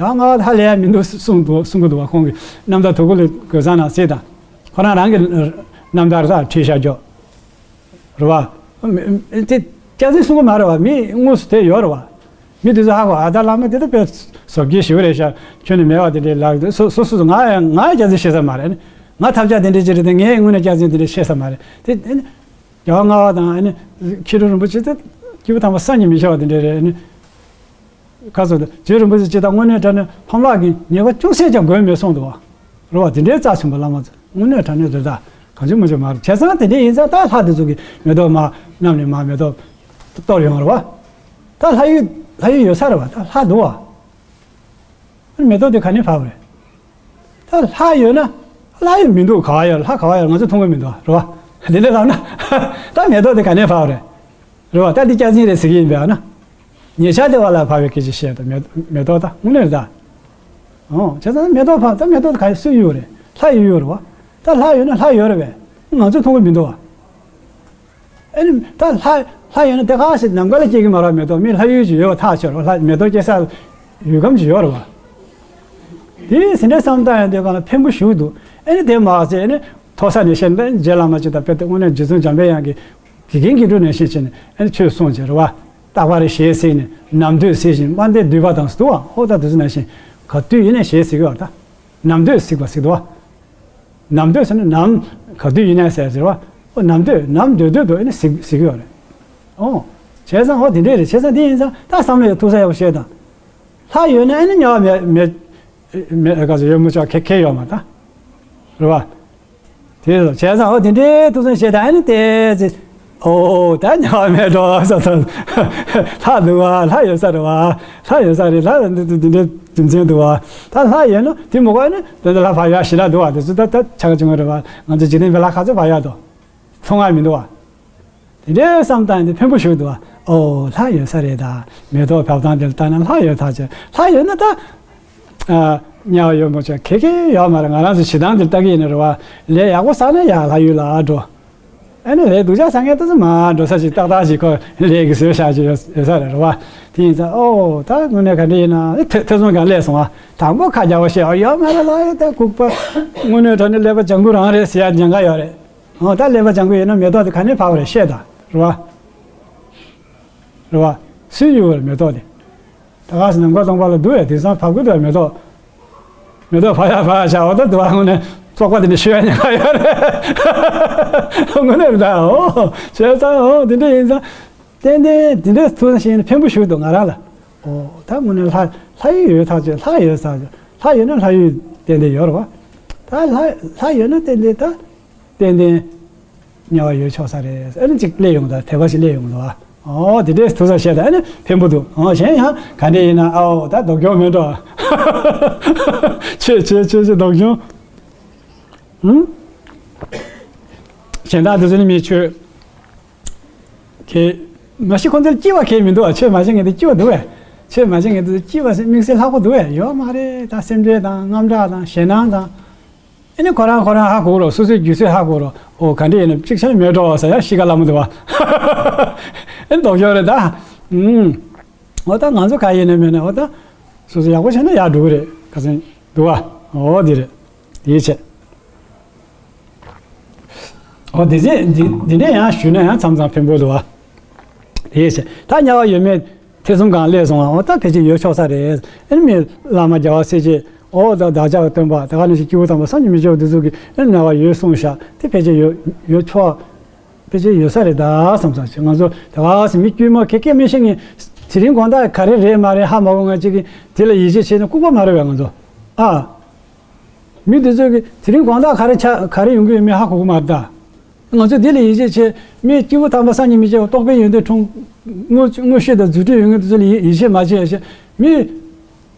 རྒྱལ་བ་ལྔ་པ་ད་ཧ་ལས་ཡ་མི་འདུག་གསུངས་འདུག་གསུང་གི་འདུག་བ། ཁོང་གི་རྣམ་ཐར་དུ་གུ་ལ་གོས་བཟང་ནང་གསལ་དང་། ཁོ་རང་རང་གི་རྣམ་ཐར་ད་བྲིས་བཞག་རྒྱུ། རེད་བ། མི་དེ་སྐྱག་རྫུན་གསུང་གི་མ་རེད་བ། མི་དངོས་སུ་དེ་ཡོད་རེད་བ། མི་དེ་ཚོ་ཧ་གོ། ཨ་ད་བླ་མ་དེ་ད་དཔེ་བཟོ་བཀོད་ཞེ་པོ་རེད་ཤག་ཁྱོན་ནས་མེད་པ་དེ་འདྲའི་ལབ་འདུག་སོ་སོ་སོ་སོ་ང་ཡང་ང་ཡང་སྐྱག་རྫུན་བཤད་ས་མ་རེད། ང་ཐབས་ཆག་དེ་འདྲའི་ཅིག་རེད་དེ། ངས་དངོས་གནས་སྐྱག་རྫུན་དེ་འདྲ་བཤད་ས་མ་རེད་དེ། ཨ་ནི་རྒྱལ་བ་ལྔ་པ་དང་། ཨ་ནི་མཁས་གྲུབ་རིན་པོ་ཆེ་དེ་སྐྱེས་བུ་དམ་པ་སངས་རྒྱས་མི་ཤར་བ་དེ་འདྲ་རེད། ཨ་ནི་ཁ་སོ་དེ་རྗེ་རིན་པོ་ཆེ་ཅིག་དང་དངོས་གནས་དྲང་གནས་ཕམ་ལགས་ཀྱིས་ཉེས་པ་ཅུང་ཟད་ཀྱང་གོས་མེད་གསུངས་འདུག་བ། རེད་བ། དེ་འདྲའི་རྩ་ཆེན་པོ་བླ་མ་ཚོ་དངོས་གནས་དྲང་གནས་རེད་ད། གང་བྱུང་མང་བྱུང་མ་རེད། བྱས་ཙང་དེ་འདྲ་ཡིན་ཙང་ད་ལྷ་དེ་ཚོ་གིས་མེ་ཏོག་མར་བསྣམས་ནས་མར་མེ་ཏོག་གཏོར་ཡོང་རེད་བ། ད་ལྷ་ཡུལ་ལྷ་ཡུལ་ཡོད་ས་རེད་བ། ད་ལྷ་འདུག་བ། ཨ་ནི་མེ་ཏོག་དེ་ག་ནས་བབས་རེད། ད་ལྷ་ཡོད་ན་ལྷ་ཡོད་མི་འདུག་ག་བ་ཡོད། ལྷ་ག་བ་ཡོད། ང་ཚོ་མཐོང་གི་མི་འདུག་རེད་བ། དེ་འདྲ་ལབ་ན་ད་མེ་ཏོག་དེ་ག་ནས་བབས་རེད། རེད་བ། ད་འདི་སྐྱག་རྫུན་རེད་ཟེར་གྱི་ཡིན་པས་ཨ་ན། ཉེ་ཆར་དེ་བ་ལ་བབས་པའི་སྐད་ཆ་བཤད་ད། མེ་མེ་ཏོག་ད་དངོས་གནས་རེད་ད། ཨོ་བྱས་ཙང་མེ་ཏོག་བབས། ད་མེ་ཏོག་དེ་ག་སུའི་ཡུལ་རེད། ལྷ་ཡི་ཡུལ་རེད་བ། ད་ལྷ་ཡོད་ན་ལྷ་ཡོད་རེད་བས། ང་ཚོས་མཐོང་གི་མི་འདུག་བ། ཨ་ནི་ད་ལྷ་ལྷ་ཡོད་ན་དེ་ག་ཞིག་ནམ་མཁའ་ལ་སྐྱེ་གི་མ་རེད། མེ་ཏོག་མི་ལྷ་ཡུལ་ཅིག་ཡོད་པ་ཐག་ཆོད་རེད། ལྷ་མེ་ཏོག་སྐྱེ་ས་ཡུལ་ཁམས་ཅིག་ཡོད་རེད་བ། དེ་ཟིན་འདྲ་བསམ་བཏང་ཡང་དེ་ག་ལ་ཕན་པོ་ཞིག་འདུག་ཨ་ནི་དེ་མ་ཟད་ཨ་ནི་མཐོ་ས་ནས་བཤད་ན་རྗེ་བླ་མ་ཅིག་དང་དཔེ་དེ་དངོས་གནས་རྗེ་བཙུན་འཇམ་པའི་དབྱངས་ཀྱིས་དགེ་རྒན་དགེ་ཕྲུག་ནང་བཞིན་བྱས་ནས་ཨ་ནི་ཆོས་གསུངས་བྱས་རེད་བ། རྟག་པ་རེ་ཞེས་གཟིགས་ནས་ནམ་འདོད་གཟིགས་ཤིང་དཔལ་ལྡན་འདུས་པ་དང་ཟེར་འདུག་བ། ཨོ་ད་དེ་ཚོ་ནང་བཞིན་ག་དུས་ཡིན་ནའི་ཞེས་གཟིགས་ཀྱི་བ། ད་ནམ་འདོད་གཟིགས་པ་ཟེར་འདུག་བ། ནམ་འདོད་ཟེར་ན་ནམ་ག་དུས་ཡིན་ནའི་ཟེར་ཟེར་བ། ཨོ་ནམ་འདོད་ནམ་འདོད་འདོད་དུ་ཨ་ནི་གཟིགས་གཟིགས་ཀྱི་བ་རེད། ཨོ། བྱས་ཙང་ཨོ་དེ་འདྲས་རེད། བྱས་ཙང་དེ་ཡིན་ཙང་ད་བསམ་བློ་ཡག་ཐུགས་ས་ཡག་པོ་བྱས་དང་། ལྷ་ཡོད་ན་ཨ་ནི་དམྱལ་བ་མེད་མེད་མེད་ག་ཚོད་ཡོད་མི་ཆོག་ཁེ་ཁེ་ཡོད་མ་ད། རེད་བ། དེ་བྱས་ཙང་ཨོ་དེ་འདྲའི་ཐུགས་བསམ་བཞེས་དང་། ཨ་ནི་དེ་ཚེ་ ཨོ་ད་དམྱལ་བ་མེད་འགྲོ་ཟེར་ཙང་། ལྷ་འདུག་བ། ལྷ་ཡོད་ས་རེད་བ། ལྷ་ཡོད་ས་རེད། ལྷ་འདི་འདི་འདི་འདྲའི་རྒྱུ་མཚན་འདུག་བ། ད་ལྷ་ཡོད་ན་དེ་མི་དགོས་ནི་དེ་འདྲ་ལྷ་ཕར་ཡ་ཞིག་ལ་འདུག་བ། དེ་ཚོ་ད་ད་ཆག་བྱུང་བ་རེད་བ། ང་ཚོ་འཇིག་རྟེན་པའི་ལྷ་ཁ་ཚོ་ཕར་ཡ་དོ། མཚོ་ངར་མི་འདུག་བ། དེ་འདྲའི་བསམ་སྟངས་དེ་ཕན་པོ་ཞིག་འདུག་བ། ཨོ་ལྷ་ཡོད་ས་རེད། ད་མེ་ཏོག་བབས་སྟངས་དེར་ལྟ་ན་ལྷ་ཡོད་ཐག་ཆོད། ལྷ་ཡོད་ན་ད་དམྱལ་བ་ཡོད་མ་ཆོག་གེ་གེ་ཡོད་མ་རེད། ང་རང་ཚོ་ཞེ་སྡང་དེར་ལྟ་གི་ཡིན་ན་རེད་བ། ལས་ཡག་པོ་བསགས་ན་ཡ་ལྷ་ཡུལ་ལ་འགྲོ། ཨ་ནི་ལས་སྡུག་ཅག་བསགས་མཁན་དེ་ཚོ་མར་འགྲོ་ས་ཞིག་ཏག་ཏག་ཞིག་ཁོ་ལས་ཀྱི་བཟོས་བཞག་ཅིག་ཡོད་ཡོད་ས་རེད་བ། དེ་ཡིན་ཙང་ཨོ་ད་དངོས་གནས་ག་འདྲ་ཡིན་ན་ཐེ་ཐེ་ཚོམ་གང་སླེབས་སོང་བ། དང་པོ་ཁ་རྒྱག་པ་བཤད་ཨོ་ཡོད་མ་རེད་ལ། ཡོད་ད་ལྐུགས་པ། དངོས་གནས་དྲང་གནས་ཀླད་པ་ལྗང་ཁུ་རང་རེད་ཟེར་ཡ་ཉེན་ཁ་ཡོད་རེད། ཨོ་ད་ཀླད་པ་ལྗང་ཁུ་ཡིན་ན་མེ་ཏོག་དེ་ག་ནས་འཕར་བ་རེད་བཤད་ད། རེད་བ། རེད་བ། སུས་ཡོད་རེད་མེ་ཏོག་དེ། ད་ག་སེ་ནམ་མཁའ་སྟོང་པ་ལ་འདུག་བས། དེང་སང་བབས་ཀྱི་འདུག་བས་མེ་ཏོག་མེ་ཏོག་ཕ་ཡ་ཕ་ཡ་བྱ་བ་ད་དུ་བ་དངོས་གནས་བཙོག་པ་དེ་འདྲ་ཤོད་ཡ་ཉེན་ཁ་ཡོད་རེད། དངོས་གནས་རེད་ད། ཨོ་བྱས་ཙང་ཨོ་དེ་འདྲ་ཡིན་ཙང་། ཏན་ཏན་དེ་འདྲ་ཐུགས་བསམ་བཞེས་ན་ཕན་པོ་ཞིག་འདུག་ང་རང་ལ། ཨོ་ད་དངོས་གནས་ལྷ་ལྷ་ཡུལ་ཡོད་ཐག་ཆོད། ལྷ་ཡོད་ས་ལྷ་ཡོད་ན་ལྷ་ཡུལ་ཏན་ཏན་ཡོད་རེད་བ། ད་ལྷ་ལྷ་ཡོད་ན་ཏན་ཏན་ད། ཏན་ཏན་དམྱལ་བ་ཡོད་ཆོག་ས་རེད། ཨ་ནི་གཅིག་སླེབས་ཡོང་ད་དད་པ་ཞིག་སླེབས་ཡོང་ད། ཨོ་དེ་འདྲའི་ཐུགས་བསམ་བཞེས་ད་ཨ་ནི་ཕན་པོ་འདུག་ཨོ་གཞན་ཡང་ག་འདྲ་ཡིན་ན་ཨའོ་ད་སྡུག་གྱོང་མེད་འགྲོ། ཆོས་ཆོས་ཆོས་ཆོས་སྡུག་གྱོང་། ཧུམ། གཞན་དག་འདི་ཚོ་ནི་མི་ཆོས་གལ་མ་གཞི་ཁོང་ཚོར་སྐྱིད་པ་གལ་མི་འདུག་ཨ་ཆོས་མ་བྱེད་མཁན་དེ་སྐྱིད་པ་འདུག་བས། ཆོས་མ་བྱེད་མཁན་དེ་སྐྱིད་པ་ཟེར་དམིགས་བསལ་ལྷག་པོ་འདུག་བས། ཡོད་མ་རེད་ད། སེམས་ཁྲལ་དང་དངངས་སྐྲག་དང་ཞེད་སྣང་དང་། ཨེ་ནི་ཁོ་རང་ཁོ་རང་ཧ་གོ་རོགས། སོ་སོའི་རྒྱུད་ཚོད་ཧ་གོ་རོགས། ཨོ་ག་འདྲ་ཡིན་ན་གཅིག་ཆ་ནས་མེད་འགྲོ་ཟེར་ཡ་གཤིས་ཀ་སླ་མོ་འདུག་བ། ཨེ་ནི་ལྡོག་ཤོར་རེད་ད། ཨུམ། ཨོ་ད་ང་ཚོ་ག་ཡིན་ན་མེད་ན་ཨོ་ད། སོ་སོ་ཡག་པོ་བྱས་ན་ཡག་འགྲོ་གི་རེད་ཁ་སང་འདུག་བ། ཨོ་འདི་རེད། དེའི་ཆེད། ཨོ་འདི་ཚེ་འདི་འདི་འདྲས་ཡང་ཞུས་ན་ཡང་མཚམས་མཚམས་ཕན་པོ་འདུག་བ། དེའི་ཆེད་ད་དམྱལ་བ་ཡོད་མེད། ཐེ་ཚོམ་གང་སླེབས་སོང་བ། འོ་ད་ཕལ་ཆེར་ཡོད་ཆོག་ས་རེད། ཨེ་ནི་མི་བླ་མ་རྒྱལ་བ་སྲས་བཅས་འོ་ད་བདག་ཅག་གི་སྟོན་པ་དེ་ག་ནང་བཞིན་སྐྱེས་བུ་དམ་པ་སངས་རྒྱས་མི་ཆོས་འདི་ཚོ་གིས་ཨེ་ནི་དམྱལ་བ་ཡོད་གསུངས་ཤག་དེ་ཕལ་ཆེར་ཡོད་ཡོད་ཆོག་ཕལ་ཆེར་ཡོད་ས་རེད་ད་བསམ་ས་ཞིག་ང་ཚོ་དེ་ག་སེ་མི་དཀྱུས་མ་ཁེ་ཁེ་མི་ཤེས་ངེས་དེ་རིང་དགོང་དག་ག་རེ་རེད་མ་རེད་ཧ་མ་གོ། ང་གཅིག་གིས་དེ་ལ་ཡིད་ཆེས་བྱས་ན་ལྐུགས་པ་མ་རེད་བས་ང་ཚོ་ཨ། མི་དེ་ཚོས་ཀྱི་དེ་རིང་དགོང་དག་ག་རེ་ཆ་ག་རེ་ཡོང་གི་ཡོད་མེད་ཧ་གོ་གི་མ་རེད་ད། ང་ཚོས་འདི་ལ་ཡིད་ཆེས་བྱེད་མི་སྐྱེས་བུ་དམ་པ་སངས་རྒྱས་མི་བྱེད་པ་རྟོགས་པའི་ཡོན་ཏན་འཁྲུངས་མངོན་མངོན་ཤེས་དང་རྫུ་འཕྲུལ་ཡོད་མཁན་དེ་ཚོ་ལ་ཡིད་ཡིད་ཆེས་མ་བྱེད་ཡ་བྱེད་མི་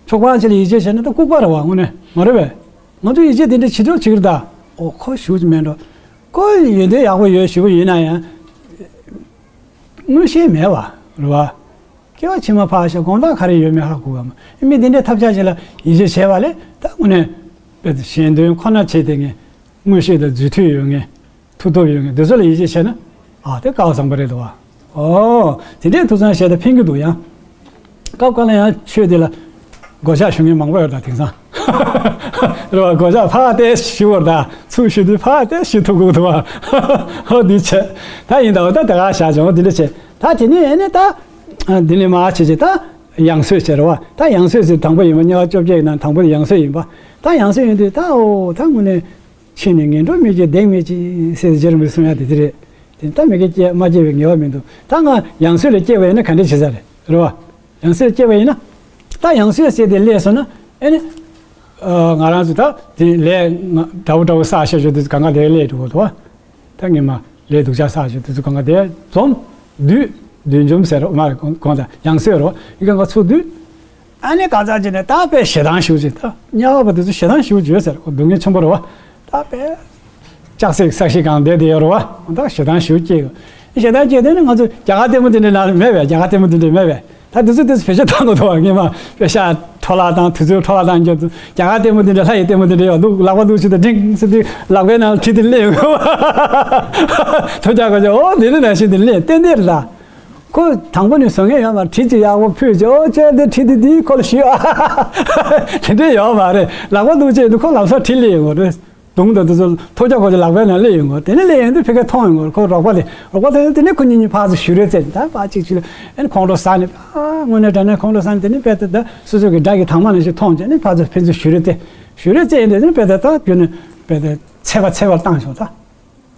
ཕྱོགས་གང་ཅིག་ལ་ཡིད་ཆེས་བྱས་ན་ད་ལྐུགས་པ་རེད་བ། དངོས་གནས་མ་རེད་བས། ང་ཚོས་ཡིད་ཆེས་དེ་འདྲ་བྱེད་འགྲོ་བྱེད་ཀྱི་རེད་ད། ཨོ་ཁོ་ཞུ་གི་མེད་འགྲོ། ཁོ་ཡོན་ཏན་ཡག་པོ་ཡོད་ཞུ་གི་ཡིན་ན་ཡང་མངོན་ཤེས་མེད་བ་རེད་བ། སྐྱེ་བ་ཕྱི་མ་ཕར་བཞག་དགོང་དག་ག་རེ་ཡོད་མེད་ཧ་གོ་གི་མ། མི་འདི་འདྲའི་ཐབས་ཆག་ཅིག་ལ་ཡིད་ཆེས་བྱས་པ་ལས་ད་དངོས་གནས་དཔེ་གཞན་དོན་ཁོ་ན་བྱེད་བསྡད་མཁན་མངོན་ཤེས་དང་རྫུ་འཕྲུལ་ཡོད་མཁན་མཐུ་སྟོབས་ཡོད་མཁན་འདི་ཚོ་ལ་ཡིད་ཆེས་བྱས་ན་ཨ་དེ་སྐལ་བ་བཟང་པོ་རེད་འདུག་བ། ཨོ་དེ་འདྲའི་ཐུགས་བསམ་བཞེས་ད་ཕན་གྱི་འདུག་ཡང་། སྐབས་འགའ་ལ་ཡང་ཆོས་འདི་ལ་སྒོ་ཕྱག་ཞུ་མཁན་མང་པོ་ཡོད་ད་དེང་སང་། རེད་བ། སྒོ་ཕྱག་ཕར་བལྟས་ཞུ་བར་ད་ཚུར་ཞུ་དུས་ཕར་བལྟས་ཞུ་ཐུབ་དགོས་འདུག་བ། ཧོ་འདི་བྱས། ད་ཡིན་ད་འོ་ད་དེ་ག་བཞག་བྱུང་འོ་འདི་འདྲ་བྱས། ད་དེ་ནས་ཨེ་ནས་ད། འདི་ནས་མར་བྱས་བྱས་ད་ཡང་སོས་ཟེར་བ། ད་ཡང་སོས་ཟེར་དང་པོ་ཡིན་པ་དམྱལ་བ་བཅོ་བརྒྱད་ཡིན་ན་དང་པོ་དེ་ཡང་སོས་ཡིན་པ། ད་ཡང་སོས་ཡིན་དུས་ད་འོ་ད་དངོས་གནས། ཕྱི་ནས་ངན་འགྲོ་མི་སྐྱེ་གདེང་མི་སྐྱེ་ཟེར་རྗེ་རིན་པོ་ཆེ་གསུང་ཡ་དེ་དེ་རེད། དེ་ད་མི་སྐྱེ་སྐྱེ་མ་སྐྱེ་བའི་ངེས་པ་མི་འདུག་ད་ང་ཡང་སོས་ལ་སྐྱེ་བ་ཡིན་ན་ག་འདྲ་བྱེད་ས་རེད། རེད་བ། ཡང་སོས་ལ་སྐྱེ་བ་ཡིན་ན། ད་ཡང་སོས་ཟེར་དེ་སླེབས་སོང་ན་ཨེ་ནི། ང་རང་ཚོ་ད་དེ་ལས་ང་དགྲ་བོ་དགྲ་བོ་བསགས་བཞག་ཆོག་དུས་གང་ག་དེ་སླེབས་འགྲོ་གི་འདུག་བ། ད་ངས་མ་ལས་སྡུག་ཅག་བསགས་བཞག་དུས་ཚོད་གང་ག་དེ་འཛོམས། བསྡུས། བསྡུས་འཇོམས་ཟེར་བ་མ་རེད་གོང་ད་ཡང་སོས་རོ་ཡི་ག་ང་ཚོ་བསྡུས། ཨ་ནི་ག་ཚ་ཅི་ནས་ད་དཔེ་ཞེ་སྡང་ཞེ་པོ་ཅིག་ད་དམྱལ་བ་དེ་ཚོ་ཞེ་སྡང་ཞེ་པོ་ཅིག་ཡོད་ཟེར་གོ་སྡུག་བསྔལ་ཆེན་པོ་རེད་བ། ད་དཔེ་ལྕགས་སྲེག་ས་གཞི་གང་བསྡད་དེ་ཡོད་རེད་བ། ད་ཞེ་སྡང་ཞེ་པོ་སྐྱེ་གི། ཞེ་སྡང་སྐྱེ་དེ་ནི་ང་ཚོ་རྒྱ་གར་ལྟད་མོ་དེ་འདྲའི་ནང་མེད་པས། རྒྱ་གར་ལྟད་མོ་དེ་འདྲའི་མེད་པས། ད་དེ་ཚོ་དེ་ཚོ་བེད་སྤྱོད་བཏང་དགོས་འདུག་བ། ངས་མ་དཔེ་ཤ་འཕྲོ་བརླག་དང་དུས་ཚོད་འཕྲོ་བརླག་བཏང་རྒྱུ་དེ་རྒྱ་གར་ལྟད་མོ་དེ་འདྲའི་ལྷ་ཡི་ལྟད་མོ་དེ་འདྲའི་ཡོད་འདུག་ལག་པ་འདུག་ཅིག་དང་ཌིང་ཟེར་དུས་ལག་པའི་ནང་གྲི་དེ་སླེབས་ཡོང་གི་བ། ཐོས་རྒྱ་གོ་ཅོག་ཨོ་དེ་ནི་ནང་བཞིན་དེ་སླེབས་ཏན་ཏན་རེད་ད། ཁོ་དང་པོ་ནས་བཟོ་མཁན་ཡོད་མ་རེད། གྲི་ཅིག་ཡག་པོ་ཕུད་ཅིག་ཨོ་ཅེ་དེ་གྲི་དེ་དེའི་ཁོ་ལ་ཞུས་ཨ། དེ་འདྲས་ཡོད་མ་རེད། ལག་པ་འདུག་ཅེས་དུ་ཁོ་ལམ་སང་གྲི་སླེབས་ཡོང་གི་རེད། དུང་དང་དེ་ཚོ་ཐོག་རྒྱག་གོ་ཅིག་ལག་པའི་ནང་སླེབས་ཡོང་གི་རེད། དེ་ནས་སླེབས་ཡོང་དུས་ཕ་གིར་མཐོང་ཡོང་གི་རེད། ཁོ་རོགས་པ་དེ་རོགས་པ་དེ་དེ་ནས་ཁོ་གཉིས་གཉིས་ཕར་ཚུར་གཞུ་རེས་རྩེད་ད་ཕར་གཅིག་གཅིག་ལ་ཨེ་ནས་ཁོང་ཁྲོ་ཟ་ནས་ཨ་དངོས་གནས་དྲང་གནས་ཁོང་ཁྲོ་ཟ་ནས་དེ་ནས་དཔེ་དེ་ད་སོ་སོ་གི་དགྲ་གི་དྭངས་མ་ནང་བཞིན་མཐོང་བྱས་ནས་ཕར་ཚུར་ཕན་ཚུན་གཞུ་རེས་རྩེད་གཞུ་རེས་རྩེད་ཡོང་དུས་དེ་ནས་དཔེ་དེ་ད་རྒྱུ་ནས་དཔེ་དེ་ཚད་པ་ཚད་པར་བཏང་ཆོག་ད།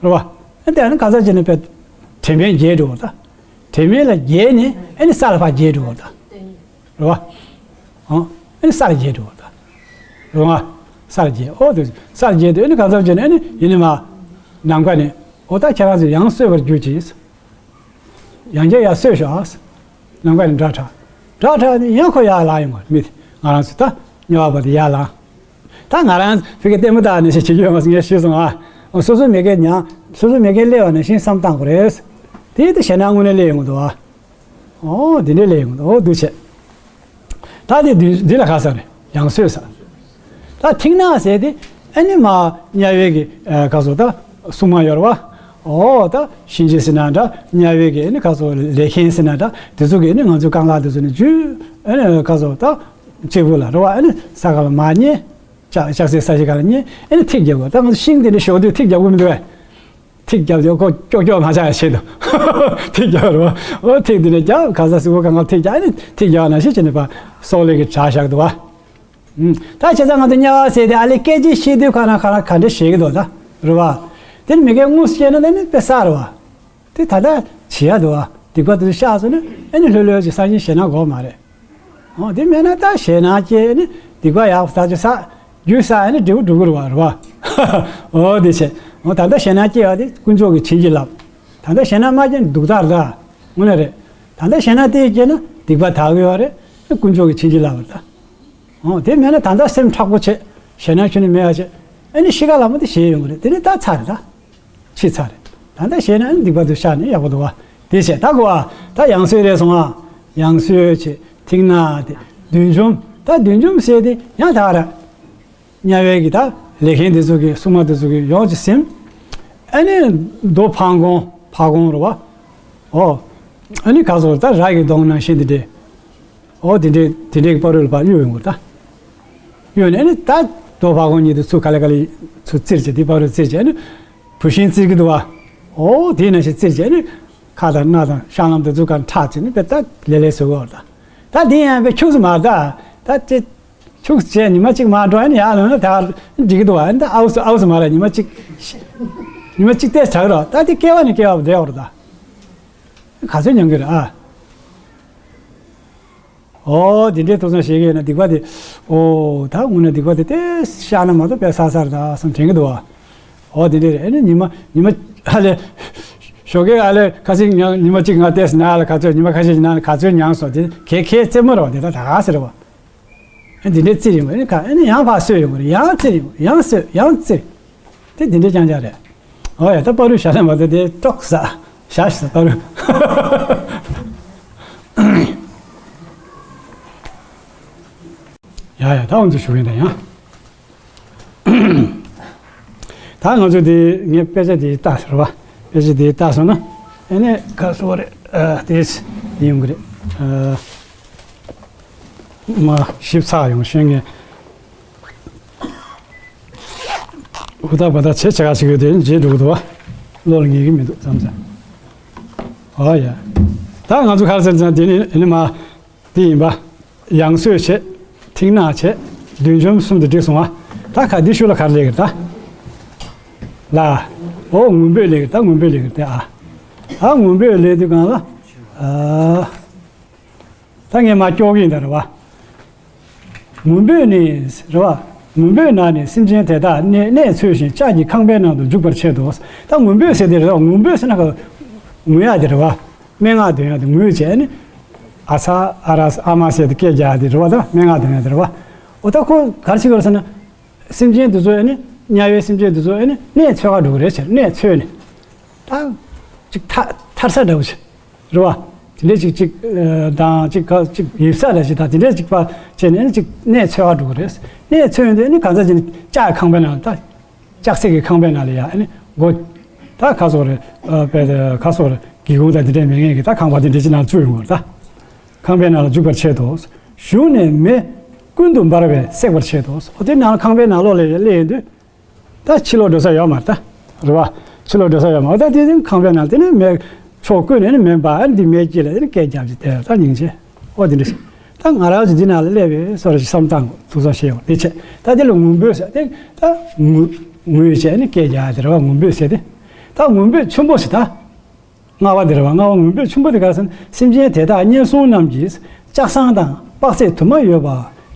རེད་བ། ཨ་དེ་ཨ་ནི་ག་ཚོད་བྱས་ནས་དཔེ་དྲན་པས་འགྱེལ་འགྲོ་བ་ད། དྲན་པས་ལ་འགྱེལ་ནས་ཨ་ནི་ས་ལ་ཕར་འགྱེལ་འགྲོ་བ་ད། རེད་བ། ཨ་ཨ་ནི་ས་ལ་འགྱེལ་འགྲོ་བ་ད། རེད་བ། ས་ལ་འགྱེལ་ཨོ་དེ་ས་ལ་འགྱེལ་དུས་ཨ་ནི་ག་ཚོད་བྱས་ནས་ཨ་ནི་ཡིན་ནི་མ། ནམ་མཁའ་ནས་ཨོ་ད་ཁྱེད་རང་ཚོ་ཡང་གསོས་པར་གྱུར་ཅིག་ཡང་བསྐྱར་ཡར་གསོས་ཤོག་ཨ། ནམ་མཁའ་ནས་སྒྲ་གྲགས། སྒྲ་གྲགས་ནས་ཡང་ཁོ་ཡར་ལངས་ཡོང་བ་མི་དེ། ང་རང་ཚོ་ད་དམྱལ་བ་པ་དེ་ཡར་ལངས། ད་ང་རང་ཕ་གི་ལྟད་མོ་ལྟ་ནས་ཞིག་བྱེད་རྒྱུ་ཡོད་མ་སོང་ངས་ཤེས་སོང་ཨ། སོ་སོའི་མི་སྒེར་ཉང་སོ་སོའི་མི་སྒེར་སླེབས་པ་ནང་བཞིན་བསམ་བཏང་དགོས་རེད། དེ་ཡིན་དུས་ཞེད་སྣང་དངོས་གནས་སླེབས་ཡོང་གི་འདུག་ཨ། ཨོ་དེ་འདྲས་སླེབས་ཡོང་གི་འདུག་ཨོ་འདུག་བྱས། ད་དེ་འདི་འདི་ལ་ག་ས་རེད། ཡང་གསོས་ས། ད་མཐིང་ནག་ཟེར་དེ་ཨ་ནི་མ་དམྱལ་བའི་གི་ཨ་ག་ཟེར་ད་སྲུང་མ་ཡོད་རེད་བ། ཨོ་ད་གཤིན་རྗེ་ཟེར་ན་འདྲ་དམྱལ་བའི་གི་ཨ་ནི་ག་ཟེར་ལས་མཁན་ཟེར་ན་འདྲ་དེ་ཚོ་གི་ཨ་ནི་ང་ཚོའི་རྐང་ལག་དེ་ཚོ་ནི་རྒྱུ་ཨ་ནི་ག་ཟེར་ད་གཅིག་པུ་ལ་རེད་བ། ཨ་ནི་ས་ག་ལ་མར་ཉལ། ལྕགས་ལྕགས་སྲེག་ས་གཞི་ག་ལ་ཉལ་ཨ་ནི་ཐིག་རྒྱབ་དགོས། ད་ང་ཚོ་ཤིང་དེ་འདྲ་ཞོག་དུས་ཐིག་རྒྱབ་དགོས་མི་འདུག་གས། ཐིག་རྒྱབ་དེ་ཁོ་ཀྱོག་ཀྱོག་མ་ཆགས་ཡ་ཆེད་དུ་ཐིག་རྒྱབ་རེད་བ། ཨོ་ཐིག་དེ་ནས་རྒྱབ་ག་ས་སུ་བོ་གང་ག་ཐིག་རྒྱབ་ཨ་ནི་ཐིག་རྒྱབ་ནང་བཞིན་བྱས་ནས་པ་སྲོག་ལེན་གྱི་གྲྭ་བཞག་འདུག་བ། ད་བྱས་ཙང་ང་ཚོ་དམྱལ་བ་ཟེར་དེ་ཨ་ལས་སྐད་ཆ་བཤད་དུས་ག་ན་ག་ན་ག་འདྲ་བཤད་ཀྱི་འདུག་ད་རེད་བ། དེ་ནི་མི་སྐད་དངོས་སུ་བཤད་ན་ད་ནི་དཔེ་བསགས་རེད་བ། དེ་ད་ལྟ་བྱེད་ཡ་འདུག་བ། སྡིག་པ་དེ་ཚོ་བཤགས་སོང་ན་ཨ་ནི་ལྷོད་ལྷོད་ཀྱི་སང་ཉིན་ཞེད་སྣང་དགོས་མ་རེད། ཨོ་དེ་མེད་ན་ད་ཞེད་སྣང་སྐྱེ་ནི་སྡིག་པ་ཡག་པོ་ད་ཅི་བསགས་རྒྱུ་བསགས་ནི་འབྲས་བུ་འགྲུབ་ཀྱི་རེད་བ། རེད་བ། ཨོ་དེ་བྱས། ཨོ་ད་ལྟ་ཞེད་སྣང་སྐྱེ་བ་དེ་དཀོན་མཆོག་གིས་བྱིན་གྱིས་བརླབས། ད་ལྟ་ཞེད་སྣང་མ་སྐྱེ་ན་སྡུག་ཐག་རེད་ད། དངོས་གནས་རེད། ད་ལྟ་ཞེད་སྣང་དེ་སྐྱེ་ན་སྡིག་པ་དག་གི་ཡོད་རེད། དཀོན་མཆོག་གིས་བྱིན་གྱིས་བརླབས་པ་རེད་ད། ཨོ་དེ་མེད་ན་ད་ལྟ་སེམས་མཁྲེགས་པོ་བྱས་ཞེད་སྣང་ཁྱོན་ནས་མེད་པ་བྱས་ཨ་ནི་ཤི་ཁ་ལ་མོ་དེ་ཞེད་ཡོང་གི་རེད། དེ་ནི་ད་ཚར་རེད་ད། ཕྱི་ཚར་རེད། ད་ལྟ་ཞེད་སྣང་སྡིག་པ་དེ་བཤགས་ནས་ཡག་པོ་འདུག་བ། དེ་བྱས་ད་གོ་བ། ད་ཡང་གསོས་རེད་སོང་ཨ། ཡང་གསོས་བྱས་མཐིང་ནག་དེ་བདུད་འཇོམས་ད་བདུད་འཇོམས་ཟེར་དེ་ཡང་ད་ག་ར། དམྱལ་བའི་གི་ད་ལས་མཁན་དེ་ཚོ་གི་སྲུང་མ་དེ་ཚོ་གི་ཡོངས་ཀྱི་སེམས། ཨ་ནི་རྡོ་ཕང་གོང་ཕ་གོང་རེད་བ། ཨོ། ཨ་ནི་ག་ཚོད་ད་ར་གི་གདོང་ནང་བཞིན་དེ་འདྲས། ཨོ་དེ་འདྲས་དེ་འདྲས་ཀྱི་བར་རོལ་པ་གཡུག་ཡོང་གི་རེད་ད། གཡུག་ནས་ཨ་ནི་ད་རྡོ་ཕ་གོང་གཉིས་དེ་ཚུར་ག་ལེ་ག་ལེ་ཚུར་བཙིར་བྱས་དེ་བར་རོལ་བཙིར་བྱས་ཨ་ནི། བུད་ཤིང་བཙིར་གི་འདུག་བ། ཨོ་དེ་ནང་བཞིན་བཙིར་བྱས་ཨ་ནི། ཁ་དང་སྣ་དང་ཤ་ལམ་དེ་ཚུར་ག་ཁྲག་བཙིར་ནས་དཔེ་ད་ལེ་ལེ་བཟོ་གི་ཡོད་རེད་ད། ད་དེ་ཡང་དཔེ་ཁྱུག་ཙམ་མ་རེད་ད། ད་ཅི། ཁྱུག་ཙམ་བྱས་ཉི་མ་གཅིག་མ་འགྲོ་ཨ་ནི་ཡར་ལངས་ན་ད་འགྲིག་གི་འདུག་བ། ཨ་ནི་ད་ཨའུ་སི་ཨའུ་སི་མ་རེད། ཉི་མ་གཅིག་ཉི་མ་གཅིག་ཏོག་ཙམ་དྲག་རོགས། ད་དེ་སྐྱེ་བ་ནས་སྐྱེ་བ་བསྡད་ཡོད་རེད་ད། ག་ཚོད་མྱོང་གི་རེད་ཨ། ཨོ་དེ་འདྲའི་ཐུགས་བསམ་བཞེས་ཀྱི་ཡོད་ན་སྡིག་པ་དེ། ཨོ་ད་དངོས་གནས་སྡིག་པ་དེ་དེ་བཤགས་ན་མ་གཏོགས་དཔེ་བསགས་ས་རེད་ད་བསམ་དྲན་གྱི་འདུག་བ། ཨོ་དེ་འདྲ་རེད། ཨ་ནི་ཉི་མ་ཉི་མ་ཨ་ལས། ཞོགས་ཀས་ཨ་ལས་ཁ་སང་ཉང་ཉི་མ་གཅིག་ང་ཏོག་ཙམ་ན་ལ་ག་ཚོད་ཉི་མ་ཁ་ཤས་ཀྱི་ནང་ལ་ག་ཚོད་མྱངས་སོང་དེ་གས་གས་རྩེད་མོ་རེད་བ། དེ་ད་ད་ག་ཟེར་བ། ཨ་འདི་འདྲའི་རྩེད་རིང་བ་ཨ་ནི་ག་ཨ་ནི་ཡང་ཕར་གསོས་ཡོང་བ་རེད། ཡང་རྩེད་རིང་བ་ཡང་གསོས་ཡང་རྩེད། དེ་འདི་འདྲའི་རྐྱང་རྐྱང་རེད། ཨོ་ཡ་ད་པ་རུ་ཞྭ་ལ་མ་ད་དེ་ཀྲོག་ཟ། ཞྭ་ཞིག་ཟ་པ་རུ། ཡ་ཡ་ད་འོ་ཚོ་ཞུ་གིན་ད་ཡང་། ད་ང་ཚོ་དེ་ངས་དཔེ་ཆ་དེ་ལྟ་ཟེར་བ། དཔེ་ཆ་དེ་ལྟ་སོང་ན་ཨ་ནི་ག་སོ་རེད་ཨ་དེ་ཡོང་གི་རེད་ཨ། མ་ཞིབ་ཚགས་ཡོང་ཤེས་ངེས། ཧུ་ད་བ་ད་བྱེད་བྱ་ག་ཞིག་ཡོད་དེ་བརྗེད་འགྲོ་གི་འདུག་བ། བློ་ལ་ངེས་ཀྱི་མི་འདུག་བསམ་ཙང་། ཨོ་ཡ། ད་ང་ཚོ་ག་རེ་ཟེར་ཙང་དེ་ནི་ཨ་ནི་མ། དེ་ཡིན་པ། ཡང་གསོས་བྱེད། མཐིང་ནག་བྱེད། བདུད་འཇོམས་གསུམ་དུ་བསྒྲིགས་སོང་བ། ད་ག་འདི་ཤུ་ལ་ག་རེ་ལས་ཀྱི་རེད་ད། ལ། ཨོ་ངུ་འབོད་ལས་ཀྱི་རེད་ད། ངུ་འབོད་ལས་ཀྱི་རེད་དེ་ཨ། ཨ་ངུ་འབོད་ལས་དུས་གང་ལ། ཨ། ད་ངས་མ་སྐྱོག་གིན་ད་རེད་བ། ངུ་འབོད་ནི་རེད་བ། ངུ་འབོད་ན་ནི་སེམས་ཅན་དེ་དག་གནས་གནས་འཚོལ་ཞིང་ལྕགས་ཀྱི་ཁང་པའི་ནང་དུ་འཇུག་པར་བྱེད་དོ། ད་ངུ་འབོད་ཟེར་དེ་རེད་བ། ངུ་འབོད་ཟེར་ན་ག་ངུ་ཡ་དེ་རེད་བ། སྨྲེ་སྔགས་འདོན་ཡ་དེ་ངུ་བྱས་ནི། ཨ་ཚ་ཨ་ར་ཨ་མ་ཟེར་དེ་སྐད་རྒྱག་ཡ་དེ་རེད་བ། ད་སྨྲེ་སྔགས་འདོན་ཡ་དེ་རེད་བ། འོ་ད་ཁོ་ག་རེ་བྱེད་དགོས་རེད་ཟེར་ན། སེམས་ཅན་དེ་ཚོ་ཨ་ནི་དམྱལ་བའི་སེམས་ཅན་དེ་ཚོ་ཨ་ནི་གནས་འཚོལ་ག་འགྲོ་གི་རེད་ཟེར། གནས་འཚོལ་ནས་ད་ཅིག་ཐར་ཐར་ས་འདྲ་བོ་ཞིག་རེད་བ། དེ་འདྲས་ཅིག་ཅིག་ཨ་དང་ཅིག་ག་ཅིག་ཡིབ་ས་འདྲ་ཞིག་དང་དེ་འདྲས་ཅིག་པ་བྱས་ནས་ཨ་ནི་ཅིག་གནས་འཚོལ་ག་འགྲོ་གི་རེད། གནས་འཚོལ་ཡོང་དུས་ཨ་ནི་གང་ཟག་ཅིག་ནི་ལྕགས་ཁང་པའི་ནང་ད་ལྕགས་སྲེག་གི་ཁང་པའི་ནང་ལ་ཡ་ཨ་ནི་སྒོ་ད་ག་སོགས་རེད་ཨ་པའི་ག་སོགས་རེད་སྒེའུ་ཁུང་དང་དེ་འདྲས་མེད་མཁན་གྱི་ད་ཁང་པ་དེ་འདྲས་ཅིག་ནང་བཙུགས་ཡོང་གི་རེད་ད། ཁང་པའི་ནང་ལ་འཇུག་པར་བྱེད་དོ། ཞུགས་ནས་མེ་ཀུན་ཏུ་འབར་བས་སྲེག་པར་བྱེད་དོ། འོ་དེ་ནང་ཁང་པའི་ནང་ལོགས་ལ་སླེབས་ཡོང་དུས། ད་ཕྱི་ལོགས་འགྲོ་ས་ཡོད་མ་རེད་ད། རེད་བ། ཕྱི་ལོགས་འགྲོ་ས་ཡོད་མ་རེད། ད་དེ་ཁང་པའི་ནང་དེ་ནས་མེ་ཕྱོགས་ཀུན་ནས་ནི་མེ་འབར་འདི་མེ་སྐྱེས་ལ་ནི་སྐད་རྒྱབ་ཀྱི་དེ་ད་སྙིང་རྗེ། འོ་དེ་འདྲ་ཞིག་ད་ང་རང་ཚོ་འདི་ནང་ལ་སླེབས་པའི་སོ་ར་ཞིག་བསམ་བཏང་དགོས་ཐུགས་བསམ་བཞེས་ཡོང་དེ་བྱས་ད་དེ་ལ་ངུ་འབོད་ཟེར་དེ་ད་ངུ་ངུས་བྱས་ནི་སྐད་རྒྱག་ཡ་དེ་རེད་བ། ངུ་འབོད་ཟེར་དེ་ད་ངུ་འབོད་ཆེན་པོ་ཞིག་ད། ལྔ་པ་དེ་རེད་བ། ལྔ་པ་ངུ་འབོད་ཆེན་པོ་དེ་ག་རེ་ཟེར་ན། སེམས་ཅན་དེ་དག་དམྱལ་སྲུང་རྣམས་ཀྱིས་ལྕགས་ཟངས་དང་དཔག་ཚད་དུ་མ་ཡོད་པ་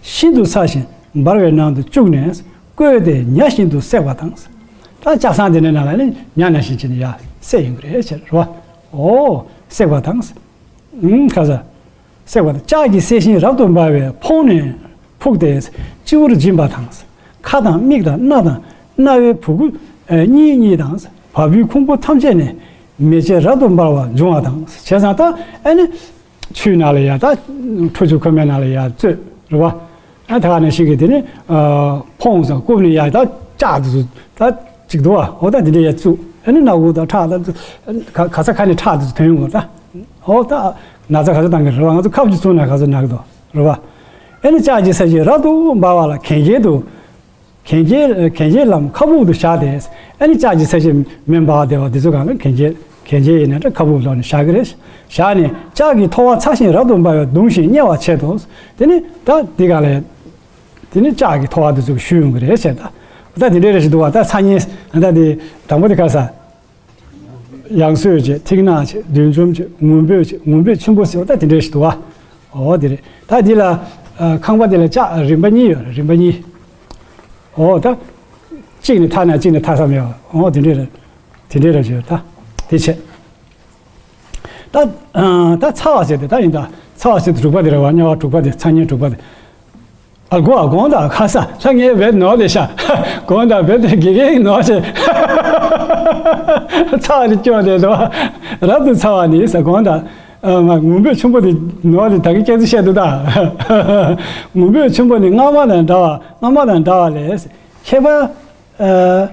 ཤིན་ཏུ་ཚ་ཞིང་འབར་བའི་ནང་དུ་བཅུག་ནས་བསྐོལ་ཏེ་ཉ་བཞིན་དུ་བསྲེགས་པ་དང་། ད་ལྕགས་ཟངས་དེ་འདྲའི་ནང་ལ་ནི་ཉ་ནང་བཞིན་བྱས་ནས་ཡར་བསྲེགས་ཡོང་གི་རེད་ཟེར་རེད་བ། ཨོ། བསྲེགས་པ་དང་། ཨུམ། ཁ་ས། བསྲེགས་པ་དང་། ལྕགས་ཀྱི་གསལ་ཤིང་རབ་ཏུ་འབར་བས་ཕོངས་ནས་ཕུག་སྟེ་སྤྱི་བོར་སྦྱིན་པ་དང་། ཁ་དང་མིག་དང་སྣ་དང་རྣ་བའི་བུ་གུ་གཉིས་གཉིས་དང་། བ་སྤུའི་ཁུང་བུ་ཐམས་ཅད་ནས་མེ་ལྕེ་རབ་ཏུ་འབར་བ་འབྱུང་བ་དང་། བྱས་ཙང་ད་ཨ་ནི། ཆུའི་ནང་ལ་ཡ་ད། ཁྲོ་ཆུ་ཁོལ་མའི་ནང་ལ་ཡ་བཙོས་རེད་བ། ཨ་ད་ག་ནང་བཞིན་གྱི་དེ་ནི། ཕོངས་སུ་བཀུག་ནས་ཡ་ད་ལྕགས་དེ་ཚོ་ད་ཅིག་འདུག་བ། འོ་ད་དེ་འདྲ་ཡ་བཙུགས། ཨ་ནི་སྣ་ཁུག་དང་ཁྲག་ད་ག་ས་ག་ནས་ཁྲག་དེ་ཚོ་ཐོན་ཡོང་གི་རེད་ད། འོ་ད་ན་ཚ་ག་ཚོད་བཏང་གི་རེད་བ། ང་ཚོ་ཁབ་ཅིག་བཙུགས་ན་ག་ཚོད་ན་གི་འདུག་རེད་བ། ཨ་ནི་ལྕགས་ཀྱི་གསལ་ཤིང་རབ་ཏུ་འབར་བ་ལ་གན་རྐྱལ་དུ། གན་རྐྱལ་གན་རྐྱལ་ལམ་ཁ་སྦུབ་ཏུ་བཞག་སྟེ། ཨ་ནི་ལྕགས་ཀྱི་གསལ་ཤིང་མེ་འབར་བ་བདེ་བ་འདི་ཚོ་གང་ལ་གན་རྐྱལ་གན་རྐྱལ་ཡིན་ན་ད་ཁ་སྦུབ་ལོགས་ནས་བཞག་གི་རེད། བཞག་ནས་ལྕགས་ཀྱི་ཐོ་བ་ཚ་ཞིང་རབ་ཏུ་འབར་བས་བརྡུངས་ཤིང་མཉེ་བར་བྱེད་དོ། དེ་ནི་ད་འདི་ག་ལས། དེ་ནི་ལྕགས་ཀྱི་ཐོ་བ་འདི་ཚོ་གཞུ་ཡོང་གི་རེད་ཟེར་ད། ད་དེ་འདྲའི་རེ་ཞིག་འདུག་བ། ད་ཚ་ཉེ་ད་དེ་དང་པོ་དེ་ག་ས། ཡང་སོས་བྱས། ཐིག་ནག་བྱས། བདུད་འཇོམས་བྱས། ངུ་འབོད་བྱས། ངུ་འབོད་ཆེན་པོ་ཟེར་བ་ད་དེ་འདྲ་ཞིག་འདུག་བ། འོ་དེ་རེད། ད་འདི་ལ་ཁང་པ་འདི་ལ་ལྕགས་རིམ་པ་གཉིས་ཡོད་རེད། རིམ་པ་གཉིས། འོ་ད། གཅིག་ནས་མཐའ་ནས་གཅིག་ནས་མཐའ་མཚམས་ཡོད། འོ་དེ་འདྲ་རེད། དེ་འདྲ་རེད་བྱས་ད། དེ་བྱས། ད་ད་ཚ་བ་ཟེར་དེ་ད་ཡིན་ད། ཚ་བ་ཟེར་དེ་དྲུག་པ་དེ་རེད་བ། དམྱལ་བ་དྲུག་པ་དེ། ཚ་དམྱལ་དྲུག་པ་དེ། ཨ་གོ་ཨ་གོང་དང་ཁ་ས་ལྷ་ངའི་བེད་ནོར་ལས་ཤ། གོང་དང་བེད་དེ་དགེ་རྒན་ནོར་ཆེ། ཚ་བ་ནི་སྐྱོན་དེ་དོ། རབ་ཏུ་ཚ་བ་ནི་ས་གོང་དང་། ཨ་མ་ངུ་འབོད་ཆེན་པོ་དེ་ནོར་དེ་ད་གི་སྐྱེ་ཚུལ་བཤད་འདུག་ད། ངུ་འབོད་ཆེན་པོ་ནི་སྔ་མ་དང་འདྲ་བ། སྔ་མ་དང་འདྲ་བ་ལས། ཁྱད་པར། ཨ།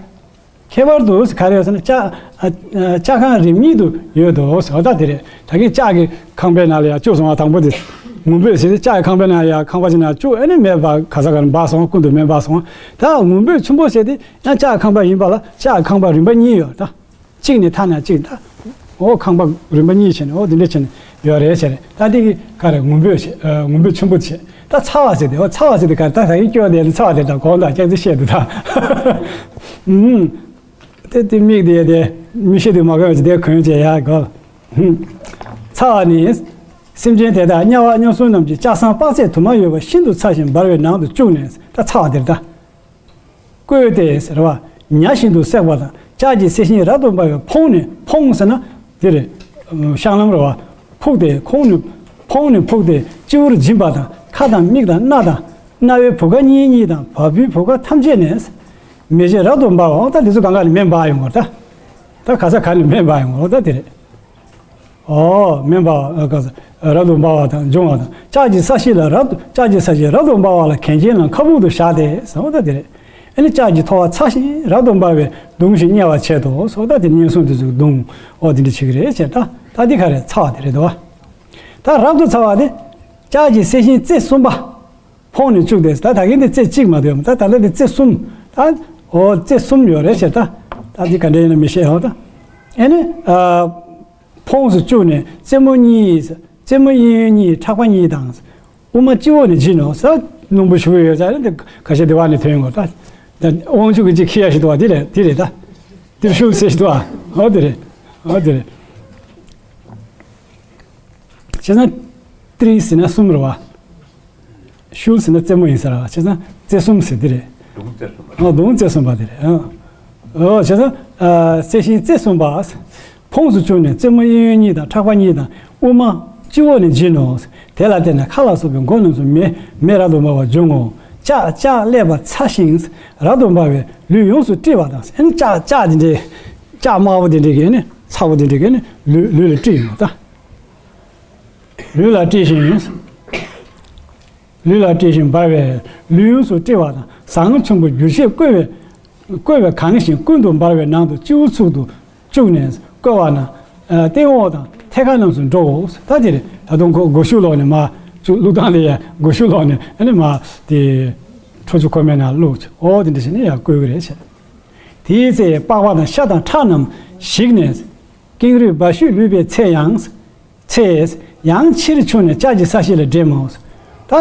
ཁྱད་པར་དུ་ག་རེ་ཡོད་ཟེར་ན་ལྕགས། ཨ། ཨ། ལྕགས་ཁང་རིམ་གཉིས་དུ་ཡོད་དོ་ཟེར་བ་ད་དེ་རེད། ད་གིན་ལྕགས་ཀྱི་ཁང་པའི་ནང་ལ་ཡང་བཅུག་སོང་བ། དང་པོ་དེ་ངུ་འབོད་ཟེར་ཏེ་ལྕགས་ཀྱི་ཁང་པའི་ནང་ཡང་ཁང་པ་ཅིག་ནང་བཅུག་ཨ་ནི་མེ་འབར་ག་ས་ག་ནས་འབར་སོང་། ཀུན་ཏུ་མེ་འབར་སོང་། ད་ངུ་འབོད་ཆེན་པོ་ཟེར་ཏེ་ཡང་ལྕགས་ཀྱི་ཁང་པ་ཡིན་པ་ལ་ལྕགས་ཀྱི་ཁང་པ་རིམ་པ་གཉིས་ཡོད་ད། གཅིག་ནས་མཐའ་ན་གཅིག་ད། འོ་ཁང་པ་རིམ་པ་གཉིས་བྱས་ནས་འོ་དེ་འདྲ་བྱས་ནས་ཡོད་རེད་བྱས་རེད། ད་འདི་གི་ག་རེ་ངུ་འབོད་བྱས། ཨ། ངུ་འབོད་ཆེན་པོ་བྱས། ད་ཚ་བ་ཟེར་དེ། འོ་ཚ་བ་ཟེར་དེ་ག་རེ། ད་ད་གིན་སྐྱོ་བ་དེ་ཚ་བ་དེ་ད་གོང་དང་སྐྱག་རྫུན་བཤད་འདུག་ད། ཨུམ། དེ་དེ་མིག་དེ་དེ་མིག་ཤེལ་དེ་མ་གོན་བྱས་དེ་གོན་བྱས་ཡ་གོ། ཨུམ། ཚ་བ་ནི། སེམས་ཅན་དེ་དག་དམྱལ་བ་དམྱལ་སྲུང་རྣམས་ཀྱིས་ལྕགས་ཟམ་དཔག་ཚད་དུ་མ་ཡོད་པ་ཤིན་ཏུ་ཚ་ཞིང་འབར་བའི་ནང་དུ་བཅུག་ནས། ད་ཚ་བ་དེར་ད། བརྐོས་ཏེ་ཟེར་བ། ཉ་བཞིན་དུ་བསྲེགས་པ་དང་། ལྕགས་ཀྱི་གསལ་ཤིང་རབ་ཏུ་འབར་བས་ཕོངས་ནས། ཕོངས་ཟེར་ན་དེ་རེད། ཨ། བཤང་ལམ་རེད་བ། ཕུག་སྟེ་ཕོངས་ནས། ཕོངས་ནས་ཕུག་སྟེ་སྤྱི་བོར་སྦྱིན་པ་དང་། ཁ་དང་མིག་དང་སྣ་དང་རྣ་བའི་བུ་ག་གཉིས་གཉིས་དང་། བ་སྤུའི་བུ་ག་ཐམས་ཅད་ནས་མེ་ལྕེ་རབ་ཏུ་འབར་བ། འོ་ད་འདི་ཚོ་གང་ག་ནས་མེ་འབར་ཡོང་བ་ད། ད་ག་ས་ག་ནས་མེ་འབར་ཡོང་བ། འོ་ད་དེ་རེད། འོ། མེ་འབར་བ། ཨ། ག་ས། རབ་ཏུ་འབར་བ་དང་འབྱུང་བ་དང་། ལྕགས་ཀྱི་ས་གཞི་ལ་རབ་ཏུ། ལྕགས་ཀྱི་ས་གཞི་རབ་ཏུ་འབར་བ་ལ་གན་རྐྱལ་ལམ་ཁ་སྦུབ་ཏུ་བཞག་སྟེ་ཟེར་བ་ད་དེ་རེད། ཨ་ནི་ལྕགས་ཀྱི་ཐོ་བ་ཚ་ཞིང་རབ་ཏུ་འབར་བས་བརྡུངས་ཤིང་མཉེ་བར་བྱེད་དོ་ཟེར་བ་ད་དེ་ནི་ངན་སོང་དེ་ཚོས་བརྡུངས། འོ་དེ་འདྲ་བྱེད་ཀྱི་རེད་ཟེར་ད། ད་འདི་ག་རེ་ཚ་བ་དེ་རེད་དོ། ད་རབ་ཏུ་ཚ་བ་དེ། ལྕགས་ཀྱི་གསལ་ཤིང་རྩེ་གསུམ་པ། ཕོངས་ནས་བཅུག་སྟེ། ད་ད་གིན་དེ་རྩེ་གཅིག་མ་གཏོགས་ཡོད་མ། ད་ད་ལྟ་དེ་རྩེ་གསུམ། ད་འོ་རྩེ་གསུམ་ཡོད་རེད་ཟེར་ད། ད་འདི་ག་འདྲ་ཡིན་ན་མི་ཤེས་ཡོད་ད། ཨ་ནི། ཨ། ཕོངས་སུ་བཅུག་ནས་རྩེ་མོ་གཉིས། རྩེ་མོ་གཡས་གཡོན་གཉིས། ཕྲག་པ་གཉིས་དང་། དབུ་མ་སྤྱི་བོ་ནས་འབྱིན་ནོ་ཟེར། སྣུམ་པོ་ཞུ་གི་ཡོད་ཙང་འདི་ཁ་ཤས་དེ་བ་ནས་ཐོན་ཡོང་གོ་ད། ད་དབང་ཕྱུག་གི་ཅིག་ཁྱི་ཡ་ཞིག་འདུག་བ། དེ་རེད། དེ་རེད་ད། དེར་ཤུལ་ཟེར་ཞིག་འདུག་བ། འོ་དེ་རེད། འོ་དེ་རེད། བྱས་ཙང་ཏྲི་ཟེར་ན་གསུམ་རེད་བ། ཤུལ་ཟེར་ན་རྩེ་མོ་ཡིན་ས་རེད་བ། བྱས་ཙང་རྩེ་གསུམ་ཟེར་དེ་རེད། བརྡུངས་རྩེ་གསུམ་པ། ཨ། བརྡུངས་རྩེ་གསུམ་པ་དེ་རེད། ཨ། འོ་བྱས་ཙང་། ཨ། གསལ་ཤིང་རྩེ་གསུམ་པ། ཕོངས་སུ་བཅུག་ནས་རྩེ་མོ་གཡས་གཡོན་གཉིས་དང་། ཕྲག་པ་གཉིས་དང་། དབུ་མ་སྤྱི་བོ་ནས་འབྱིན་ནོ། དེ་ལ་བརྟེན་ནས་ཁ་ལ་སོགས་པའི་མགོ་རྣམས་སུ་མེ། མེ་རབ་ཏུ་འབར་བ་འབྱུང་ངོ་། ལྕགས་ལྕགས་ཀླད་པ་ཚ་ཞིང་རབ་ཏུ་འབར་བས་ལུས་ཡོངས་སུ་དཀྲིས་པ་དང་། ཨ་ནི་ལྕགས་ལྕགས་དེ་འདྲའི་ལྕགས་དམར་པོ་དེ་འདྲའི་གིས་ནི་ཚ་པོ་དེ་འདྲའི་གིས་ནི་ལུས་ལུས་ལ་དཀྲིས་ཡོང་བ་དང་། ལུས་ལ་དཀྲིས་ཤིང་། ལུས་ལ་དཀྲིས་ཤིང་འབར་བས་ལུས་ཡོངས་སུ་དཀྲིས་པ་དང་། ཟངས་ཆེན་པོ་རྒྱུ་ཆས་བསྐོལ་བས། བསྐོལ་བས་གང་ཞིང་ཀུན་ཏུ་འབར་བའི་ནང་དུ་སྤྱི་བོའི་ཚུལ་དུ་བཅུག་ནས་བསྐོལ་བ་ན། ཨ། སྟེང་འོག་དང་ཐད་ཀར་རྣམས་སུ་འགྲོའོ། ད་དེ་རེད། ད་དུང་སྒོ་སྒོ་ཤུགས་ལོག་ནས་མར་བཅུག། བླུགས་སྟངས་དེ་ཡ་སྒོ་ཤུགས་ལོག་ནས་ཨ་ནི་མར་དེ་ཁྲོ་ཆུ་ཁོལ་མའི་ནང་བླུགས། འོ་དེ་འདྲ་བྱས་ནས་ཡར་བསྐོལ་གི་རེད་བྱས། དེའི་ཚེ་པགས་པ་དང་ཤ་དང་ཁྲག་རྣམས་ཞིག་ནས། ཀེང་རུས་འབར་ཤུད་ལུད་པའི་ཚེ་ཡང་། ཚེ་ཡང་ཕྱིར་ཕྱུང་ནས་ལྕགས་ཀྱི་ས་གཞི་ལ་འདྲེན་མོ། ད་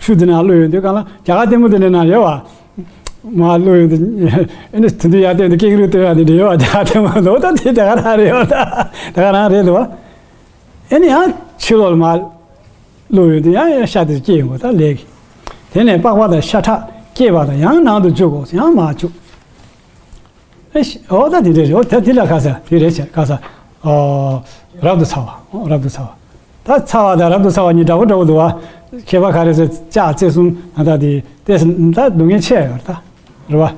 ཆུ་འདི་ནང་བླུགས་ཡོང་དུས་གང་ལ་རྒྱ་གར་ལྟད་མོ་དེ་འདྲའི་ནང་ཡོད་བ། མར་བླུགས་ཡོང་དུས་ཨ་ནི་དེ་འདྲའི་ཡར་བལྟས་དུས་ཀེང་རུས་སྟོན་ཡག་དེ་འདྲ་ཡོད་བ། རྒྱ་གར་ལྟད་མོ་ལོ་ད་དེ་ད་ག་རང་རེད་བ། ད་ད་ག་རང་རེད་འདུག་བ། ཨ་ནི་ཡང་ཕྱི་ལོགས་ལ་མར་བླུགས་ཡོང་དུས་ཡང་ཡང་ཤ་དེ་སྐྱེས་ཡོང་བ་ད་ལེགས། དེ་ནས་པགས་པ་དང་ཤ་ཁྲག་སྐྱེས་པ་དང་ཡང་ནང་དུ་བཅུག་གོ། ཡང་མར་བཅུག། ཨེ་ཤ། འོ་ད་དེ་འདྲ་རེད། འོ་ད་དེ་ལ་ཁ་ས་དེ་རེད་བྱས། ཁ་ས། ཨོ། རབ་ཏུ་ཚ་བ། ཨོ། རབ་ཏུ་ཚ་བ། ད་ཚ་བ་དང་རབ་ཏུ་ཚ་བ་གཉིས་འདྲ་པོ་འདྲ་པོ་འདུག་བ། ཁྱད་པར་ག་རེ་ཟེར་ལྕགས་བརྩེ་གསུམ་ད་ལྟ་དེ་ཏོག་ཙམ་ད་སྡུག་བསྔལ་ཆེ་ཡོད་རེད་ད། རེད་བ།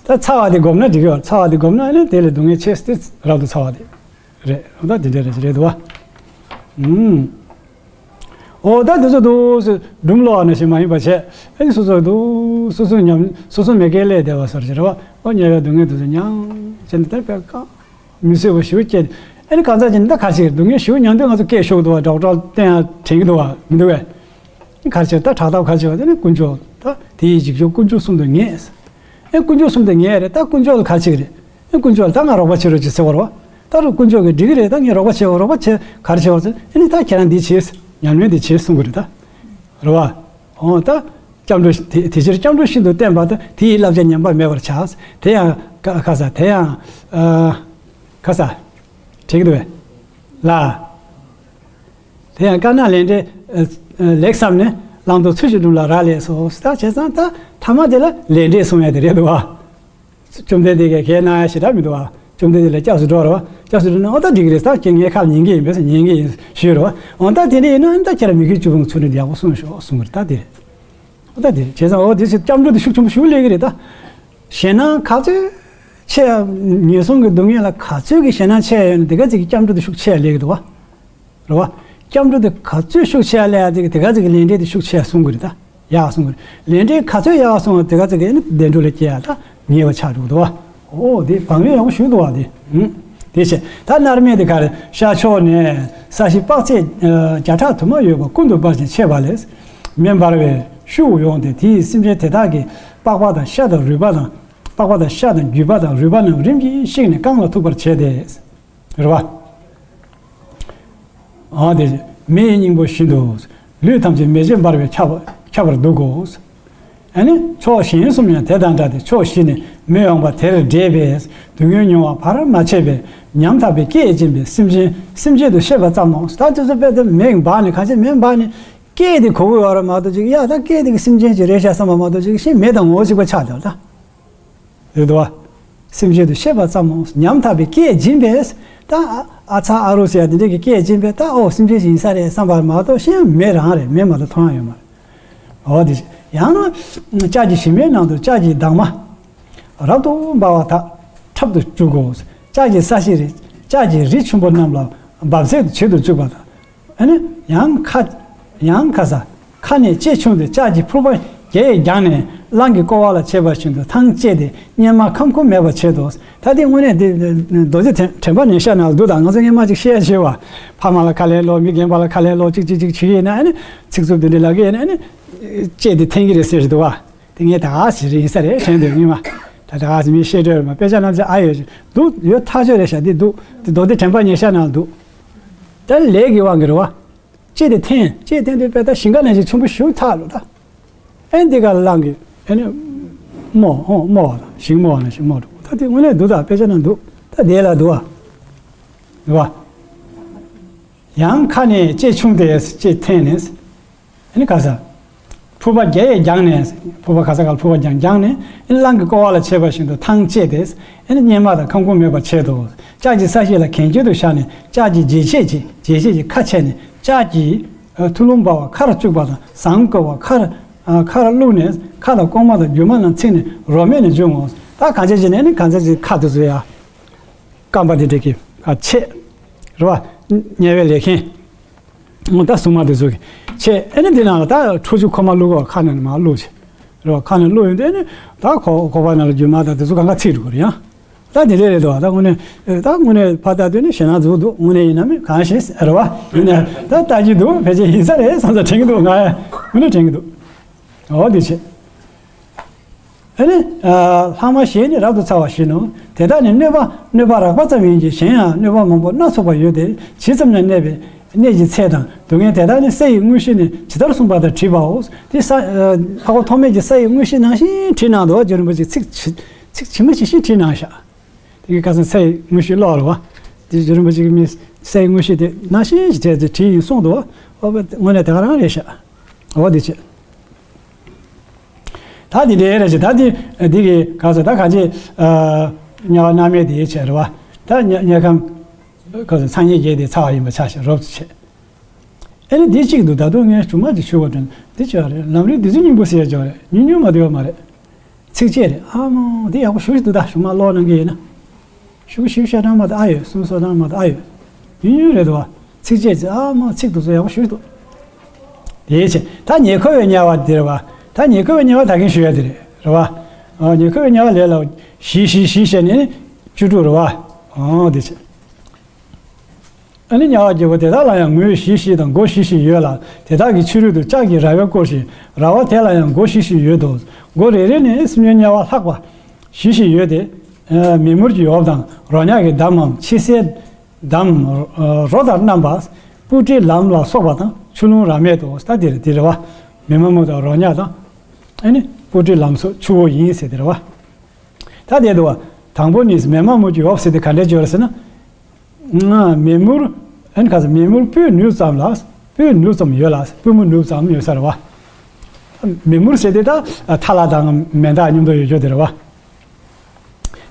ད་ཚ་བ་དེ་སྒོམ་ན་འགྲིག་གི་ཡོད། ཚ་བ་དེ་སྒོམ་ན་ཨ་ནི་དེ་ལས་སྡུག་བསྔལ་ཆེ་སྟེ་རབ་ཏུ་ཚ་བ་དེ་རེད། ད་དེ་འདྲ་རེད་རེད་འདུག་བ། ཨུམ། ཨོ་ད་དེ་ཚོ་འདུག་སེ་སྒྲུང་ཀློག་ནང་བཞིན་མ་ཡིན་པ་བྱས། ཨ་ནི་སོ་སོ་འདུག་སོ་སོ་ཉམས་སོ་སོ་མེ་སྐྱེས་ལས་འདས་པ་སོར་བྱེད་རེད་བ། ཨོ་དམྱལ་བའི་སྡུག་བསྔལ་དེ་ཚོ་མྱང་བྱས་ནས་ད་དཔེ་ཀ་མི་བཟོད་པ་ཞེ་པོ་སྐྱེས། ཨ་ནི་གང་ཟག་ཅིག་ནི་ད་ག་ཞིག་སྡུག་བསྔལ་ཞེ་པོ་མྱང་དུས་ང་ཚོ་སྐད་ཤོར་འདུག་བ། ཌོག་ཊར་བསྟན་ཡང་དྲན་གྱི་འདུག་བ་མི་འདུག་གས། ག་རེ་བྱས་ད་དྲག་ཐབས་ག་རེ་བྱས་པ་དེ་ནི་དཀོན་མཆོག་ད་དེ་ཡི་འཇིགས་སྐྱོབ་དཀོན་མཆོག་གསུམ་དུ་ངེས། ཨེ་དཀོན་མཆོག་གསུམ་དུ་ངེས་རེད། ད་དཀོན་མཆོག་ལ་ག་རེ་བྱེད་ཀྱི་རེད། ཨེ་དཀོན་མཆོག་ལ་ད་ང་རོགས་པ་བྱེད་རོགས་བྱེད་ཟེར་བ་རེད་བ། ད་རུང་དཀོན་མཆོག་གིས་འགྲིག་གི་རེད། ད་ངས་རོགས་པ་བྱེད་རོགས་པ་བྱེད་ག་རེ་བྱེད་བ་ཟེར། ཨེ་ནི་ད་ཁྱེད་རང་འདི་བྱེད། ཉམས་ལེན་འདི་བྱེད་གསུང་གི་རེད་ད། རེད་བ། འོ་ད། སྐྱབས་འགྲོ་དེ་དེ་ཕྱིར་སྐྱབས་འགྲོ་ཤིན་ཏུ་བསྟེན་པ་དང་། དེ་ཡི་བསླབ་བྱ་ཉམས་པ་མེད་པར་བྱ། དེ་ཡང་ཀ་ཀ་ས་དེ་ཡང་ཨ་ཀ་ས། དྲན་གྱི་འདུག་བས། ལ། དེ་ཡང་དཀར་ནག་ལས་འབྲས་ཨ་ཨ་ལེགས་བསམས་ནས། བླང་དོར་ཚུལ་བཞིན་སྒྲུབ་ལ་རག་ལས་སོ། ད་བྱས་ཙང་ད་ཐ་མ་དེ་ལ་ལས་འབྲས་གསུང་ཡ་དེ་རེད་འདུག་བ། བཅོམ་ལྡན་འདས་ཀྱིས་གལ་གནང་ཡ་ཞེ་དྲག་མི་འདུག་བ། བཅོམ་ལྡན་འདས་ལ་སྐྱབས་སུ་འགྲོ་རེད་བ། སྐྱབས་སུ་འགྲོ་ན་ཨོ་ད་འགྲིག་གི་རེད། ད་ཁྱེད་ངའི་ཁ་ལ་ཉན་གི་ཡིན་པས་ཟེར། ཉན་གི་ཡིན་ཞུས་རེད་བ། འོ་ད་དེ་འདྲ་ཡིན་ན་ཨ་ནི་ད་ཁྱེད་རང་མི་དགེ་བཅུ་སྤོང་ཚུལ་ཁྲིམས་ཡག་པོ་སྲུང་ཤོག་གསུང་གི་རེད་ད་དེ། ཨོ་ད་དེ་རེད། བྱས་ཙང་ཨོ་དེ་ཕྱིར་སྐྱབས་འགྲོ་དེ་ཤུགས་ཆེན་པོ་ཞེ་པོ་སླེབས་ཀྱི་རེད་ད། ཞེད་སྣང་ག་ཚོད་ཆེ་ཡང་ངན་སོང་གི་སྡུག་བསྔལ་ལ་ག་ཚོད་ཀྱི་ཞེད་སྣང་ཆེ་ཡང་དེ་ག་ཚོད་ཀྱི་སྐྱབས་འགྲོ་དེ་ཤུགས་ཆེ་ཡ་སླེབས་ཀྱི་འདུག་བ། རེད་བ། སྐྱབས་འགྲོ་དེ་ག་ཚོད་ཤུགས་ཆེ་ཡ་སླེབས་ཡ་དེ་གི་དེ་ག་ཚོད་ཀྱི་ལས་འབྲས་དེ་ཤུགས་ཆེ་ཡ་གསུང་གི་རེད་ད། ཡག་གསུང་གི་རེད། ལས་འབྲས་ག་ཚོད་ཡག་གསུང་བ་དེ་ག་ཚོད་ཀྱི་ཨ་ནི་བདེ་འགྲོ་ལ་སྐྱེ་ཡ་ད་ཉེ་བ་ཆགས་འགྲོ་གི་འདུག་བ། ཨོ་དེ་བག་མེད་ཡག་པོ་ཞུ་འདུག་བ་དེ། ཨུམ། དེ་བྱས་ད་མནར་མེད་དེ་ག་རེ། ཤར་ཕྱོགས་ནས་ས་གཞི་དཔག་ཚད་བརྒྱ་ཕྲག་དུ་མ་ཡོད་པ་ཀུན་ཏུ་འབར་ཞིང་མཆེད་པ་ལས་མེ་འབར་བའི་ཤུགས་ཡོང་སྟེ། དེ་ཡི་སེམས་ཅན་དེ་དག་གི་པགས་པ་དང་ཤ་དང་རུས་པ་དང་། པགས་པ་དང་ཤ་དང་རྒྱུས་པ་དང་རུས་པ་རྣམས་རིམ་གྱིས་བཤིག་ནས་རྐང་ལ་ཐུག་པར་བྱས་ཏེ། རེད་བ། ཨ་དེ་མེ་ཡི་སྙིང་པོ་བཞིན་དུ། ལུས་ཐམས་ཅད་མེ་ལྕེ་འབར་བས་ཁྱབ་ཁྱབ་པར་འདུག་གོ། ཨ་ནི་ཕྱོགས་གཞན་གསུམ་ཡང་དེ་དང་འདྲ་སྟེ། ཕྱོགས་བཞི་ནས་མེ་ཡོང་བ་དེར་བགྲེས་པས་སྡུག་བསྔལ་མྱོང་བ་བར་མ་ཆད་པས་ཉམ་ཐག་པའི་སྐད་འབྱིན་པས་སེམས་ཅན་སེམས་ཅན་དུ་ཤེས་པ་ཙམ་མོ། ད་དེ་ཚོ་དཔེ་དེ་མེ་འབར་ནས་གང་ཆེ་མེ་འབར་ནས་སྐད་དེ་གོ་གི་ཡོད་རེད་མ་གཏོགས་ཅིག་ཡ་ད་སྐད་དེ་གི་སེམས་ཅན་ཅིག་རེད་ཤག་བསམ་པ་མ་གཏོགས་ཅིག་ཤེས་མེད་དང་ངོ་བོ་གཅིག་པ་ཆགས་བསྡད་ད། རེད་དོ། སེམས་ཅན་དུ་ཤེས་པ་ཙམ་མོ། ཉམ་ཐག་པའི་སྐད་འབྱིན་པས། ད་ཨ་ཨ་ཚ་ཨ་རོ་ཟེར་ཡ་དེ་འདྲས་ཀྱི་སྐད་འབྱིན་པས། ད་ཨོ་སེམས་ཅན་ཞིག་ཡིན་ས་རེད་བསམ་པ་མ་གཏོགས་ཤེས་མེད་རང་རེད། མེད་མ་གཏོགས་མཐོང་ཡ་ཡོད་མ་རེད། འོ་དེ་ཡང་ན་ལྕགས་ཀྱི་གཞི་མའི་ནང་དུ་ལྕགས་ཀྱི་དྭངས་མ་རབ་ཏུ་འབར་བ་དག་འཁྲབ་ཏུ་བཅུག་གོ། ལྕགས་ཀྱི་ས་གཞི་རི་ལྕགས་ཀྱི་རི་ཆེན་པོ་རྣམས་ལ་འབབ་ཚད་དུ་བྱེད་དུ་བཅུག་པ་དང་། ཨ་ནི་ཡང་ཁ་ཡང་ཁ་ས་ཁ་ནས་ལྕེ་ཕྱུང་སྟེ་ལྕགས་ཀྱི་ཕུར་པ་བརྒྱ་ཡིས་བརྒྱངས་ནས་གླང་གི་ཀོ་བ་ལ་བྱེད་པ་བཞིན་དུ་ཐང་བཅད་དེ་སྙེ་མ་ཁམ་ཁུམ་མེད་པར་བྱེད་དོ། ད་དེ་དངོས་གནས་དེ་རྡོ་རྗེ་དྲན་དྲན་པ་ཉེར་བཞག་ནང་ལ་འདུག་ད་ང་ཚོ་སྔོན་མ་ཅིག་བཤད་བྱས་པ། ཕ་མ་ལ་ཁ་ལན་སློག་མི་རྒན་པ་ལ་ཁ་ལན་སློག་ཅིག་ཅིག་ཅིག་བྱེད་ཡིན་ན་ཨ་ནི་ཚིག་རྩུབ་དེ་འདྲ་ལབ་ཀྱི་ཡིན་ན་ཨ་ནི་ལྕེ་དེ་འཐེན་གྱི་རེད་ཟེར་འདུག་བ། དེ་ངས་ད་ག་ཟེར་ཡིན་ས་རེད་དྲན་འདུག་སྔོན་མ། ད་ད་ག་ཟེར་མི་བཤད་སྲོལ་མ་དཔེ་ཆ་ནང་ཚོ་ཨ་ཡོད་ཅིག་འདུག་ཡོད་ཐག་ཆོད་རེད་ཤག་འདི་འདུག་འདི་རྡོ་རྗེ་དྲན་པ་ཉེར་བཞག་ནང་ལ་འདུག་ད་ལས་ཀྱི་དབང་གིས་རེད་བ། ལྕེ་དེ་འཐེན། ལྕེ་འཐེན་དུས་དཔེ་ད་ཞིང་ཁ་ལེན་ཞིག་ཆུང་པོ་ཞིག་ཚར་ལོ་ད། ཨེ་འདི་ག་ལ་ལངས་གི་ཨེ་ནི་རྨོ་ཧོ་རྨོ་བ་དང་ཞིང་རྨོ་བ་ནང་བཞིན་རྨོ་འགྲོ། ད་དེ་དངོས་གནས་འདུག་ད་དཔེ་ཆ་ནང་འདུག་ད་དེ་ལ་འདུག་བ། འདུག་བ། ཡང་ཁ་ནས་ལྕེ་ཕྱུང་སྟེ་ལྕེ་འཐེན་ནས། ཨེ་ནི་ག་ས། ཕུར་པ་བརྒྱ་ཡིས་བརྒྱངས་ནས། ཕུར་པ་ག་ས་ག་ལ་ཕུར་པ་བརྒྱངས་བརྒྱངས་ནས། ཨེ་ནི་གླང་གི་ཀོ་བ་ལ་བྱེད་པ་བཞིན་དུ་ཐང་བཅད་དེ། ཨེ་ནི་སྙེ་མ་དང་ཁམ་ཁུམ་མེད་པར་བྱེད་དོ། ལྕགས་ཀྱི་ས་གཞི་ལ་གན་རྐྱལ་དུ་བཞག་ནས་ལྕགས་ཀྱི་འགྱེལ་བྱེད་ཀྱི་འགྱེལ་བྱེད་ཀྱི་ཁ་ཕྱེ་ནས་ལྕགས་ཀྱི་ཨ་ཐུ་ལུམ་པ་བ་ཁར་བཅུག་པ་དང་ཟངས་བསྐོལ་བ་ཁར་ཨ་ཁར་བླུགས་ནས་ཁ་དང་ལྐོག་མ་དང་རྒྱུ་མ་རྣམས་ཚིག་ནས་རོ་མེད་ནས་འཇུ་འོང་། ད་གང་བྱས་བྱས་ནས་ཨེ་ནི་གང་ཚ་ཅིག་ཁ་དེ་ཚོ་ཡ། རྐང་པ་དེ་འདྲ་གི་ཁ་ཕྱེ། རེད་བ། དམྱལ་བའི་ལས་མཁན། ད་སྲུང་མ་དེ་ཚོ་གི་ཆེ་ཨེ་ནི་འདི་ནང་ལ་ད་ཁྲོ་ཆུ་ཁོག་མ་བླུག་གོ། ཁ་ནང་ནས་མར་བླུག་བྱས། རེད་བ། ཁ་ནང་བླུག་ཡོང་དུས་ཨེ་ནི་ད་ཁོག་ཁོག་པ་ནང་ལ་རྒྱུ་མ་དང་དེ་ཚོ་གང་ག་ཚིག་འགྲོ་གི་རེད་ཡང་། ད་དེ་འདྲས་རེད་འདུག་ད་དངོས་གནས་ད་དངོས་གནས་ཕར་ལྟ་དུས་ནི་ཞེད་སྣང་ཚུགས་འདུག་དངོས་གནས་ཡིན་ན་མིན་གང་ཤེས་རེད་བ། ཡིན་ན་ད་ལྟ་རྒྱུ་འདུག་ཕལ་ཆེར་ཡིན་ས་རེད་བསམ་ས་དྲན་གྱི་འདུག་ང་དངོས་གནས་དྲན་གྱི་འདུག་འོ་དེ་བྱས། ཨེ་ནི། ལྷག་མ་བཞི་ནི་རབ་ཏུ་ཚ་བ་བཞིན་ནོ། དེ་དག་ནི་གནོད་པ་གནོད་པ་རགས་པ་ཙམ་ཡིན་གྱི་གཞན་ཡང་གནོད་པ་མང་པོ་སྣ་ཚོགས་པ་ཡོད་དེ། ཇི་ཙམ་ན་གནས་པའི་གནས་ཀྱི་ཚད་དང་སྡུག་བསྔལ་དེ་དག་ནི་ས་ཡི་དངོས་གཞི་ནི་ཇི་ལྟར་གསུངས་པ་དང་བྲིས་པའོ། དེ་ས་ལྷག་པ་ཐོགས་མེད་ཀྱི་ས་ཡི་དངོས་གཞི་ནང་བཞིན་བྲིས་གནང་འདུག་རྗེ་རིན་པོ་ཆེ་ཚིག་ཇི་ཚིག་ཇི་མ་ཇི་བཞིན་བྲིས་གནང་ཤག་དེ་གི་ཁ་སང་ས་ཡི་དངོས་གཞི་ཀློག་རེད་བ། དེ་རྗེ་རིན་པོ་ཆེ་གི་མི་ས་ཡི་དངོས་གཞི་དེ་ནང་བཞིན་ཞིག་བྲིས་ཏེ་བྲིས་ཡིན་གསུངས་འདུག་བ། དངོས་གནས་དེ་ག་རང་རེད་ཤག་འོ་དེ་བྱས། ད་དེ་འདྲའི་རེད་ཅེ། ད་དེ་འདི་གི་ག་ས་ད་གང་ཅི་དམྱལ་བ་མནར་མེད་དེ་བྱས་རེད་བ། ད་དམྱལ་དམྱལ་ཁམས་ ཁོ་ཚོ་སངས་རྒྱས་བརྒྱད་དེ་ཚར་བ་ཡིན་པ་ཆ་བཞག་རོབ་ཏུ་བྱས། ཨེ་ནི་འདི་གཅིག་འདུག་ད་དུང་ངས་སྒྲུང་མ་ཅིག་ཞུ་བ་དྲན་འདི་ཅི་ཡང་རེད། ལམ་རིམ་བདུད་རྩི་སྙིང་པོ་ཟེར་ཡ་ཅིག་ཡོད་རེད། ཉུང་ཉུང་མ་འདུག་ཡོད་མ་རེད། ཚིགས་བཅད་རེད། ཨ་མོ་འདི་ཡག་པོ་ཞེ་པོ་ཅིག་འདུག་ད་གཞུག་མ་ཀློག་གནང་གི་ཡིན་ན། ཞུ་ཞུ་བཤད་གྲངས་མ་གཏོགས་ཨ་ཡོད། གསུམ་སོ་གྲངས་མ་གཏོགས་ཨ་ཡོད། ཉུང་ཉུང་རེད་འདུག་བ། ཚིགས་བཅད་ཅིག་ཨ་མ་ཚིག་འདུག་ཚོ་ཡག་པོ་ཞེ་པོ་ཅིག་འདུག་དེའི་ཕྱིར་ད་ཉེ་འཁོར་བའི་དམྱལ་བ་འདི་རེད་བ། ད་ཉེ་འཁོར་བའི་དམྱལ་བ་ད་གིན་ཞུ་ཡ་དེ་རེད། རེད་བ། ཨ་ཉེ་འཁོར་བའི་དམྱལ་བ་ལས་ལ་བཞི་བཞི་བཞི་བཤད་ནས་བཅུ་དྲུག་རེད་བ། ཨོ་དེ་ཕྱིར། ཨ་ནི་དམྱལ་བ་བརྒྱད་པོ་དེ་དག་ལ་ཡང་ངོས་བཞི་བཞི་དང་སྒོ་བཞི་བཞི་ཡོད་ལ། དེ་དག་གི་ཕྱི་རོལ་དུ་ལྕགས་ཀྱི་ར་བས་བསྐོར་ཞིང་། ར་བ་དེ་ལ་ཡང་སྒོ་བཞི་བཞི་ཡོད་དོ། སྒོ་རེ་རེ་ནས་སེམས་ཅན་དམྱལ་བ་ལྷག་པ་བཞི་བཞི་ཡོད་དེ། མེ་མུར་གྱི་འོབས་དང་རོ་མྱགས་ཀྱི་འདམ་མམ་ཕྱི་གསལ་འདམ། རོ་ལྟར་རྣམ་པ། སྤུ་གྲིའི་ལམ་ལ་སོགས་པ་དང་ཆུ་ཀླུང་རབ་མེད་དོ། ད་འདིར་འདི་རེད་བ། མེ་མ་མུར་དང་རོ་མྱགས་དང་། ཨ་ནི་སྤུ་གྲིའི་ལམ་སོགས་ཆུ་བོ་ཡིན་ཟེར་དེ་རེད་བ། ད་དེ་འདུག་བ། དང་པོ་ནི་མེ་མ་མུར་གྱི་འོབས་ཟེར་དེ་ག་འདྲས་བརྗོད་རེད་ཟེར་ན། མེ་མུར། ཨན་ཁ་ས་མེ་མུར་སྤུས་ནུབ་ཙམ་ལ། སྤུས་ནུབ་ཙམ་ཡོད་ལ། སྤུས་མོ་ནུབ་ཙམ་ཡོད་ས་རེད་བ། མེ་མུར་ཟེར་དེ་ད་ཐ་ལ་དང་མེ་མདའ་མཉམ་དུ་ཡོད་རྒྱུ་དེ་རེད་བ།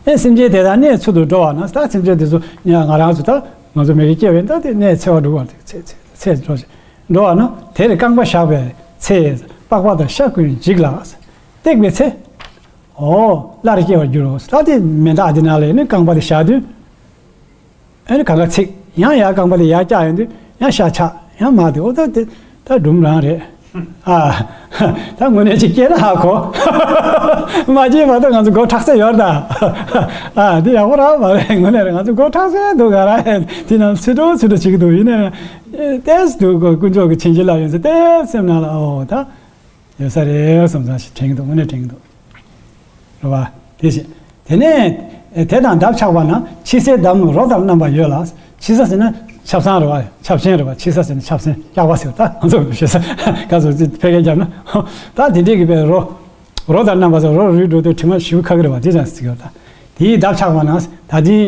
ཨེ་སེམས་ཅན་དེ་དག་གནས་ཚུལ་དུ་འགྲོ་བ་ན། ད་སེམས་ཅན་དེ་ཚོ་ང་རང་ཚོ་ད་ང་ཚོ་མི་གི་སྐྱེ་བས་ད་དེ་གནས་འཚེ་བ་འགྲོ་བ་དེ་ཚེ་ཚེ་ཚེ་འགྲོ་ཞིང་འགྲོ་བ་ན། དེར་རྐང་པ་བཞག་པའི་ཚེ། པགས་པ་དང་ཤ་ཀུན་འཇིག་ལ། བཏེགས་པའི་ཚེ། ཨོ། སླར་སྐྱེ་བར་འགྱུར་རོ། ད་དེ་མེ་མདའ་དེ་ནང་ལ་ནི་རྐང་པ་དེ་བཞག་དུས། ཨེ་ནི་གང་ག་ཚིག་ཡང་ཡར་རྐང་པ་དེ་ཡར་བཀྱག་ཡོང་དུས་ཡང་ཤ་ཆག་ཡང་མར་དེ། ཨོ་ད་དེ་ད་སྒྲུང་རང་རེད། ཨ། ད་དངོས་གནས་ཅིག་སྐྱེས་ན་ཧ་གོ། མ་སྐྱེས་བར་དུ་ང་ཚོ་མགོ་ཁྲག་ས་ཡོད་ད། ཨ་དེ་ཡག་པོ་རང་མ་རེད། དངོས་གནས་རེད། ང་ཚོ་མགོ་ཁྲག་ས་འདུག་ག་ར། དེ་ནང་ཚིག་འགྲོ་ཚིག་འགྲོ་བྱེད་ཀྱི་འདུག་ཡིན་ནའི་ཏོག་ཙམ་འདུག་གོ། དཀོན་མཆོག་གི་བྱིན་གྱིས་བརླབས་ཡོད་ཚེ་ཏོག་ཙམ་སེམས་ནང་ལ་ཨོ་ད། ཡོད་ས་རེད་བསམ་བསམ་ཞིག་དྲན་གྱི་འདུག་དངོས་གནས་དྲན་གྱི་འདུག་རེད་བ། དེ་བཞིན། དེ་ནས་དེ་དང་འདབ་ཆགས་པ་ན་ཕྱི་གསལ་འདམ་རོ་ལྟར་རྣམ་པ་ཡོད་ལ། ཕྱི་ས་ཟེར་ན་ཆབ་གསང་རེད་བ། ཆབ་ཆེན་རེད་བ། ཕྱི་ས་ཟེར་ན་ཆབ་གསང་སྐྱག་པ་ཟེར་བ། ད་ང་ཚོ་ཕྱི་ས་ག་ཚོད་ཅིག་ཕལ་སྐད་རྒྱབ་ན། ད་དེ་འདྲས་ཀྱི་པའི་རོ། རོ་ལྟར་རྣམ་པ་ཟེར། རོ་རུལ་འགྲོ་དུས་དྲི་མ་ཞིབ་ཁ་གི་རེད་བ། དེ་ཙང་ཟེར་གྱི་ཡོད། ད་དེའི་འདབ་ཆགས་པ་ན་ད་དེའི་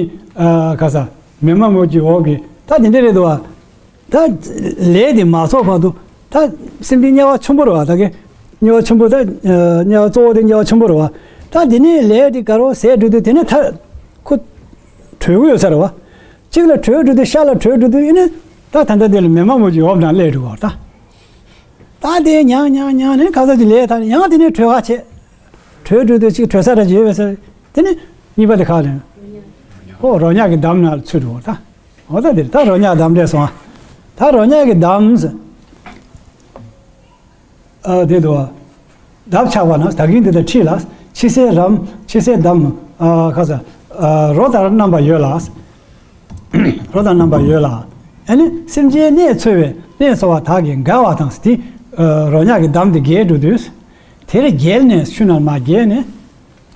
ག་ས་མེ་མ་མུར་གྱི་འོབས་ཀྱི་ད་དེ་འདྲས་རེད་འདུག་བ། ད་ལས་དེ་མ་རྫོགས་བར་དུ་ད་སེམས་ཅན་དམྱལ་བ་ཆེན་པོ་རེད་བ། ད་གི་དམྱལ་བ་ཆེན་པོ་ད་དམྱལ་བ་གཙོ་བོ་དེ་དམྱལ་བ་ཆེན་པོ་རེད་བ། ད་དེ་ནས་ལས་དེ་དགའ་རོགས་ཟས་འགྲོ་དུས་དེ་ནས་ད་ཁོ་གྲོལ་གི་ཡོད་ས་རེད་བ། གཅིག་ལ་གྲོལ་འགྲོ་དུས་ཤ་ལ་གྲོལ་འགྲོ་དུས་ཡིན་ན་ད་ད་ལྟ་དེ་ལ་མེ་མ་མུར་གྱི་འོབས་ནང་སླེབས་འགྲོ་བ་ད། ད་དེ་མྱང་མྱང་མྱང་ནས་ག་ས་ཅིག་ལས་ད་ཡང་དེ་ནས་གྲོལ་ཁ་བྱེད། གྲོལ་འགྲོ་དུས་གཅིག་གྲོལ་ས་ར་ཅིག་ཡོད་པས་ཟེར། དེ་ནས་གཉིས་པ་དེ་ཁ་ལེན། ཨོ་རོ་མྱགས་ཀྱི་འདམ་ནང་ལ་ཚུད་འགྲོ་བ་ད། འོ་ད་འདིར་ད་རོ་མྱགས་འདམ་འདྲེས་སོང་ཨ། ད་རོ་མྱགས་ཀྱི་འདམ་ཟེར། ཨ་དེ་འདུག་བ། འདབ་ཆགས་པ་ན་ད་གིན་འདི་ལྟར་ཁྲིད་ལ། ཕྱི་གསལ་རམ་ཕྱི་གསལ་འདམ། ཨ་ཁ་ས། ཨ་རོ་ལྟར་རྣམ་པ་ཡོད་ལ། རོ་ལྟར་རྣམ་པ་ཡོད་ལ། ཨ་ནི་སེམས་ཅན་གནས་འཚོལ་བའི་གནས་འཚོལ་བ་དག་གིས་འགའ་བ་དང་དེ། ཨ་རོ་མྱགས་ཀྱི་འདམ་དེ་བརྒལ་འགྲོ་དུས། དེར་བརྒལ་ནས་ཆུ་ནང་མར་བརྒལ་ནས།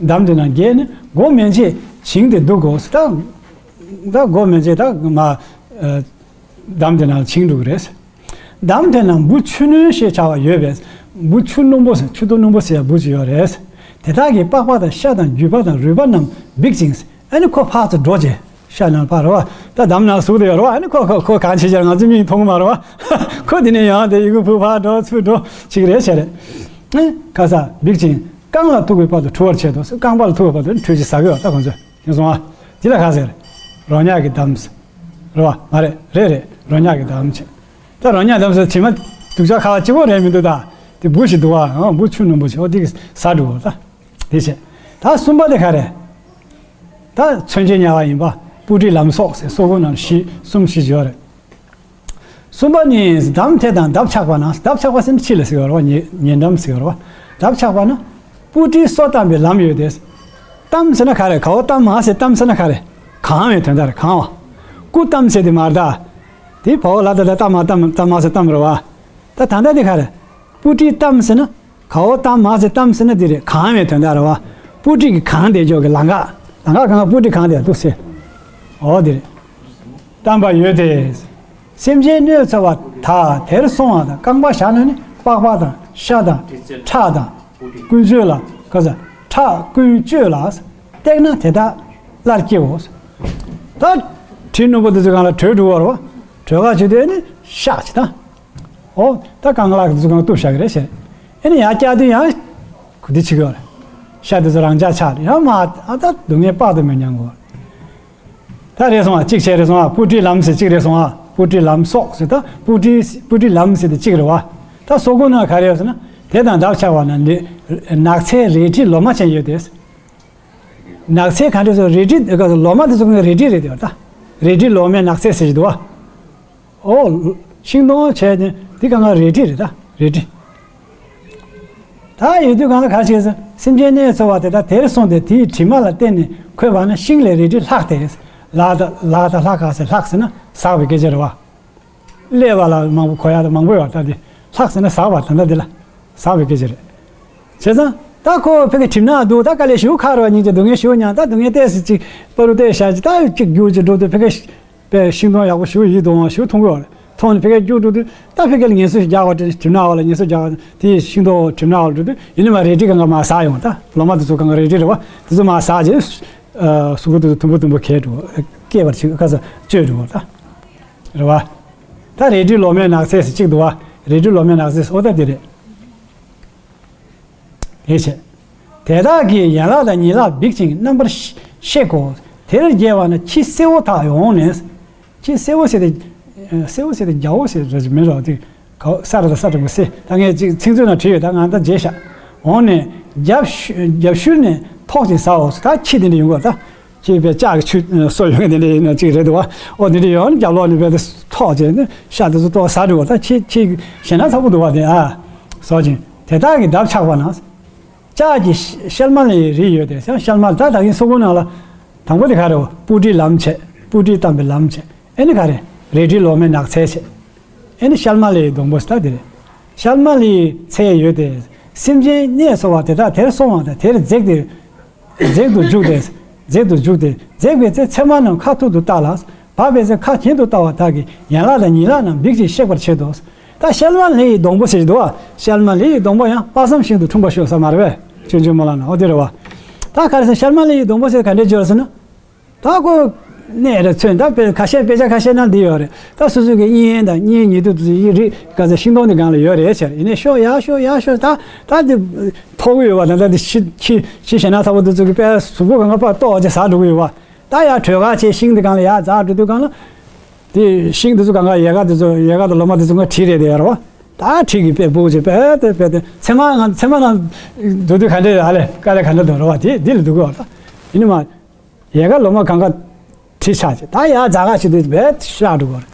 འདམ་དེ་ནང་བརྒལ་ནས་སྒོ་མན་ཆད་བྱིང་སྟེ་འདུག་གོ། ད་ད་སྒོ་མན་ཆད་ད་མ་ཨ་འདམ་དེ་ནང་བྱིང་འདུག་རེད། འདམ་དེ་ནང་འབུ་ཆུ་སྣོན་ཞེས་བྱ་བ་ཡོད་པས། འབུ་ཆུ་སྣུམ་པོ་ཟེར། ཆུ་དོ་སྣུམ་པོ་ཟེར་ཡ་འབུ་ཅིག་ཡོད་རེད། དེ་དག་གིས་པགས་པ་དང་ཤ་དང་རྒྱུས་པ་དང་རུས་པ་རྣམས་འབིགས་ཤིང་། ཨ་ནི་ཁོ་ཕར་ཚུར་འགྲོ་བྱས་ཤ་ནང་ཕར་རོ་བ། ད་འདམ་ནང་ཟུག་དེ་ཡོད་རོ་བ། ཨ་ནི་ཁོ་ཁོ་ཁོ་གང་བྱེད་ཅེར་ང་ཚོ་མིག་མཐོང་གི་མ་རོ་བ། ཁོ་དེ་ནས་ཡང་དེ་ཡི་གུ་ཕུག་ཕར་འགྲོ་ཚུར་འགྲོ་ཅིག་རེད་བྱས་རེད། ཨ་ཁ་ས་འབིགས་ཤིང་། རྐང་ལག་ཐུག་པའི་བར་དུ་འཁྲུ་བར་བྱེད་དོ། རྐང་པ་ལ་ཐུག་པའི་བར་དུ་འཁྲུ་ཅིག་ཟ་གི་ཡོད་ད་ཁོང་ཚོས། ཡིན་སོང་ཨ། དེ་ལ་ག་ཟེར། རོ་མྱགས་ཀྱི་འདམ་ཟེར། རེད་བ། མ་རེད། རེད་རེད། རོ་མྱགས་ཀྱི་འདམ་བྱས། ད་རོ་མྱགས་འདམ་ཟེར་དྲི་མ་སྡུག་ཅག་ཁ་བ་གཅིག་པོ་རེད་མི་འདུག་ད། དེ་འབུ་ཞིག་འདུག་བ། ཨང་འབུ་ཆུ་སྣུམ་པོ་ཞིག་འོ་དེ་གིས་ཟ་འགྲོ་བ་ད། དེ་བྱས། ད་གསུམ་པ་དེ་ག་རེད། ད་མཚོན་ཆའི་དམྱལ་བ་ཡིན་པ། སྤུ་གྲིའི་ལམ་སོགས་ཟེར་སོག་པོ་ནང་བཞི་གསུམ་བཞི་ཡོད་རེད། གསུམ་པ་ནི་འདམ་དེ་དང་འདབ་ཆགས་པ་ན། འདབ་ཆགས་པ་ཟེར་ན་ཕྱི་ལ་ཟེར་བ་རེད་བ། ཉེ་ཉེ་འགྲམ་ཟེར་བ་རེད་བ། འདབ་ཆགས་པ་ན་སྤུ་གྲིའི་སོ་བཏབ་པའི་ལམ་ཡོད་དེ། གཏམ་ཟེར་ན་ག་རེ། གའོ་གཏམ་མ་ཟེར་གཏམ་ཟེར་ན་ག་རེ། གང་བའི་དོན་དག་རེད། གང་བ། སྐུ་གཏམ་ཟེར་དེ་མ་རེད་ད། དེ་བའོ་ལ་ད་ད་གཏམ་མ་གཏམ་གཏམ་མ་ཟེར་གཏམ་རེད་བ། ད་ད་ལྟ་དེ་ག་རེ། སྤུ་གྲིའི་གཏམ་ཟེར་ན། གའོ་གཏམ་མ་ཟེར་གཏམ་ཟེར་ན་དེ་རེད། གང་བའི་དོན་དག་རེད་བ། སྤུ་གྲི་གིས་གང་བསྡད་ཆོག་གི་ལམ་ཁ། ལམ་ཁ་གང་ག་སྤུ་གྲི་གང་བསྡད་འདུག་ཟེར། འོ་དེ་རེད། གཏམ་པ་ཡོད་དེ། སེམས་ཅན་གནོད་འཚེ་བ་དག་དེར་སོང་བ་དང་། རྐང་པ་བཞག་ན་ནི་པགས་པ་དང་ཤ་དང་ཁྲག་དང་ཀུན་སྤྱོད་ལ། ག་ས་ཁྲག་ཀུན་སྤྱོད་ལ། བཏེགས་ན་དེ་དག་སླར་སྐྱེའོ། ད་གྲི་རྣོན་པོ་དེ་ཚོ་གང་ལ་བྲོས་འགྲོ་བ་རེད་བ། བྲོས་ཁ་བྱེད་དུས་ནི་ཤ་ཅིག་དང་། ཨོ། ད་རྐང་ལག་དེ་ཚོ་གང་གཏུབ་བཞག་གི་རེད་ཟེར། ཨེ་ནི་ཡང་བསྐྱར་དུ་ཡང་ཁུ་དེ་བྱེད་ཀྱི་ཡོད་རེད། ཤ་དེ་ཚོ་རང་འཇགས་ཆགས་རེད། ཡང་མ་ཨ་ད་སྡུག་བསྔལ་དཔག་ཏུ་མེད་མྱོང་གི་ཡོད་ ད་རེད་སོང་ཨ། གཅིག་བྱས་རེད་སོང་ཨ། སྤུ་གྲིའི་ལམ་ཟེར་གཅིག་རེད་སོང་ཨ། སྤུ་གྲིའི་ལམ་སོགས་ཟེར། ད་སྤུ་གྲི་སྤུ་གྲིའི་ལམ་ཟེར་དེ་གཅིག་རེད་བ། ད་སོག་པོ་ན་ག་རེ་ཡོད་ཟེར་ན། དེ་དང་འདབ་ཆགས་པ་ན་ནི་ནགས་ཚལ་རལ་གྲི་ལོ་མ་ཅན་ཡོད་དེ། ནགས་ཚལ་ག་འདྲ་ཟེར། རལ་གྲི་ལོ་མ་དེ་ཚོ་གི་རལ་གྲི་རེད་དེ་བ། ད་རལ་གྲི་ལོ་མའི་ནགས་ཚལ་ཟེར་གྱི་འདུག་བ། ཨོ། ཤིང་སྡོང་བྱས་ནས་འདི་གང་ག་རལ་གྲི་རེད། ད་རལ་གྲི། ད་ཡོད་དུས་གང་ལ་ག་ཞིག་ཟེར། སེམས་ཅན་གནས་ཚོར་བ་དེ་དག་དེར་སོང་སྟེ་དེའི་དྲི་མ་ལ་བརྟེན་ནས་འཁོད་པ་ན་ཤིང་ལས་རལ་གྲི་ལྷག་སྟེ། ལག་དང་ལག་དང་ལྷག་ག་ཟེར། ལྷག་ཟེར་ན་ཟག་པའི་སྐད་ཆ་རེད་བ། ཀླད་པ་ལ་མང་པོ་གོ་ཡག་དང་མང་པོ་ཡོད་ད་དེ། ལྷག་ཟེར་ན་ཟག་པ་ད་ལྟ་འདི་ལ་ཟག་པའི་སྐད་ཆ་རེད། བྱས་ཙང་ད་ཁོ་ཕ་གི་གྲིབ་ནག་འདུག་ད་དཀའ་ལས་ཞེ་པོ་ཁག་རེད་བ། སྙིང་རྗེ་སྡུག་བསྔལ་ཞེ་པོ་མྱངས། ད་སྡུག་བསྔལ་ཏོག་ཙམ་ཅིག་བར་དུ་ཏོག་ཙམ་བཞག་ཅིག་ད་ཅིག་རྒྱུག་ཅིག་འགྲོ་དུས་ཕ་གི་དཔེ་ཤིང་སྡོང་ཡག་པོ་ཞེ་པོ་ཡིད་དུ་འོང་བ་ཞེ་པོ་མཐོང་གི་ཡོད་རེད། མཐོང་ནས་ཕ་གི་རྒྱུག་འགྲོ་དུས་ད་ཕ་གི་ལ་ངལ་གསོ་ཞིག་རྒྱག་པ་དེ། གྲིབ་ནག་པ་ལ་ངལ་གསོ་རྒྱག་པ་དེ། ཤིང་སྡོང་གྲིབ་ནག་པ་ལ་འགྲོ་དུས་ཡིན་ནི་མ་རལ་གྲི་གང་ག་མར་ཟག་ཡོང་། ད་ལོ་མ་དེ་ཚོ་གང་ག་རལ་གྲི་རེད་བ། དེ་ཚོ་མར་ཟག་བྱས་གཟུགས་པོ་དེ་ཚོ་དུམ་བུ་དུམ་བུ་གས་འགྲོ། སྐྱེས་པར་བྱེད་ཁ་ས་བཅོས་འགྲོ་ད། རེད་བ། ད་རལ་གྲི་ལོ་མའི་ནགས་ཚལ་ཟེར་གཅིག་འདུག་བ། རལ་གྲི་ལོ་མའི་ནགས་ཚལ་ཟེར་ཨོ་ད་དེ་རེད། དེ་བྱས། དེ་དག་གི་ཡན་ལག་དང་ཉིང་ལག་འབིགས་ཤིང་རྣམ་པར་གཤེག་གོ། དེར་རྒྱལ་བ་ན་ཁྱི་སེར་པོ་དག་ཡོང་ནས། ཁྱི་སེར་པོ་ཟེར་ཏེ། སེར་པོ་ཟེར་ཏེ་རྒྱལ་པོ་ཟེར་རེད་མིན་རོགས་དེ། ག་ས་ར་དང་ས་དྲུག་པོ་སེ། ད་ངས་ཅིག་ཚིག་མཛོད་ནང་བྲིས་ཡོད། ད་ང་ད་བརྗེད་ཤག་འོང་ནས་རྒྱབ་ཤུ་རྒྱབ་ཤུལ་ནས་ཐོགས་ཤིང་ཟའོ། ད་ཁྱི་དེ་འདྲ་ཡོང་གོ་ད། ཅེས་པའི་ལྕགས་ཀྱི་ཆུ་སོ་ཡོད་མཁན་དེ་འདྲ་ཡིན་ན་གཅིག་རེད་འདུག་བ། ཨོ་དེ་འདྲ་ཡོང་ནས་རྒྱབ་ལོགས་ནས་བས་ཏེ་ཐོག་བྱས་ནས་ཤ་དེ་ཚོ་ཏོག་ཟ་འགྲོ་བ། ད་ཁྱི་ཁྱི་ཞེ་ན་ཚ་པོ་འདུག་བ་དེ་ཨ། ཟོ་ཅིང་དེ་དག་གི་འདབ་ཆགས་པ་ན། ལྕགས་ཀྱི་ཤལ་མ་ལའི་རི་ཡོད་དེ། ཤལ་མ་ད་ད་གིན་སོག་པོ་ནང་ལ་དང་པོ་དེ་ག་རེ་བ། སྤུ་གྲིའི་ལམ་བྱས། སྤུ་གྲིས་བལྟམས་པའི་ལམ་བྱས། ཨེ་ནི་ག་རེ། རལ་གྲིའི་ལོ་མའི་ནགས་ཚལ་བྱས། ཨེ་ནི་ཤལ་མ་ལའི་སྡོང་པོ་ཟེར་ད་དེ་རེད། ཤལ་མ་ལའི་ཚལ་ཡོད་དེ། སེམས་ཅན་གནས་ཚོར་བ་དེ་དག་དེར་སོང་བ་དང་དེར་འཛེག་སྟེ། འཛེག་ཏུ་འཇུག་སྟེ། འཛེག་ཏུ་འཇུག་སྟེ། འཛེག་པའི་ཚེ་ཚེར་མ་རྣམས་ཁ་ཐུག་ཏུ་བལྟ་ལ། འབབ་པའི་ཚེ་ཁ་གྱེན་དུ་བལྟ་བ་དག་གི་ཡན་ལག་དང་ཉིང་ལག་རྣམས་འབིགས་ཤིང་གཤེགས་པར་བྱེད་དོ། ད་ཤལ་མ་ལའི་སྡོང་པོ་ཟེར་གྱི་འདུག་བ། ཤལ་མ་ལའི་སྡོང་པོ་ཡང་དཔག་བསམ་ཤིན་ཏུ་འཁྲུངས་པར་ཤོག་ཟེར་མ་རེད་པས། ཆོས་འབྱུང་སྨོན་ལམ་ནང་ཨོ་དེ་རེད་བ། ད་ག་རེ་ཟེར། ཤལ་མ་ལའི་སྡོང་པོ་ཟེར་ག་འདྲས་བརྗོད་ཟེར་ན། ད་ཁོ་གནས་རེ་མཚོན། ད་དཔེ་ཁ་ཤས་དཔེ་ཆ་ཁ་ཤས་ནང་འདི་ཡོད་རེད། ད་སོ་སོ་གི་གཉེན་དང་གཉེན་ཉེ་དུ་དེ་ཚོ་ཡི་རིགས་ག་ཚོད་ཤིང་སྡོང་འདི་སྒང་ལ་ཡོད་རེད་ཟེར། ཡིན་ནའི་ཤོག་ཡར་ཤོག་ཡར་ཤོག་ད་ད་འདི་ཐོག་གི་ཡོད་བ། ད་ད་འདི་ཤི་ཁྱི་ཁྱི་ཞེ་ན་ཚ་པོ་དེ་ཚོ་གི་དཔེ་གཟུགས་པོ་གང་ག་ཕར་ལྟོགས་བྱས་ཟ་འགྲོ་གི་ཡོད་བ། ད་ཡར་དྲོད་ཁ་ཆེ་ཤིང་འདི་སྒང་ལ་ཡར་འཛེགས་འགྲོ་དུས་སྒང་ལ། དེ་ཤིང་དེ་ཚོ་གང་ག་ཡལ་ག་དེ་ཚོ་ཡལ་ག་དང་ལོ་མ་དེ་ཚོ་ང་བྲིས་རེད་དེ་ཡར་བ། ད་བྲིས་ཀྱི་དཔེ་སྤུ་གུ་ཆེ་དཔེ་དེ་དཔེ་དེ་ཚེར་མ་ང་ཚེར་མ་ནང་འདུག་དུས་ག་འདྲ་ཨ་ལས་དཀའ་ལས་ག་འདྲ་འདུག་རེད་བ། དེ་འདི་ལ་འདུག་གི་བ། ད་ཡིན་ནི་མ། ཡལ་ག་ལོ་མ་གང་ག་བྲིས་ཆགས་ཀྱི། ད་ཡར་འཛེགས་ག་བྱེད་དུས་དཔེ་ཤག་འགྲོ་གི་རེད།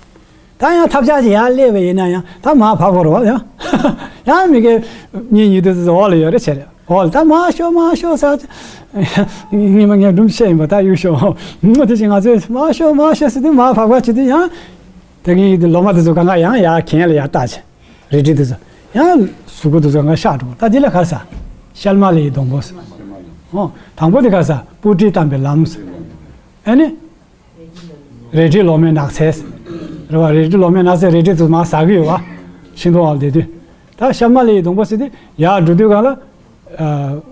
ད་ཡང་ཐབས་ཆག་ཅིག་ཡར་སླེབས་པ་ཡིན་ན་ཡང་ད་མར་བབས་དགོས་རེད་བ། ཡང་ཡང་མི་དགེ་གཉེན་ཉེ་དུ་འོག་ལ་ཡོད་རེད་བྱས་རེད། འོག་ལ་ད་མར་ཤོག་མར་ཤོག་ཟེར། ངས་མ་ངས་སྒྲུང་བཤད་ཡིན་པ། ད་གཡུག་ཤོག་མོ་དེ་བཞིན་ང་ཚོས་མར་ཤོག་མར་ཤོག་ཟེར་དུས་མར་བབས་ག་བྱེད་དུས་ཡང་། དེ་གི་ལོ་མ་དེ་ཚོ་གང་ག་ཡང་ཡར་གྱེན་ལ་ཡར་བལྟ་བྱས། རལ་གྲི་དེ་ཚོ་ཡང་གཟུགས་པོ་དེ་ཚོ་གང་ག་ཤག་འགྲོ། ད་འདི་ལ་ག་རེ་ཟེར། ཤལ་མ་ལའི་སྡོང་པོ་ཟེར། ཨོ་དང་པོ་དེ་ག་རེ་ཟེར། སྤུ་གྲིས་བལྟམས་པའི་ལམ་ཟེར། ཨ་ནི། རལ་གྲིའི་ལོ་མའི་ནགས་ཚལ་ཟེར། རེད་བ། རལ་གྲིའི་ལོ་མའི་ནགས་ཚལ། རལ་གྲི་དེ་ཚོ་མར་ཟག་གི་ཡོད་བ། ཤིང་སྡོང་འོག་ལ་བསྡད་དུས། ད་ཤལ་མ་ལའི་སྡོང་པོ་ཟེར་དུས་ཡར་འགྲོ་དུས་སྒང་ལ། ཨ།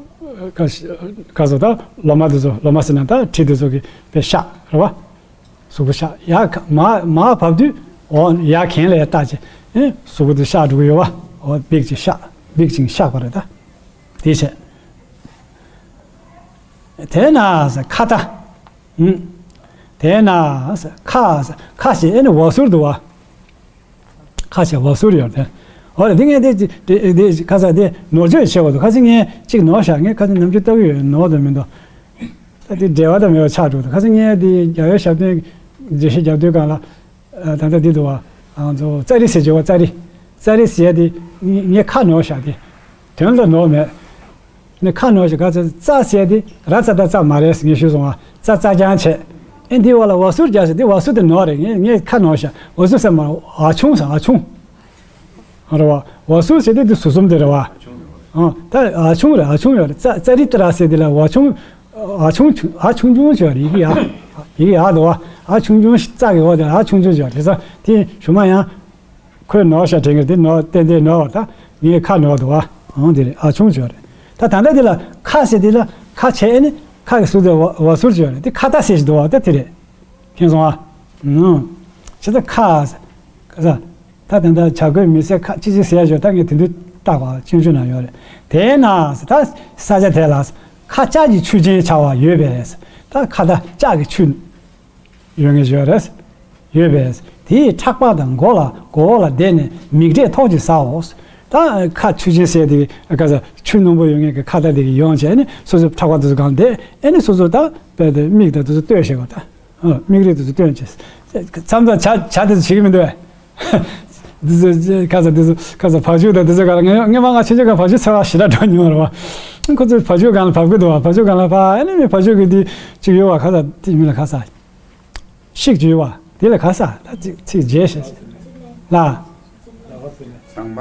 ག་ག་ཚོད་ད་ལོ་མ་དེ་ཚོ་ལོ་མ་ཟེར་ན་ད་གྲི་དེ་ཚོ་གི་དཔེ་ཤག་རེད་བ། གཟུགས་པོ་ཤག་ཡར་ག་མར་མར་བབས་དུས་འོ་ཡར་གྱེན་ལ་ཡར་བལྟ་བྱས། ཨེ་གཟུགས་པོ་དེ་ཤག་འགྲོ་གི་ཡོད་བ། འོ་འབིགས་ཅིང་ཤག་འབིགས་ཅིང་ཤག་པ་རེད་ད། དེ་བྱས། དེ་ན་ཁ་ད། ཨུམ། དེ་ན་ཁ་ཁ་ཞེས་ཨེ་ནི་འོ་ཟུར་འདུག་བ། ཁ་ཞེས་འོ་ཟུར་ཡོད་དེ། འོ་རེད། འདི་ངས་དེ་དེ་དེ་ཁ་ས་དེ་ནོར་བཅོས་བྱེད་དགོས་འདུག་ཁ་ས་ངས་གཅིག་ནོར་བཞག་ངས་ཁ་ས་ནམ་རྒྱུན་ལྟ་གི་ཡོད། ནོར་དང་མི་འདུག་ད་དེ་འབྲེལ་བ་དང་མེད་པ་ཆགས་འགྲོ་འདུག་ཁ་ས་ངས་དེ་རྒྱལ་བའི་ཞབས་བརྟན་འགྲེལ་བཤད་རྒྱབ་དུས་སྒང་ལ། ཨ། ད་ལྟ་འདི་འདུག་བ། ཨ་ཚོ་ཙ་རི་ཟེར་གྱི་བ། ཙ་རི། ཙ་རི་ཟེར་དེ་ངས་ངས་ཁ་ནོར་བཞག་དེ། དོན་ལ་ནོར་མེད། ནི་ཁ་ནོར་ཞིག་ག་ཚོད་ཙ་ཟེར་དེ་ར་ཙ་ད་ཙ་མ་རེད་ངས་ཞུས་སོང་ང་། ཙ་ཙ་རྐྱང་བྱས། ཨེ་འདི་བ་ལ་འོ་ཟུར་རྒྱག་ཟེར་དེ་འོ་ཟུར་དེ་ནོར་རེད། ངས་ངས་ཁ་ནོར་ཤག་འོ་ཟུར་ཟེར་མ་རེད། ཨ་ཆུང་ཟེར། ཨ་ཆུང་། ཨ་རེད་བ། འོ་ཟུར་ཟེར་དེ་དེ་ཟུར་གསུམ་དེ་རེད་བ། ཨ་ད་ཨ་ཆུང་རེད། ཨ་ཆུང་ཡོད་རེད། ཙ་ཙ་རི་ཏི་ར་ཟེར་དེ་ལ་འོ་ཆུང་། ཨ་ཆུང་ཆུང་། ཨ་ཆུང་ཆུང་ཟེར་རེད། ཡི་གེ་ཡ། ཡི་གེ་ཡ་འདུག་བ། ཨ་ཆུང་ཆུང་ཙ་གི་འོ་དེ་ཨ་ཆུང་ཆུང་ཟེར་རེད། ས་དེ་ཞུ་མ་ཡང་། ཁོས་ནོར་ཤག་དྲན་གི་རེད། དེ་ནོར་ཏན་ཏན་ནོར་བ། ད་ངས་ཁ་ནོར་འདུག་བ། འོང་དེ་རེད། ཨ་ཆུང་ཅོ་རེད། ད་ད་ལྟ་འདི་ལ་ཁ་ཟེར་དེ་ལ་ཁ་བྱས་ནི་ཁ་གི་ཟུར་དེ་འོ་ཟུར་ཅོ་རེད། དེ་ཁ་ད་ཟེར་ཞིག་འདུག་བ། ད་དེ་རེད། མཁྱེན་སོང་ཨ། ཨང་། བྱས་ཙང་ཁ་ཟེར། ད་ད་ལྟ་བྱ་རྒོད་མི་ཟེར་ཁ་ཅི་ཅི་ཟེར་ཡ་ཅོ། ད་ངས་དེ་དུས་བཏགས་པ་སྤྱོད་འཇུག་ན་ཡོད་རེད། དེས་ན་ཟེར། ད་ས་ཆ་དེ་ལ་ཁ་ལྕགས་ཀྱི་ཆུ་ཆེན་འཕྱར་བ་ཡོད་པས། ད་ཁ་ད་ལྕགས་ཀྱི་ཆུ། ཡོད་ངེས་ཡོད་རེད། ཡོད་པས། དེའི་ཕྲག་པ་དང་མགོ་ལ་མགོ་བོ་ལ་བརྡེགས་ནས་མིག་འབྲས་ཐོག་གཅིག་ཟའོ། ད་ཁ་ཆུ་ཆེན་ཟེར་དེ་ག་ས་ཆུ་རྣོན་པོ་ཡོད་ངེས་ཀྱི་ཁ་ད་དེ་གི་ཡོང་བྱས་ནས་སོ་སོའི་ཕྲག་པ་དེ་ཚོ་གང་བརྡེགས་ཨེ་ནས་སོ་སོ་ད་དཔེ་དེ་མིག་ད་དེ་ཚོ་ལྟོས་ཤེས་གོ་ད། ཨ། མིག་རིལ་དེ་ཚོ་སྟོན་བྱས། མཚམས་མཚམས་བྱ་བྱ་དེ་ཚོ་བྱེད་ཀྱི་མི་འདུག་བས། འདི་ཚོ་ཁ་ས་འདི་ཚོ་ཁ་ས་བ་ཕྱུགས་དང་འདི་ཚོ་ག་ལ་ངས་ངས་མ་ང་ཆེ་ཆེ་ག་བ་ཕྱུགས་འཚོལ་བ་ཞེ་དྲག་འགྲོ་མྱོང་བ་རེད་བ། ཁོ་ཚོ་བ་ཕྱུགས་སྒང་ལ་བབས་ཀྱི་འདུག་བ། བ་ཕྱུགས་སྒང་ལ་བབས་ཨ་ནི་མི་བ་ཕྱུགས་ཀྱི་འདི་ཅིག་ཡོད་བ། ཁ་ས་དེ་མི་ལ་ཁ་ས་ཤིག་ཅིག་ཡོད་བ། དེ་ལ་ཁ་ས་ད་ཅིག་ཚིག་རྗེས་བཤད་ལ། དང་པ།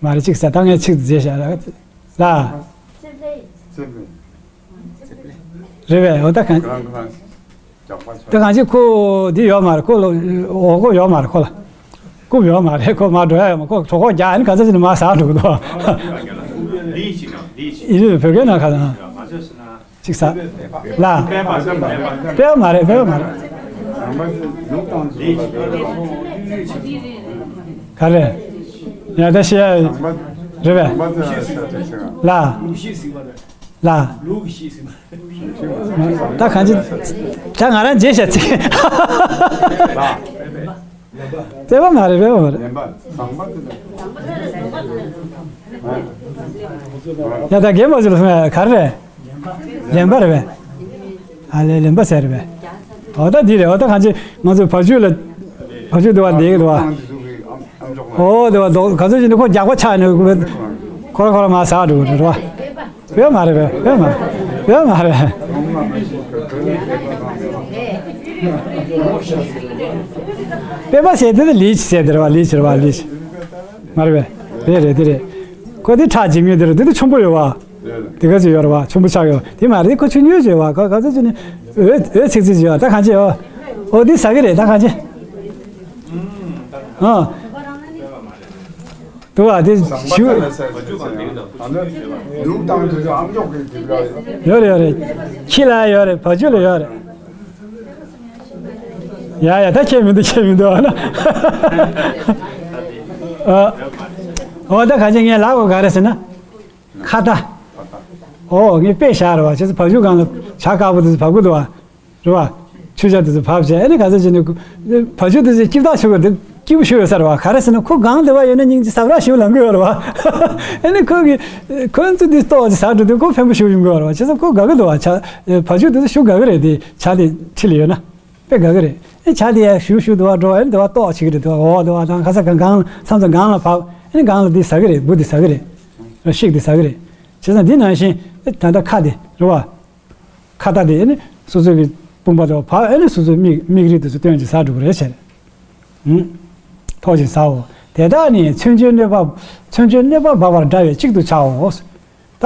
མ་རེད་ཅིག་ས་ད་ངས་ཚིག་རྗེས་བཤད་ལ། རྩེ་ལེ། རེད་བས། འོ་ད་གང་། ད་གང་ཅི་ཁོ་འདི་ཡོད་མ་རེད། ཁོ་ལ་འོ་ཁོ་ཡོད་མ་རེད། ཁོ་ལ་རྐུབ་ཡོད་མ་རེད། ཁོ་མ་འགྲོ་ཡ་ཡོད་མ། ཁོ་གྲོད་ཁོག་རྒྱག་ཨ་ནི་ག་ཚོད་ཅིག་ནི་མ་ཟ་འགྲོ་གི་འདུག་ཡིན་བོད་སྐད་ནང་ཁ་སང་ཅིག་ཟ་ལ། སྤེལ་བ་མ་རེད། སྤེལ་བ་མ་རེད། ག་རེ། ཡ་ད་ཤེས་ཡ་རེད་བས། ལ། ལ། ད་གང་ཅི། ད་ང་རང་རྗེས་བཤད་ཚིག་སྤེལ་བ་མ་རེད། སྤེལ་བ་མ་རེད། ཡ་ད་རྒན་པ་ཅིག་ལ་གསུངས་ཡ་ག་རེ་རེད། ལེན་པ་རེད་བས། ཨ་ལས་ལེན་པ་ཟེར་རེད་བས། འོ་ད་འདི་རེད། འོ་ད་གང་ཅི་ང་ཚོ་བ་ཕྱུགས་ལ་བ་ཕྱུགས་འདི་བ་འདེགས་འདུག་བ། འོ་འདི་བ་འདོགས་ག་ཚོད་ཅིག་ནི་ཁོ་རྒྱག་པ་ཆག་ནས་ཁོ་ར་ཁོ་ར་མ་ཟ་འགྲོ་གི་རེད་བ། བས་མ་རེད་བས། བས་མ་རེད། བས་མ་རེད། སྤེལ་བ་ཟེར་དེ་ནི་ལིཆ་ཟེར་དེ་རེད་བ། ལིཆ་རེད་བ། ལིཆ་མ་རེད་བས། རེད་རེད་དེ་རེད། ཁོ་དེ་ཁྲག་འཇིབ་མཁན་དེ་རེད། དེ་དེ་ཆུང་པོ་ཡོད་བ། དེ་ག་ཚོད་ཡོད་རེད་བ། ཆུང་པོ་ཆགས་ཡོད་དེ་མ་རེད། ཁོ་ཆུང་ཆུང་ཅིག་ཡོད་བ། ག་ག་ཚོད་ཅིག་ནི་འོད་འོད་ཚིག་ཚིག་ཅིག་ཡོད། ད་གང་ཅི་ཡོད། འོ་དེ་ཟ་གི་རེད། ད་གང་ཅི། ཨ། དུ་བ་དེ་ཞུ། ཡོད་རེད་ཡོད་རེད། ཁྱི་ལ་ཡོད་རེད། བ་ཕྱུགས་ལ་ཡོད་རེད། ཡ་ཡ་ད་ཁྱད་མི་འདུག་ཁྱད་མི་འདུག་ཨ་ན། ཨ། འོ་ད་གང་ཅི་ངས་ལབ་དགོས་ག་རེ་ཟེར་ན། ཁ་ཏ། ཨོ་ངས་དཔེ་བཞག་རེད་བ། བྱས་ཙང་བ་ཕྱུགས་སྒང་ལ་བྱ་དཀར་པོ་དེ་ཚོ་བབས་ཀྱི་འདུག་བ། རེད་བ། ཆུ་བྱ་དེ་ཚོ་བབས་བྱས་ཨ་ནི་ག་ཚོད་བྱས་ནས་བ་ཕྱུགས་དེ་ཚོ་སྐྱིད་ཐག་ཆོད་གི་འདུག་སྐྱིད་པོ་ཞིག་ཡོད་ས་རེད་བ། ག་རེ་ཟེར་ན་ཁོ་སྒང་དེ་བ་ཡོད་ན་སྙིང་རྗེ་ཟ་རག་ཞིག་ལང་གི་ཡོད་རེད་བ། ཨ་ནི་ཁོ་གི་ཁོ་ཚོ་དེ་ལྟོགས་ཀྱི་ཟ་འགྲོ་དུས་ཁོ་ཕན་པོ་ཞིག་ཡོང་གི་ཡོད་རེད་བ། བྱས་ཙང་ཁོ་དགའ་གི་འདུག་བ། བྱ་བ་ཕྱུགས་དེ་ཚོ་ཞིག་དགའ་གི་རེད། དེ་བྱ་དེ་འཁྲིས་ལ་ཡོད་ན། དཔེ་དགའ་གི་རེད། ཨེ་བྱ་དེ་ཡར་ཞུ་ཞུ་དུ་བ་འགྲོ་ཨེ་དུ་བ་ལྟོགས་བྱེད་ཀྱི་རེད། དུ་བ་འོ་དུ་བ་དང་ཁ་ས་གང་གང་མཚམས་མཚམས་སྒང་ལ་བབས་ཨེ་ནི་སྒང་ལ་འདི་ཟ་གི་རེད། འབུ་འདི་ཟ་གི་རེད། ཤིག་འདི་ཟ་གི་རེད། བྱས་ཙང་འདི་ནང་བཞིན་ཨེ་ད་ལྟ་ཁ་དེ་རེད་བ། ཁ་ད་དེ་ཨེ་ནི་སོ་སོ་གི་དཔུང་པ་དུ་བ་བབས་ཨེ་ནི་སོ་སོའི་མིག་མིག་རིལ་དུ་ཚོ་སྟོན་གྱི་ཟ་འགྲོ་གི་རེད་བྱས། ཐོག་ཅིག་ཟའོ། དེ་དག་ནི་མཚོན་ཆའི་གནོད་པ། མཚོན་ཆའི་གནོད་པ་འབབ་པར་འདྲ་བས་གཅིག་ཏུ་བྱའོ། ད།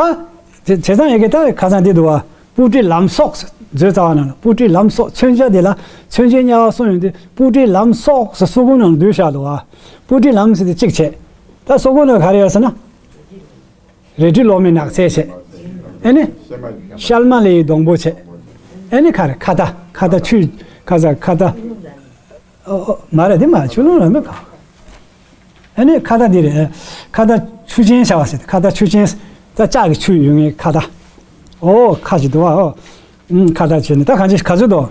བྱས་ཙང་ཡ་གི་ད་ཁ་སང་འདི་འདུག་བ། སྤུ་གྲིའི་ལམ་སོགས། མཛོད་རྩ་བ་ནང་ལ་སྤུ་གྲིའི་ལམ་སོགས། མཚོན་ཆ་འདི་ལ་མཚོན་ཆའི་དམྱལ་བ་གསུངས་ཡོང་དུས་སྤུ་གྲིའི་ལམ་སོགས་སོ་སོ་ཀུན་ནང་བསྡུས་བཞག་འདུག་བ། སྤུ་གྲིའི་ལམ་ཟེར་དེ་གཅིག་བྱས། ད་སོ་ཀུན་ནང་ག་རེ་ཡོད་ཟེར་ན། རལ་གྲི་ལོ་མའི་ནགས་ཚལ་བྱས། ཨེ་ནི། ཤལ་མ་ལི་ཡི་སྡོང་པོ་བྱས། ཨེ་ནི་ག་རེ་ཁ་ད་ཁ་ད་ཆུ་ཁ་ཟ་ཁ་ད། ཨོ་ཨོ་མ་རེད་དེ་མ་ཆུ་ཀླུང་ར་མེད་ག་ཨ་ནི་ཁ་ད་འདི་རེད། ཁ་ད་ཆུ་ཆེན་བྱ་བ་ཟེར། ཁ་ད་ཆུ་ཆེན། ད་ལྕགས་ཀྱི་ཆུ་ཡོད་ངེས་ཁ་ད། ཨོ་ཁ་ཅིག་འདུག་བ་ཨོ། ཨུམ་ཁ་ད་བྱས་ནས་ད་གང་ཅི་ག་ཚོད་འདུག་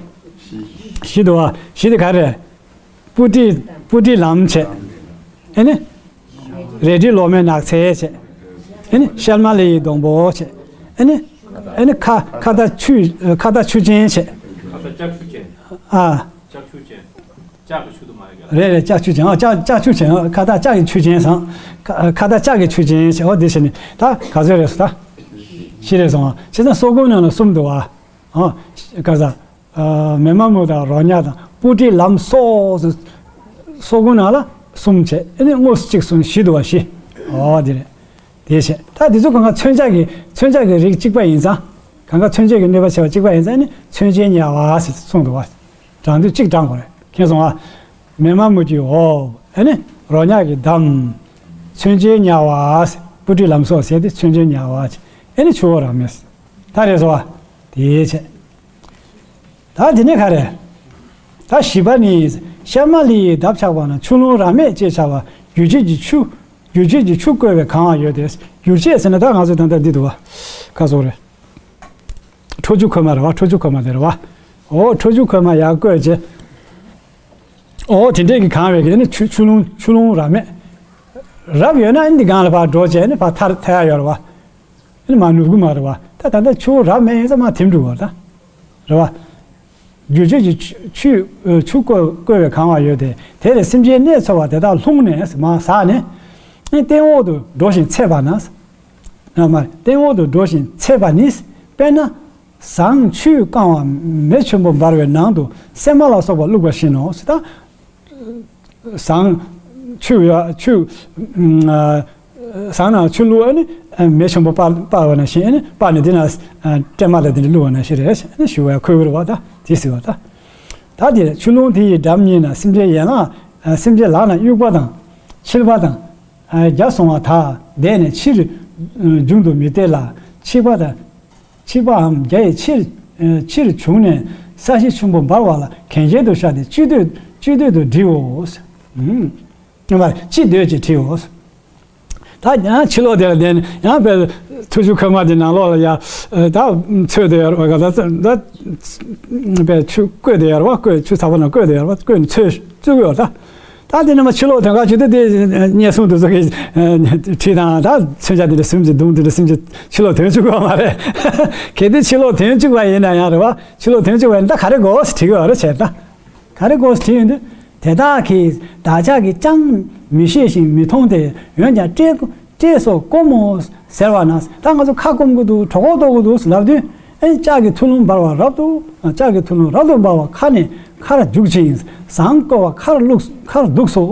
བཞི་འདུག་བ། བཞི་དེ་ག་རེ། སྤུ་གྲི། སྤུ་གྲིའི་ལམ་བྱས། ཨ་ནི། རལ་གྲི་ལོ་མའི་ནགས་ཚལ་བྱས། ཨ་ནི་ཤལ་མ་ལི་ཡི་སྡོང་པོ་བྱས། ཨ་ནི། ཨ་ནི་ཁ་ཁ་ད་ཆུ་ཁ་ད་ཆུ་ཆེན་བྱས། ཁ་ད་ལྕགས་ཆུ་ཆེན། ཨ། ལྕགས་ཆུ་ཆེན། ལྕགས་ཀྱི་ཆུ་དུ་མ་རེད་ཀྱང་། རེད་རེད། ལྕགས་ཆུ་ཆེན། ཨ་ལྕགས་ལྕགས་ཆུ་ཆེན། ཨ་ཁ་ད་ལྕགས་ཀྱི་ཆུ་ཆེན་སང་། ཁ་ཁ་ད་ལྕགས་ཀྱི་ཆུ་ཆེན་བྱས། ཨོ་དེ་བྱས་ནས་ད་ག་ཚོད་རེད་སོ་ད། བཞི་རེད་སོང་ཨ། བྱས་ཙང་སོ་ཀུན་ནང་ལ་གསུམ་འདུག་ཨ། ཨ་ག་ས། ཨ་མེ་མ་མུ་དང་རོ་མྱགས་དང་སྤུ་གྲིའི་ལམ་སོགས་སུ། སོ་ཀུན་ནང་ལ་གསུམ་བྱས། ཨ་ནི་དངོས་སུ་གཅིག་གསུམ་བཞི་འདུག་བ། བཞི། ཨོ་དེ་རེད། དེ་བྱས་ད་དེ་ཚོ་གང་ག་མཚོན་ཆ་གི་མཚོན་ཆ་གི་རིགས་གཅིག་པ་ཡིན་ཙང་། གང་ག་མཚོན་ཆ་གི་གནོད་པ་བྱེད་པ་གཅིག་པ་ཡིན་ཙང་ཨ་ནི་མཚོན་ཆའི་དམྱལ་བ་ཟེར་གསུངས་འདུག་བ། བགྲང་དུས་གཅིག་བགྲང་དགོས་རེད། མཁྱེན་སོང་ཨ། མེ་མ་མུ་གི་འོབས། ཨ་ནི་རོ་མྱགས་ཀྱི་འདམ། མཚོན་ཆའི་དམྱལ་བ་ཟེར། སྤུ་གྲིའི་ལམ་སོགས་ཟེར་དེ་མཚོན་ཆའི་དམྱལ་བ་ཟེར། ཨ་ནི་ཆུ་བོ་ར་མེ་ཟེར། ད་རེད་སོ་བ། དེ་བྱས། ད་དེ་ནས་ག་རེ། ད་བཞི་པ་ནི། ཤལ་མ་ལི་ཡི་འདབ་ཆགས་པ་ན་ཆུ་ཀླུང་ར་མེ་ཅེས་བྱ་བ་འགྱུར་བྱེད་ཀྱི་ཆུ། འགྱུར་བྱེད་ཀྱི་ཆུ་བསྐོལ་བས་གང་བ་ཡོད་དེ། འགྱུར་བྱེད་ཟེར་ན་ད་ང་ཚོ་ད་ལྟ་འདི་འདུག་བ། ཁ་སོག་རེད། ཁྲོ་ཆུ་ཁོལ་མ་རེད་བ། ཁྲོ་ཆུ་ཁོལ་མ་དེ་རེད་བ། འོ་ཁྲོ་ཆུ་ཁོལ་མ་ཡར་བརྐོས་བྱས། འོ་དེ་འདྲས་ཀྱི་གང་བས་ཀྱི་ནི་ཆུ་ཆུ་ལུང་ཆུ་ལུང་རབ་མེད། རབ་ཡོད་ན་ཨ་ནི་འདི་སྒང་ལ་ཕར་འགྲོ་བྱས་ནི་ཕར་ཐར་ཐར་ཡ་ཡོད་རེད་བ། ཨ་ནི་མར་ནུབ་གི་མ་རེད་བ། ད་ད་ལྟ་ཆུ་བོ་རབ་མེད་ཡིན་ཙང་མར་ཐིམ་འགྲོ་གི་རེད་ད། རེད་བ། རྒྱུ་ཆོས་ཀྱི་ཆུ་ཆུ་ཆུ་བརྐོས་བརྐོས་པས་གང་བ་ཡོད་དེ། དེ་ལས་སེམས་ཅན་གནས་ཚོར་བ་དེ་དག་ལྷུང་ནས་མར་ཟགས་ནས། ཨ་ནི་སྟེང་འོག་ཏུ་འགྲོ་ཞིང་འཚེད་པ་ན། ཨ་མ་སྟེང་འོག་ཏུ་འགྲོ་ཞིང་འཚེད་པ་ནི། དཔེར་ན། ཟངས་ཆུས་བཀང་བ་མེ་ཆེན་པོ་འབར་བའི་ནང་དུ་སྲན་མ་ལ་སོགས་པ་བླུགས་པ་བཞིན་ནོ། ད་ཟངས་ཆུ་ཡ་ཆུ་ཨ་ཟངས་ནང་ཆུ་བླུགས་ཨ་ནི་མེ་ཆེན་པོ་སྤར་སྤར་བ་ནང་བཞིན་ཨ་ནི་སྤར་ནས་འདི་ན་སྲན་མ་དང་དེ་འདྲ་བླུགས་པ་ནང་བཞིན་རེད་ཨ་ནི་ཞུ་བའི་ཁོལ་གི་རེད་བ། ད་དེ་ཟེར་བ་ད། ད་དེ་ཆུ་ཀླུང་དེ་ཡི་འགྲམ་གཉིས་ན་སེམས་ཅན་ཡན་ལག་སེམས་ཅན་ལག་ན་དབྱུག་པ་དང་མཆིལ་པ་དང་། རྒྱ་སོང་བ་དག་བསྡད་ནས་ཕྱིར་འབྱུང་དུ་མི་སྟེར་ལ། ཕྱིས་པ་དང་། ཕྱིས་པའམ་རྒྱ་ཡི་ཕྱིར། ཕྱིར་བྱུང་ནས་ས་གཞི་ཆེན་པོ་འབར་བ་ལ་གན་རྐྱལ་དུ་བཞག་སྟེ་ཅི་འདོད་ཅི་འདོད་དུ་བྲིའོ། ཅི་འདོད་ཅེས་བྲིའོ། ད་ཡང་ཕྱི་ལོགས་དེ་ལ་བསྡད་ནས་ཡང་དཔེ་ཁྲོ་ཆུ་ཁོལ་མ་དེ་ནང་ལོགས་ལ་ཡ་ད་ཚོད་དེ་ཡོད་རེད་བ། ད་དཔེ་ཆུ་བརྐོས་དེ་ཡོད་རེད་བ། བརྐོས་ཆུ་ཚ་བོ་ནང་བརྐོས་དེ་ཡོད་རེད་བ། བརྐོས་ནས་ཚོད་བཙུགས་ཡོད་ད། ད་དེ་ནས་མ་ཕྱི་ལོགས་ཐོན་ཁ་བྱེད་དུས་དེ་སྙན་སུང་དེ་ཚོ་གི་ཁྲིད་དང་ད་མཚོན་ཆ་དེ་འདྲ་སུམ་ཅུ་བརྡུང་དེ་འདྲ་སུམ་ཅུ་ཕྱི་ལོགས་ཐོན་བཅུག་པ་མ་རེད། གལ་ཏེ་ཕྱི་ལོགས་ཐོན་བཅུག་པ་ཡིན་ན་ཡང་རེད་བ། ཕྱི་ལོགས་ཐོན་བཅུག་པ་ཡིན་ན་ད་ག་རེ་དགོས་ཟེར་དྲིས་ཀྱི་ཡོད་རེད་བྱས་ད། ག་རེ་དགོས་ཟེར་དྲིས་ཡོང་དུས་དེ་དག་གིས་བདག་ཅག་གིས་ཅང་མི་ཤེས་ཤིང་མི་མཐོང་སྟེ་འོན་ཀྱང་བཀྲེས་བཀྲེས་སོ་སྐོམ་མོ་ཟེར་བ་ན། ད་ང་ཚོ་ཁ་སྐོམ་གྱི་འདུག་གྲོད་ཁོག་ལྟོགས་ཀྱི་འདུག་ལབ་དུས། ཨེ་ལྕགས་ཀྱི་ཐུ་ལུང་འབར་བ་རབ་ཏུ། ལྕགས་ཀྱི་ཐུ་ལུང་རབ་ཏུ་འབར་བ་ཁ་ནས་ཁར་འཇུག་ཅིང་ཟངས་བརྐོས་པ་ཁར་བླུགས་ཁར་བླུགས་སོ།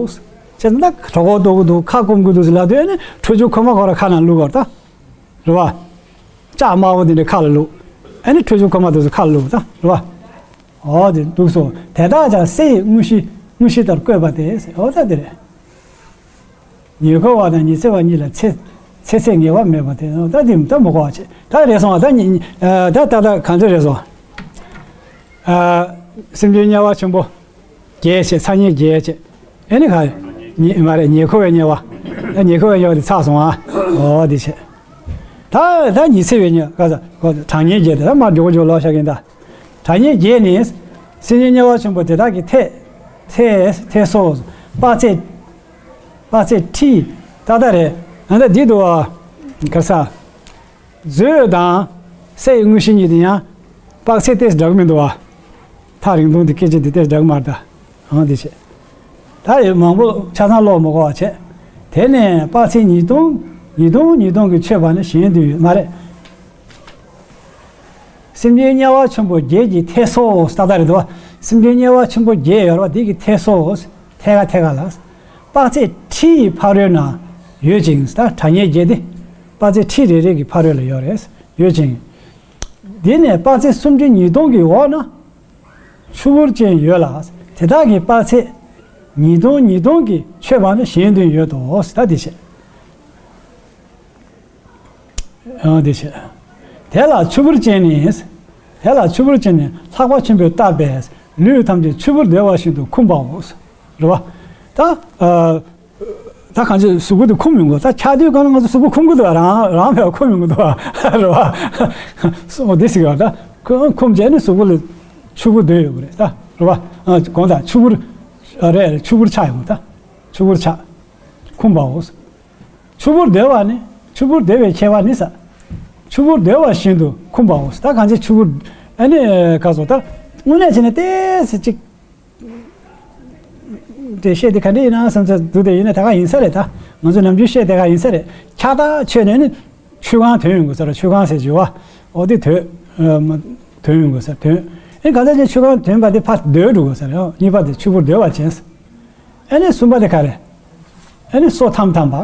ཅེས་ན་གྲོད་ཁོག་ལྟོགས་ཀྱི་འདུག་ཁ་སྐོམ་གྱི་འདུག་ཟེར་ལབ་དུས་ཨ་ནི་ཁྲོ་ཆུ་ཁོལ་མ་ཁོ་ར་ཁ་ནང་བླུགས་པར་ད། རེད་བ། ལྕགས་དམར་པོ་དེ་འདྲ་ཁ་ལ་བླུགས། ཨ་ནི་ཁྲོ་ཆུ་ཁོལ་མ་དེ་ཚོ་ཁ་ལ་བླུགས་ད་རེད་བ། འོ་དེ་འདུག་སོ། དེ་དག་ཀྱང་སེ་ཡི་དངོས་གཞི་དངོས་གཞི་ལྟར་བཀོད་པ་སྟེ། འོ་ད་དེ་རེད། ཉེ་འཁོར་བ་དང་ཉི་ཚེ་བ་གཉིས་ལ་ཚེ་ཚེ་ཚད་ངེས་པ་མེད་པ་དེ་ད་དེ་ད་མི་གོ་བ་བྱེད། ད་རེད་སོང་བ་ད་ཉི་ད་ད་ད་གང་ཚེ་རེད་སོང་། ཨ་སེམས་ཅན་དམྱལ་བ་ཆེན་པོ་བརྒྱད་བྱེད་ཚ་དམྱལ་བརྒྱད་བྱེད། ཨེ་ནི་ག་ཉི་མ་རེད་ཉེ་འཁོར་བའི་དམྱལ་བ། ད་ཉེ་འཁོར་བའི་དམྱལ་བ་དེ་ཚར་སོང་ཨ། འོ་དེ་བྱེད། ད་ད་ཉི་ཚེ་བའི་དམྱལ་ག་ས་ག་གྲང་དམྱལ་བརྒྱད་དེ་ད་མ་མགྱོགས་མགྱོགས་ལོག་བཞག་གིན་ད། གྲང་དམྱལ་བརྒྱད་ནི། སེམས་ཅན་དམྱལ་བ་ཆེན་པོ་དེ་དག་གི་ཐད་ཐད་ཐད་སོ། དཔག་ཚད། དཔག་ཚད་ཁྲི། ཏག་ཏག་རེད། ཨ་ད་འདི་འདུག་ཨ། ག་ས། མཛོད་དང་། སའི་དངོས་གཞི་གཉིས་དེ་ཡང་། དཔག་ཚད་ཏེས་འདྲ་གི་མི་འདུག་ཨ། ཐག་རིང་ཐུང་དེ་སྐད་ཆ་དེ་ཏེས་འདྲ་གི་མ་རེད་ད། ཨང་དེ་བྱས། ད་ཡོད་མང་པོ་ཆ་ཚང་ཀློག་མི་དགོས་པ་བྱས། དེ་ནས་དཔག་ཚད་ཉིས་སྟོང་། ཉིས་སྟོང་ཉིས་སྟོང་གི་མཆོད་པ་ནི་གཞན་དུ་ཡོད་མ་རེད། སེམས་ཅན་དམྱལ་བ་ཆེན་པོ་བརྒྱད་ཀྱི་ཐད་སོ་ཏག་ཏག་རེད་དོ། སེམས་ཅན་དམྱལ་བ་ཆེན་པོ་བརྒྱད་ཡོད་རེད་བ་དེ་གི་ཐད་སོ། ཐད་ཀ་ཐད་ཀ་ལ། དཔག་ཚད་ཁྲི་ཡི་ཕ་རོལ་ན་ཡོད་ཅིང་ད་གྲངས་ངེས་བརྒྱད་དེ། དཔག་ཚད་ཁྲི་རེ་རེ་གི་ཕ་རོལ་ལ་ཡོད་རེད། ཡོད་ཅིང་། དེ་ནས་དཔག་ཚད་སུམ་ཁྲི་ཉིས་སྟོང་གི་འོག་ན། ཆུ་བུར་ཅན་ཡོད་ལ། དེ་དག་གི་དཔག་ཚད་ཉིས་སྟོང་ཉིས་སྟོང་གི་མཆོད་པ་ནི་གཞན་དོན་ཡོད་དོ། ད་དེ་བྱས། ཡང་དེ་བྱས། དེ་ལ་ཆུ་བུར་ཅན་ནི། དེ་ལ་ཆུ་བུར་ཅན་ནི་ལྷགས་པ་ཆེན་པོས་བཏབ་པས་ལུས་ཐམས་ཅད་ཆུ་བུར་རྡོལ་བ་བཞིན་དུ་འཁུམས་པའོ། རེད་བ། ད། ཨ། ད་གང་ཅི་གཟུགས་པོ་དེ་འཁུམས་ཡོང་གི་ད་ཆགས་དུས་གང་ལ་ང་ཚོ་གཟུགས་པོ་འཁུམས་གི་འདུག་རང་རང་བས་འཁུམས་ཡོང་གི་འདུག་རེད་བ། སོ་དེ་ཟེར་གི་བ་ད་འཁུམས་བྱས་ནས་གཟུགས་པོ་ལ་ཆུ་བུར་རྡོལ་ཡོང་གི་རེད་ད་རེད་བ། ཨ་དགོངས་དག་ཆུ་བུར། ཨ་རེད་ཆུ་བུར་ཆགས་ཡོང་གི་ད་ཆུ་བུར་ཆགས། འཁུམས་པའོ། ཆུ་བུར་རྡོལ་བ་ནི། ཆུ་བུར་རྡོལ་བའི་ཁྱད་པར་ནི་ས། ཆུ་བུར་རྡོལ་བ་བཞིན་དུ་འཁུམས་པའོ། ད་གང་ཅི་ཆུ་བུར། ཨ་ནི་ག་སོ་ད། དངོས་གནས་བྱས་ན་ཏོག་ཙམ་ཅིག་དེ་བཤད་དེ་ག་འདྲ་ཡིན་ན་བསམ་ཚུལ་འདུག་དེ་ཡིན་ན་ད་ག་ཡིན་ས་རེད་ད། ང་ཚོ་ནམ་རྒྱུན་བཤད་དེ་ག་ཡིན་ས་རེད། ཁྱག་ཐག་ཆོད་ནས་ནི། ཆུ་ཁང་ཐོན་ཡོང་དགོས་ས་རེད། ཆུ་ཁང་ཟེར་གྱི་བ། འོ་དེ་ཐོན། ཨ་མ། ཐོན་ཡོང་དགོས་ས་ཐོན། ཨེ་གང་ལྟར་ཅན་ཆུ་ཁང་ཐོན་པ་དེ་ཕར་རྡོལ་འགྲོ་དགོས་ས་རེད། གཉིས་པ་དེ་ཆུ་བུར་རྡོལ་བ་བྱས། ཨ་ནི་གསུམ་པ་དེ་ག་རེ། ཨ་ནི་སོ་ཐམ་ཐམ་པ།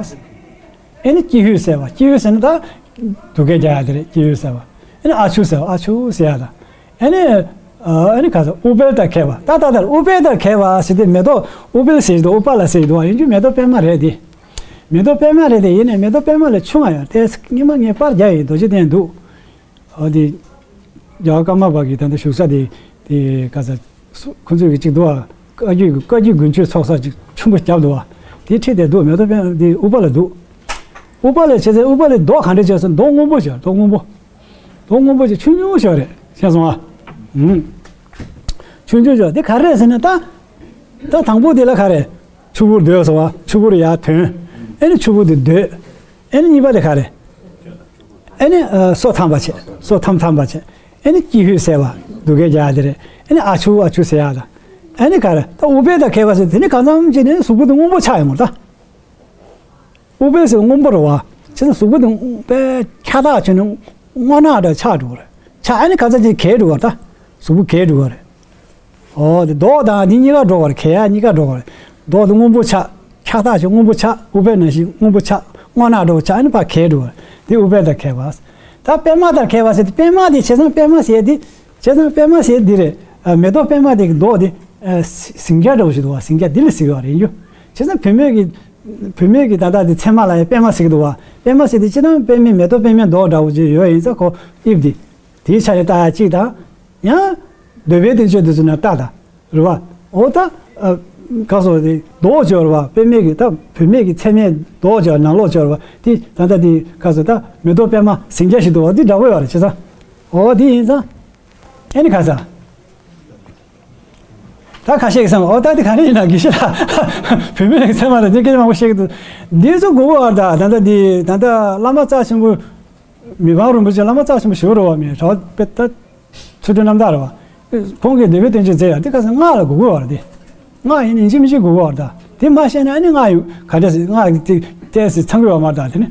ཨ་ནི་ཀྱི་ཧུད་ཟེར་བ། ཀྱི་ཧུད་ཟེར་ན་ད། དུ་སྐད་རྒྱག་ཡ་དེ་རེད། ཀྱི་ཧུད་ཟེར་བ། ཨ་ནི་ཨ་ཆུ་ཟེར་བ། ཨ་ཆུ་ཟེར་ཡ་ད། ཨ་ནི། ཨ་ནི་ག་ཟེར་ཨུཏྤལ་དང་མཁས་པ། ད་ད་ལྟར་ཨུཏྤལ་དང་མཁས་པ་ཟེར་ཏེ་མེ་ཏོག་ཨུཏྤལ་ཟེར་གྱི་འདུག་ཨུཏྤལ་ཟེར་གྱི་འདུག་ཡིན་རྒྱུ་མེ་ཏོག་པད་མ་རེད་དེ། མེ་ཏོག་པད་མ་རེད་དེ་ཡིན་ནའི་མེ་ཏོག་པད་མ་ལས་ཆུང་བ་ཡོད་དེ་སྔོན་མ་ངས་པར་རྒྱག་ཡི་རྡོ་རྗེ་གདན་འདུག་འོ་དེ། རྒྱལ་བ་ཀརྨ་པ་གི་ད་ལྟ་བཞུགས་ས་དེ་དེ་ག་ས། སུ་ཁོ་ཚོས་གི་གཅིག་འདུག་ཨ། བཀའ་བརྒྱུད་ཀྱི་བཀའ་བརྒྱུད་དགུན་ཆོས་ཚོགས་ས་གཅིག་ཆུང་པོ་རྒྱབ་འདུག་ཨ། དེའི་འཁྲིས་དེ་འདུག་མེ་ཏོག་པད་དེ་ཨུཏྤལ་ལ་འདུག་ཨུཏྤལ་ལ་བྱས་ཚེ་ཨུཏྤལ་ལ་མདོག་ག་འདྲ་བྱས་སོང་། མདོག་སྔོན་པོ་བྱས། མདོག་སྔོན་པོ། མདོག་སྔོན་པོ་བྱས་ཆུང་ཆུང་ཞིག་རེད། ཤེས་སོང་ཨ། ཨུམ། ཆུང་ཆུང་ཆོ་དེ་ག་རེ་རེད་ཟེར་ན་ད། ད་དང་པོ་དེ་ལ་ག་རེ། ཆུ་བུར་སྡོད་ཟེར་བ། ཆུ་བུར་ཡར་ཐོན། ཨེ་ནི་ཆུ་བུར་དེ་སྡོད། ཨེ་ནི་གཉིས་པ་དེ་ག་རེ། ཨེ་ནི་ཨ་སོ་ཐམ་པ་བྱས། སོ་ཐམ་ཐམ་པ་བྱས། ཨེ་ནི་ཀྱི་ཧུད་ཟེར་བ། སྡུག་སྐད་རྒྱག་ཡ་དེ་རེད། ཨེ་ནི་ཨ་ཆུ་ཨ་ཆུ་ཟེར་ཡ་ད། ཨེ་ནི་ག་རེ། ད་ཨུཏྤལ་དང་ཁེལ་བ་ཟེར་དེ་ནི་གང་འཚམ་ཅིག་ནི་གཟུགས་པོ་དེ་སྔོན་པོ་ཆགས་ཡོང་མོད་ད། ཨུཏྤལ་ཟེར་སྔོན་པོ་རེད་བ། བྱས་ཙང་གཟུགས་པོ་དེ་དཔེ་ཁྱག་ཐག་ཆོད་ནས་སྔོ་ནག་འདྲ་ཆགས་འགྲོ་གི་རེད། ཆགས། ཨ་ནི་ག་ཚ་ཅིག་གས་འགྲོ་གི་རེད་ད། གཟུགས་པོ་གས་འགྲོ་གི་རེད། ཨོ་དེ་མདོག་དང་དེ་གཉིས་ཀ་འགྲོ་གི་རེད། གས་ཡ་གཉིས་ཀ་འགྲོ་གི་རེད། མདོག་དེ་སྔོན་པོ་ཆགས། ཁྱག་ཐག་ཆོད་སྔོན་པོ་ཆགས། ཨུཏྤལ་ནང་བཞིན་སྔོན་པོ་ཆགས། སྔོ་ནག་འདྲ་ཆགས། ཨ་ནི་ཕར་གས་འགྲོ་གི་རེད། དེ་ཨུཏྤལ་དང་ཁེལ་བ། ད་པད་མ་དང་ཁེལ་བ་ཟེར་དེ། པད་མ་དེ་བྱས་ཙང་པད་མ་ཟེར་དེ། བྱས་ཙང་པད་མ་ཟེར་འདི་རེད། ཨ་མེ་ཏོག་པད་མ་དེ་གི་མདོག་དེ། ཨ་ཟིང་སྐྱ་འདྲ་བོ་ཞིག་འདུག་བ། ཟིང་སྐྱ་འདི་ལ་ཟེར་གི་ཡོད་རེད་ཡིན་རྒྱུ། བྱས་ཙང་བུད་མེད་ཀྱི། བུད་མེད་ཀྱི་ད་ལྟ་དེ་མཚན་མ་ལ་ཡང་པད་མ་ཟེར་གི་འདུག་བ། པད་མ་ཟེར་དེ་སྤྱིར་བཏང་པད་མའི་མེ་ཏོག་པད་མའི་མདོག་འདྲ་བོ་ཅིག་ཡོད་ཡིན་ཙང་ཁོ་དབྱིབས་དེ། དེའི་ཆ་ནས་ལྟ་ཡ་གཅིག་དང་། ཡང་། འདོད་པའི་བསྟན་བཅོས་དེ་ཚོ་ནང་ལྟ་དང་། རེད་བ། འོ་ད། ཨ་ག་སོ་དེ་མདོག་ཅོ་རེད་བ། པད་མའི་གི་ད་བུད་མེད་ཀྱི་མཚན་མའི་མདོག་ཅོ་ནང་ལོགས་ཅོ་རེད་བ། དེ་ད་ལྟ་དེ་ག་སོ་ད་མེ་ཏོག་པད་མ་ཟིང་སྐྱ་ཞིག་འདུག་བ། དེ་འདྲ་བོ་ཡོད་རེད་བྱས་ཙང་། འོ་དེ་ཡིན་ཙང་། ཨེ་ནི་ག་ས། ད་ཁ་ཤས་ཀྱིས་བསམ། འོ་ད་དེ་ག་རེ་ཡིན་ན་དགེ་བཤེས་ལགས། བུད་མེད་ཀྱི་མཚན་མ་ལ་དེ་སྐད་ཆ་མང་པོ་བཤད་ཀྱི་འདུག་འདི་ཚོ་དགོས་ཀྱི་ཡོད་རེད་ད། ད་ལྟ་དེ་ད་ལྟ་བླ་མ་རྩ་ཆེན་པོ། མི་ཕམ་རིན་པོ་ཆེ། བླ་མ་རྩ་ཆེན་པོ་ཞིག་རེད་བ། མི་གྲྭ་པ་དཔེ་ད། ཚུལ་ཁྲིམས་རྣམ་དག་རེད་བ། ཁོང་གིས་འདོད་པའི་བསྟན་བཅོས་མཛད་ཡ་དེ་ཁ་སང་སྔགས་ལ་གོ་དགོས་བ་རེད་དེ། སྔགས་ཡིན་ན་ཡིན་གཅིག་མིན་གཅིག་གོ་དགོས་བ་རེད་ད། དེ་མ་ཤེས་ན་ཨ་ནི་སྔགས་ཡོད་ག་འདྲ་ཟེར། སྔགས་དེ་ཏོག་ཙམ་ཚང་གི་ཡོད་མ་རེད་ད། དེ་ནི།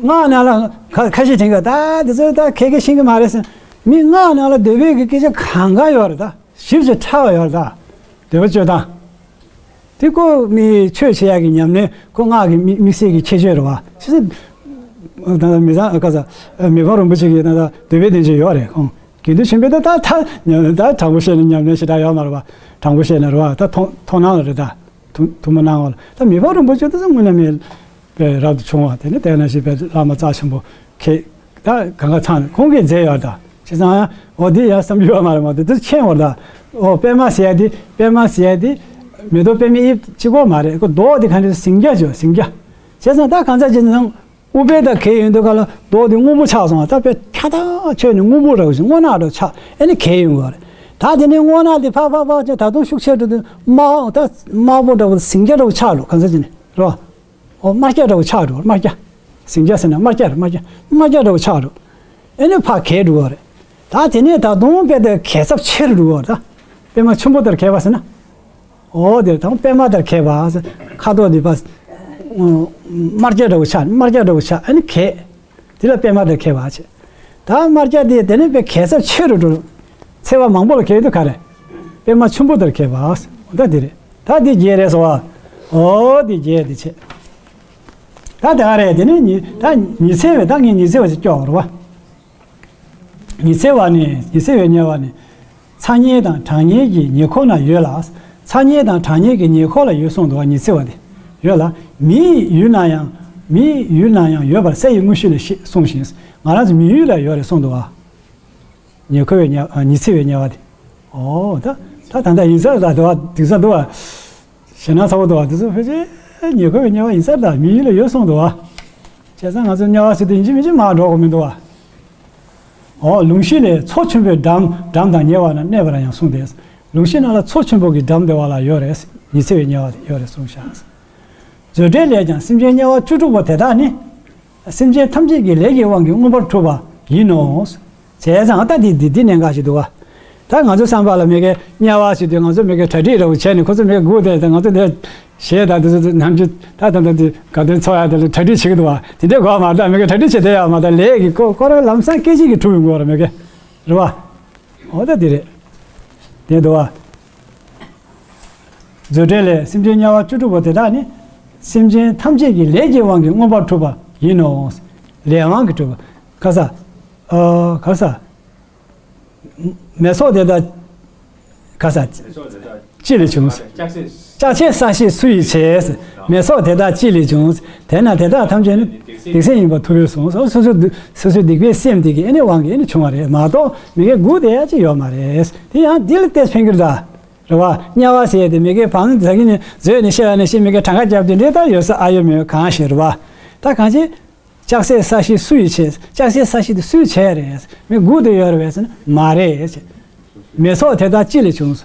སྔགས་ནང་ལ་ཁ་ཁ་ཤས་དྲན་གི་ད་དེ་ཚོ་ད་མཁས་མཁས་ཤེས་གི་མ་རེད་ཟེར། མི་སྔགས་ནང་ལ་འདོད་པའི་གི་སྐད་ཆ་གང་ག་ཡོད་རེད་ད། ཞིབ་ཅིང་ཕྲ་བ་ཡོད་རེད་ད། འདོད་པ་སྤྱོད་སྟངས། དེ་ཁོ་མི་ཆོས་བྱེད་ཡག་གི་ཉམས་ལེན། ཁོ་སྔགས་ཀྱི་དམིགས་དམིགས་བསལ་གྱི་ཁྱད་ཆོས་རེད་བ། ཕྱི་ད་མི་ཚང་ག་ས་མི་ཕམ་རིན་པོ་ཆེ་གི་ད་ད་འདོད་པའི་བསྟན་བཅོས་ཡོད་རེད། ཁོང་དགེ་འདུན་ཆོས་འཕེལ་ད་ད་ད་ཉམས་ད་དྲང་པོ་བཤད་ན་ཉམས་ལེན་ཞེ་དྲག་ཡོད་མ་རེད་བ། དྲང་པོ་བཤད་ན་རེད་བ། ད་མཐོང་མཐོང་སྣང་ལ་རེད་ད། ཐུ་ཐུགས་མ་སྣང་བ་ལ། ད་མི་ཕམ་རིན་པོ་ཆེ་ད་ས་དངོས་གནས་མི་དཔེ་རབ་ཏུ་བྱུང་བ། དེ་ནི་དེ་ན་ཞིག་པའི་བླ་མ་རྩ་ཆེན་པོ་ཁྱེད་ད་གང་ག་ཚང་ཁོང་གིས་མཛད་ཡོད་ད། བྱས་ཙང་ཡང་འོ་འདི་ཡང་བསམ་རྒྱུ་ཡོད་མ་རེད་མ་གཏོགས་འདི་མཁྱེན་བར་ད། འོ་པད་མ་ཟེར་ཡ་འདི་པད་མ་ཟེར་ཡ་འདི་མེ་ཏོག་པད་མའི་དབྱིབས་གཅིག་པོ་མ་རེད། ཁོ་མདོག་འདི་ག་འདྲ་ཟིང་སྐྱ་བྱོས་ཟིང་སྐྱ། བྱས་ཙང་ད་གང་ཚ་ཅི་ནང་ཨུཏྤལ་དང་གས་ཡོང་དུས་ག་ལ་མདོག་འདི་སྔོན་པོ་ཆགས་སོང་བ། ད་དཔེ་ཁྱག་ཐག་ཆོད་ནས་སྔོན་པོ་འདྲ་བོ་ཞིག་སྔོ་ནག་འདྲ་བོ་ཆགས། ཨེ་ནི་གས་ཡོང་གི་རེད། ད་དེ་ནས་སྔོ་ནག་འདི་ཕག་ཕག་ཕག་ཅིག་ད་དུང་ཤུགས་ཆེ་འགྲོ་དུས་དམར་ད་དམར་པོ་འདྲ་བོ་ཟིང་སྐྱ་འདྲ་བོ་ཆགས་འགྲོ་གང་ཚ་ཅི་ནས་རེད་བ། ཨོ་དམར་སྐྱ་འདྲ་བོ་ཆགས་འགྲོ། དམར་སྐྱ། ཟིང་སྐྱ་ཟེར་ན་དམར་སྐྱ་རེད། དམར་སྐྱ། དམར་སྐྱ་འདྲ་བོ་ཆགས་འགྲོ། ཨེ་ནི་ཕར་གས་འགྲོ་བ་རེད། ད་དེ་ནས་ད་དུང་དཔེ་དེ་གས་ཚབས་ཆེ་རུ་འགྲོ་བ་རེད་ད། པད་མ་ཆེན་པོ་དེར་གས་པ་ཟེར་ན། ཨོ་དེར་ད་པད་མ་དེར་གས་པ་ཟེར། ཁ་དོག་འདི་པ། དམར་སྐྱ་འདྲ་བོ་ཆགས། དམར་སྐྱ་འདྲ་བོ་ཆགས། ཨེ་ནི་གས། དེ་ལ་པད་མ་དེར་གས་པ་བྱས། ད་དམར་སྐྱ་དེ་དེ་ནས་དཔེ་གས་ཚབས་ཆེ་རུ་འགྲོ། ཚེས་པ་མང་པོ་ལ་གས་དུས་ག་རེ། པད་མ་ཆེན་པོ་དེར་གས་པ་ཟེར། ད་དེ་རེད། ད་དེ་བརྒྱད་རེད་ཟེར་བ། ཨོ་དེ་བརྒྱད་དེ་བྱས། ད་དེ་ག་རེད། དེ་ནས་ཉི་ད་ཉི་ཚེ་བའི་ད་ངས་ཉི་ཚེ་བ་ཞིག་སྐྱོར་བ་རེད་བ། ཉི་ཚེ་བ་ནི་ཉི་ཚེ་བའི་དམྱལ་བ་ནི། ཚ་དམྱལ་དང་གྲང་དམྱལ་གྱི་ཉེ་འཁོར་ན་ཡོད་ལ། ཚ་དམྱལ་དང་གྲང་དམྱལ་གྱི་ཉེ་འཁོར་ལ་ཡོད་གསུངས་འདུག་བ། ཉི་ཚེ་བ་དེ་ཡོད་ལ། མིའི་ཡུལ་ན་ཡང་མིའི་ཡུལ་ན་ཡང་ཡོད་པར་སའི་དངོས་གཞི་ལས་ཤེས་གསུངས་ཤིང་། ང་རང་ཚོ་མི་ཡུལ་ལ་ཡོད་རེད་གསུངས་འདུག་བ། ཉེ་འཁོར་བའི་དམྱལ་ཨ་ཉི་ཚེ་བའི་དམྱལ་བ་དེ། ཨོ་ད་ད་ད་ད་ཡིན་ས་ད་འདུག་བ། དེང་སང་འདུག་བ། ཞེད་སྣང་ཚ་པོ་འདུག་བ། དེ་ཚོ་ཕལ་ཆེར་ཉེ་འཁོར་བའི་དམྱལ་བ་ཡིན་ས་ད་མི་ཡུལ་ལ་ཡོད་གསུངས་འདུག་བ། བྱས་ཙང་ང་ཚོ་དམྱལ་བ་ཟེར་དུས་ཡིན་གཅིག་མིན་གཅིག་མར་འགྲོ་དགོས་མི་འདུག་བ། ཨོ་ལུང་གཞི་ལས་མཚོ་ཆེན་པོའི་འགྲམ་འགྲམ་དང་ཉེ་བ་ན་གནས་པར་ཡང་གསུངས་ཏེ། ལུང་གཞི་ནང་ལ་མཚོ་ཆེན་པོ་གི་འགྲམ་དེ་བ་ལ་ཡོད་རེད། ཉི་ཚེ་བའི་དམྱལ་བ་དེ་ཡོད་རེད་གསུངས་ཤག། མཛོད་འགྲེལ་ལས་ཀྱང་སེམས་ཅན་དམྱལ་བ་བཅུ་དྲུག་པོ་དེ་དག་ནི། སེམས་ཅན་ཐམས་ཅད་ཀྱི་ལས་ཀྱི་དབང་གིས་མངོན་པར་གྲུབ་པ་ཡིན་ནོ། བྱས་ཙང་ད་འདི་འདི་འདི་གནད་འགག་ཞིག་འདུག་བ། ད་ང་ཚོའི་བསམ་པ་ལ་མི་གའི་དམྱལ་བ་ཞིག་དུས་ང་ཚོ་མི་གའི་གྲ་སྒྲིག་འདྲ་བོ་བྱས་ནས་ཁོ་ཚོ་མི་གའི་སྒུག་བསྡད་དེ་ང་ཚོ་འདི་གཞས་དང་འདི་ཚོ་ནམ་རྒྱུན་ད་ད་ད་འདི་དགའ་སྟོན་འཚོགས་ཡ་དེ་ལ་གྲ་སྒྲིག་བྱེད་ཀྱི་འདུག་བ། དེ་འདྲའི་དགོས་མ་རེད། ད་མི་གའི་གྲ་སྒྲིག་བྱེད་བསྡད་ཡ་མ་ད་ལས་ཀྱི་ཁོ་ཁོ་རང་ལམ་སང་སྐད་ཅིག་གིས་གྲུབ་ཡོང་གི་རེད་མི་གའི་རེད་བ། འོ་ད་འདི་རེད། དེ་འདུག་བ། མཛོད་འགྲེལ་ལས་སེམས་ཅན་དམྱལ་བ་བཅུ་དྲུག་པོ་དེ་དག་ནི། སེམས་ཅན་ཐམས་ཅད་ཀྱི་ལས་ཀྱི་དབང་གིས་མངོན་པར་གྲུབ་པ་ཡིན་ནོ། ལས་དབང་གིས་གྲུབ་པ། ག་ས། ཨ་ག་ས། མེ་སོགས་དེ་དག་ག་ས། ཅི་ལས་བྱུང་། ལྕགས་ཆས་ས་གཞི་སུ་ཡིས་བྱས། མེ་སོགས་དེ་དག་ཅི་ལས་བྱུང་། དེས་ན་དེ་དག་ཐམས་ཅད་ནི། སྡིག་སེམས་ཡིན་པར་ཐུབ་པས་གསུངས་སོ། སོ་སོ་སྡིག་སོ་སོའི་སྡིག་པའི་སེམས་དེ་གིས་ཨེ་ནི་དབང་གིས་ཨེ་ནི་བྱུང་བ་རེད་མ་གཏོགས་མི་གའི་སྒུག་བསྡད་ཡ་ཅིག་ཡོད་མ་རེད། དེ་ཡང་འདི་ལ་ཏོག་ཙམ་ཕན་གྱི་རེད་ད། རེད་བ། དམྱལ་བ་ཟེར་ཡ་དེ་མི་གའི་བང་ཟ་གི་ནས་བཟོས་ནས་བཤད་ཡ་ནས་བཤད་མི་གའི་གྲངས་ཀ་རྒྱབ་དེ་འདྲའི་ད་ཡོད་ས་ཨ་ཡོད་མི་ཡོད་གང་ཤེས་རེད་བ། ད་གང་ཅི། ལྕགས་སྲེག་ས་གཞི་སུ་ཡིས་བྱས། ལྕགས་སྲེག་ས་གཞི་དེ་སུས་བྱས་རེད། མི་སྒུག་བསྡད་ཡོད་རེད་བས་ཟེར་ན་མ་རེད་ཟེར། མེ་ཚོགས་དེ་དག་ཅི་ལས་བྱུང་།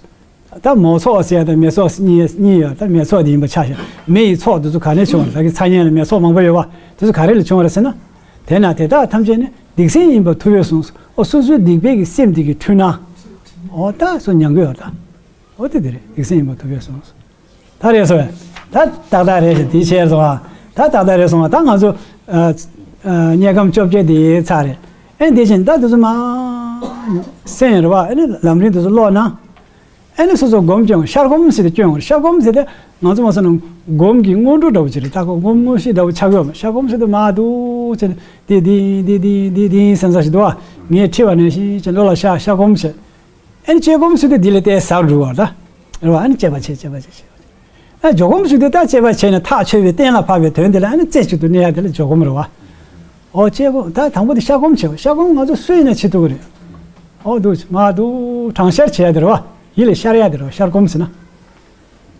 ད་མོ་ཚོགས་ཟེར་ཡ་དང་མེ་ཚོགས་གཉིས་གཉིས་ཡོད། ད་མེ་ཚོགས་དེ་ཡིན་པ་ཆ་བཞག་མེ་ཡི་ཚོགས་དེ་ཚོ་ག་ནས་བྱུང་བ་རེད། ད་གི་ཚ་དམྱལ་ལ་མེ་ཚོགས་མང་པོ་ཡོད་པ་དེ་ཚོ་ག་རེ་ལས་བྱུང་བ་རེད་ཟེར་ན། དེས་ན་དེ་དག་ཐམས་ཅད་ནི་སྡིག་སྲིན་ཡིན་པར་ཐུབ་པས་གསུངས། ཨོ་སོ་སོའི་སྡིག་པའི་གི་སེམས་དེ་གི་འཁྲུལ་སྣང་། ཨོ་ད་སོ་མྱང་གི་ཡོད་ད། ཨོ་དེ་དེ་རེད། སྡིག་སྲིན་ཡིན་པར་ཐུབ་པས་གསུངས། ད་རེད་སོ། ད་ཏག་ཏག་རེད་ཤག་དེའི་ཕྱིར་སོང་ང་། ད་ཏག་ཏག་རེད་སོང་ང་། ད་ང་ཚོ་ཨ་ཨ་དམྱལ་ཁམས་བཅོ་བརྒྱད་དེ་ཚར་རེད། ཨེ་དེ་བཞིན་ད་དེ་ཚོ་མ་སེམས་རེད་བ། ཨེ་ནི་ལམ་རིམ་དེ་ཚོ་ཀློག་ན། ཨེ་ནི་སོ་སོ་སྒོམ་སྐྱོང་། ཤར་སྒོམ་ཟེར་ཏེ་སྐྱོང་། ཤར་སྒོམ་ཟེར་ཏེ་ང་ཚོ་མ་སོང་ན་སྒོམ་གྱི་སྔོན་འགྲོ་འདྲ་བོ་ཅིག་རེད། ད་ཁོ་སྒོམ་དངོས་གཞི་འདྲ་བོ་ཆགས་ཡོད་མ། ཤར་སྒོམ་ཟེར་ཏེ་མ་འདུག་ཅེ་ནི་དེ་དེ་དེ་དེ་དེ་སེམས་ས་ཞིག་འདུག་བ། ངས་ཁྲིད་པ་ནང་བཞིན་ཅེ་བློ་ལ་ཤར་ཤར་སྒོམ་བྱེད། ཨེ་ནི་དཔྱད་སྒོམ་ཟེར་ཏེ་འདི་ལ་བལྟས་ཟག་འགྲོ་བ་ད། རེད་བ། ཨེ་ནི་དཔྱད་པ་བྱེད། དཔྱད་པ་བྱེད། དཔྱད་པ་བྱེད། ཨ་འཇོག་སྒོམ་ཞིག་དུས་ད་དཔྱད་པ་བྱས་ནས་ཐག་ཆོད་པའི་གཏན་ལ་ཕབ་པའི་དོན་དེ་ལ་ཨ་ནི་རྩེ་གཅིག་ཏུ་གནས་ཡ་དེ་ལ་འཇོག་སྒོམ་རེད་བ། ཨོ་དཔྱད་སྒོམ་ད་དང་པོ་དེ་ཤར་སྒོམ་བྱེད་པ། ཤར་སྒོམ་ང་ཚོ་སུ་ཡིན་ན་བྱེད་ཐུབ་ཀྱི་རེད། ཨོ་འདུག་མ་འདུག་གྲང་ཤར་བྱེད་ཡ་དེ་རེད་བ། ཡིད་ལ་ཤར་ཡ་དེ་རེད་བ། ཤར་སྒོམ་ཟེར་ན།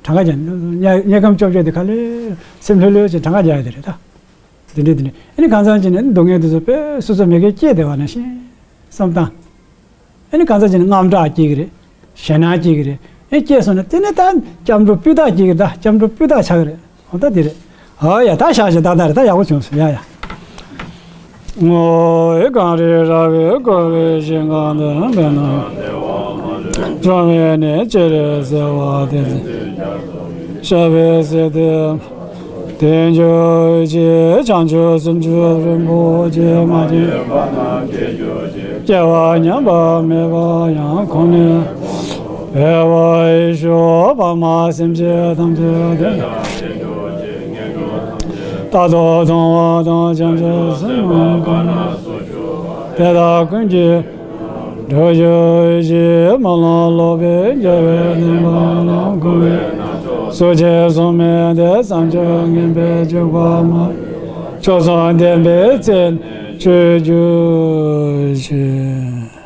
གྲངས་ཀ་རྒྱག་དམྱལ་དམྱལ་ཁམས་བཅོ་བརྒྱད་དེ་ག་ལེར་སེམས་ལྷོད་ལྷོད་ཅིག་གྲངས་ཀ་རྒྱག་ཡ་དེ་རེད་ད། དེ་འདྲས་དེ་འདྲས་ཨ་ནི་གང་ཟག་ཅིག་ནི་སྡུག་བསྔལ་དེ་ཚོ་དཔེ་སོ་སོ་མི་དགེ་སྐྱེས་བསྡད་པ་ནང་བཞིན་བསམ་སྟངས། ཨ་ནི་གང་ཟག་ཅིག་ནི་དངངས་སྐྲག་སྐྱེ་གི་རེད། ཞེད་སྣང་སྐྱེ་གི་རེད། ཨེ་སྐྱེས་སོང་ན་དེ་ནི་ད་སྐྱབས་འགྲོ་སྤུས་དག་སྐྱེ་གི་རེད། ད་སྐྱབས་འགྲོ་སྤུས་དག་ཆགས་གི་རེད། འོ་ད་དེ་རེད། ཨ་ཡ་ད་བཞག་བཞག་ད་ད་རེད། ད་ཡག་པོ་བྱུང་སོང་ཡ་ཡ། ངོ་བོ་གངས་རི་ར་བས་བསྐོར་བའི་ཞིང་ཁམས་འདི་ན། འགྲོ་བའི་གནས་ཅི་རིགས་གསལ་བ་དེ། ཤར་བའི་ཟེར་དེ། དལ་འབྱོར་གྱི་བྱང་ཆུབ་སེམས་མཆོག་རིན་པོ་ཆེ་མ་སྐྱེས། སྐྱེ་བ་ཉམས་པ་མེད་པ་ཡང་ཁོང་ནས། འཕེལ་བར་ཤོག་དཔག་མ་སེམས་ཅན་ཐམས་ཅད་དེ། རྟག་ཏུ་མཐོང་བ་དང་བྱང་ཆུབ་སེམས་དཔའ། དེ་དག་ཀུན་གྱི། འགྲོ་བཞི་ཞེས་སྨོན་ལམ་ལོག་པའི་རྒྱལ་བའི་བསྟན་པ་ལ་འཁོར་བའི་སོ་སྐྱེ་སོགས་མེད་དེ་བསམ་སྤྱོད་ངན་པའི་སྤྱོད་པ་མ་མཆོག་གསུམ་ལྡན་པའི་རྩེ་ཆོས་རྒྱུད་ཆེ།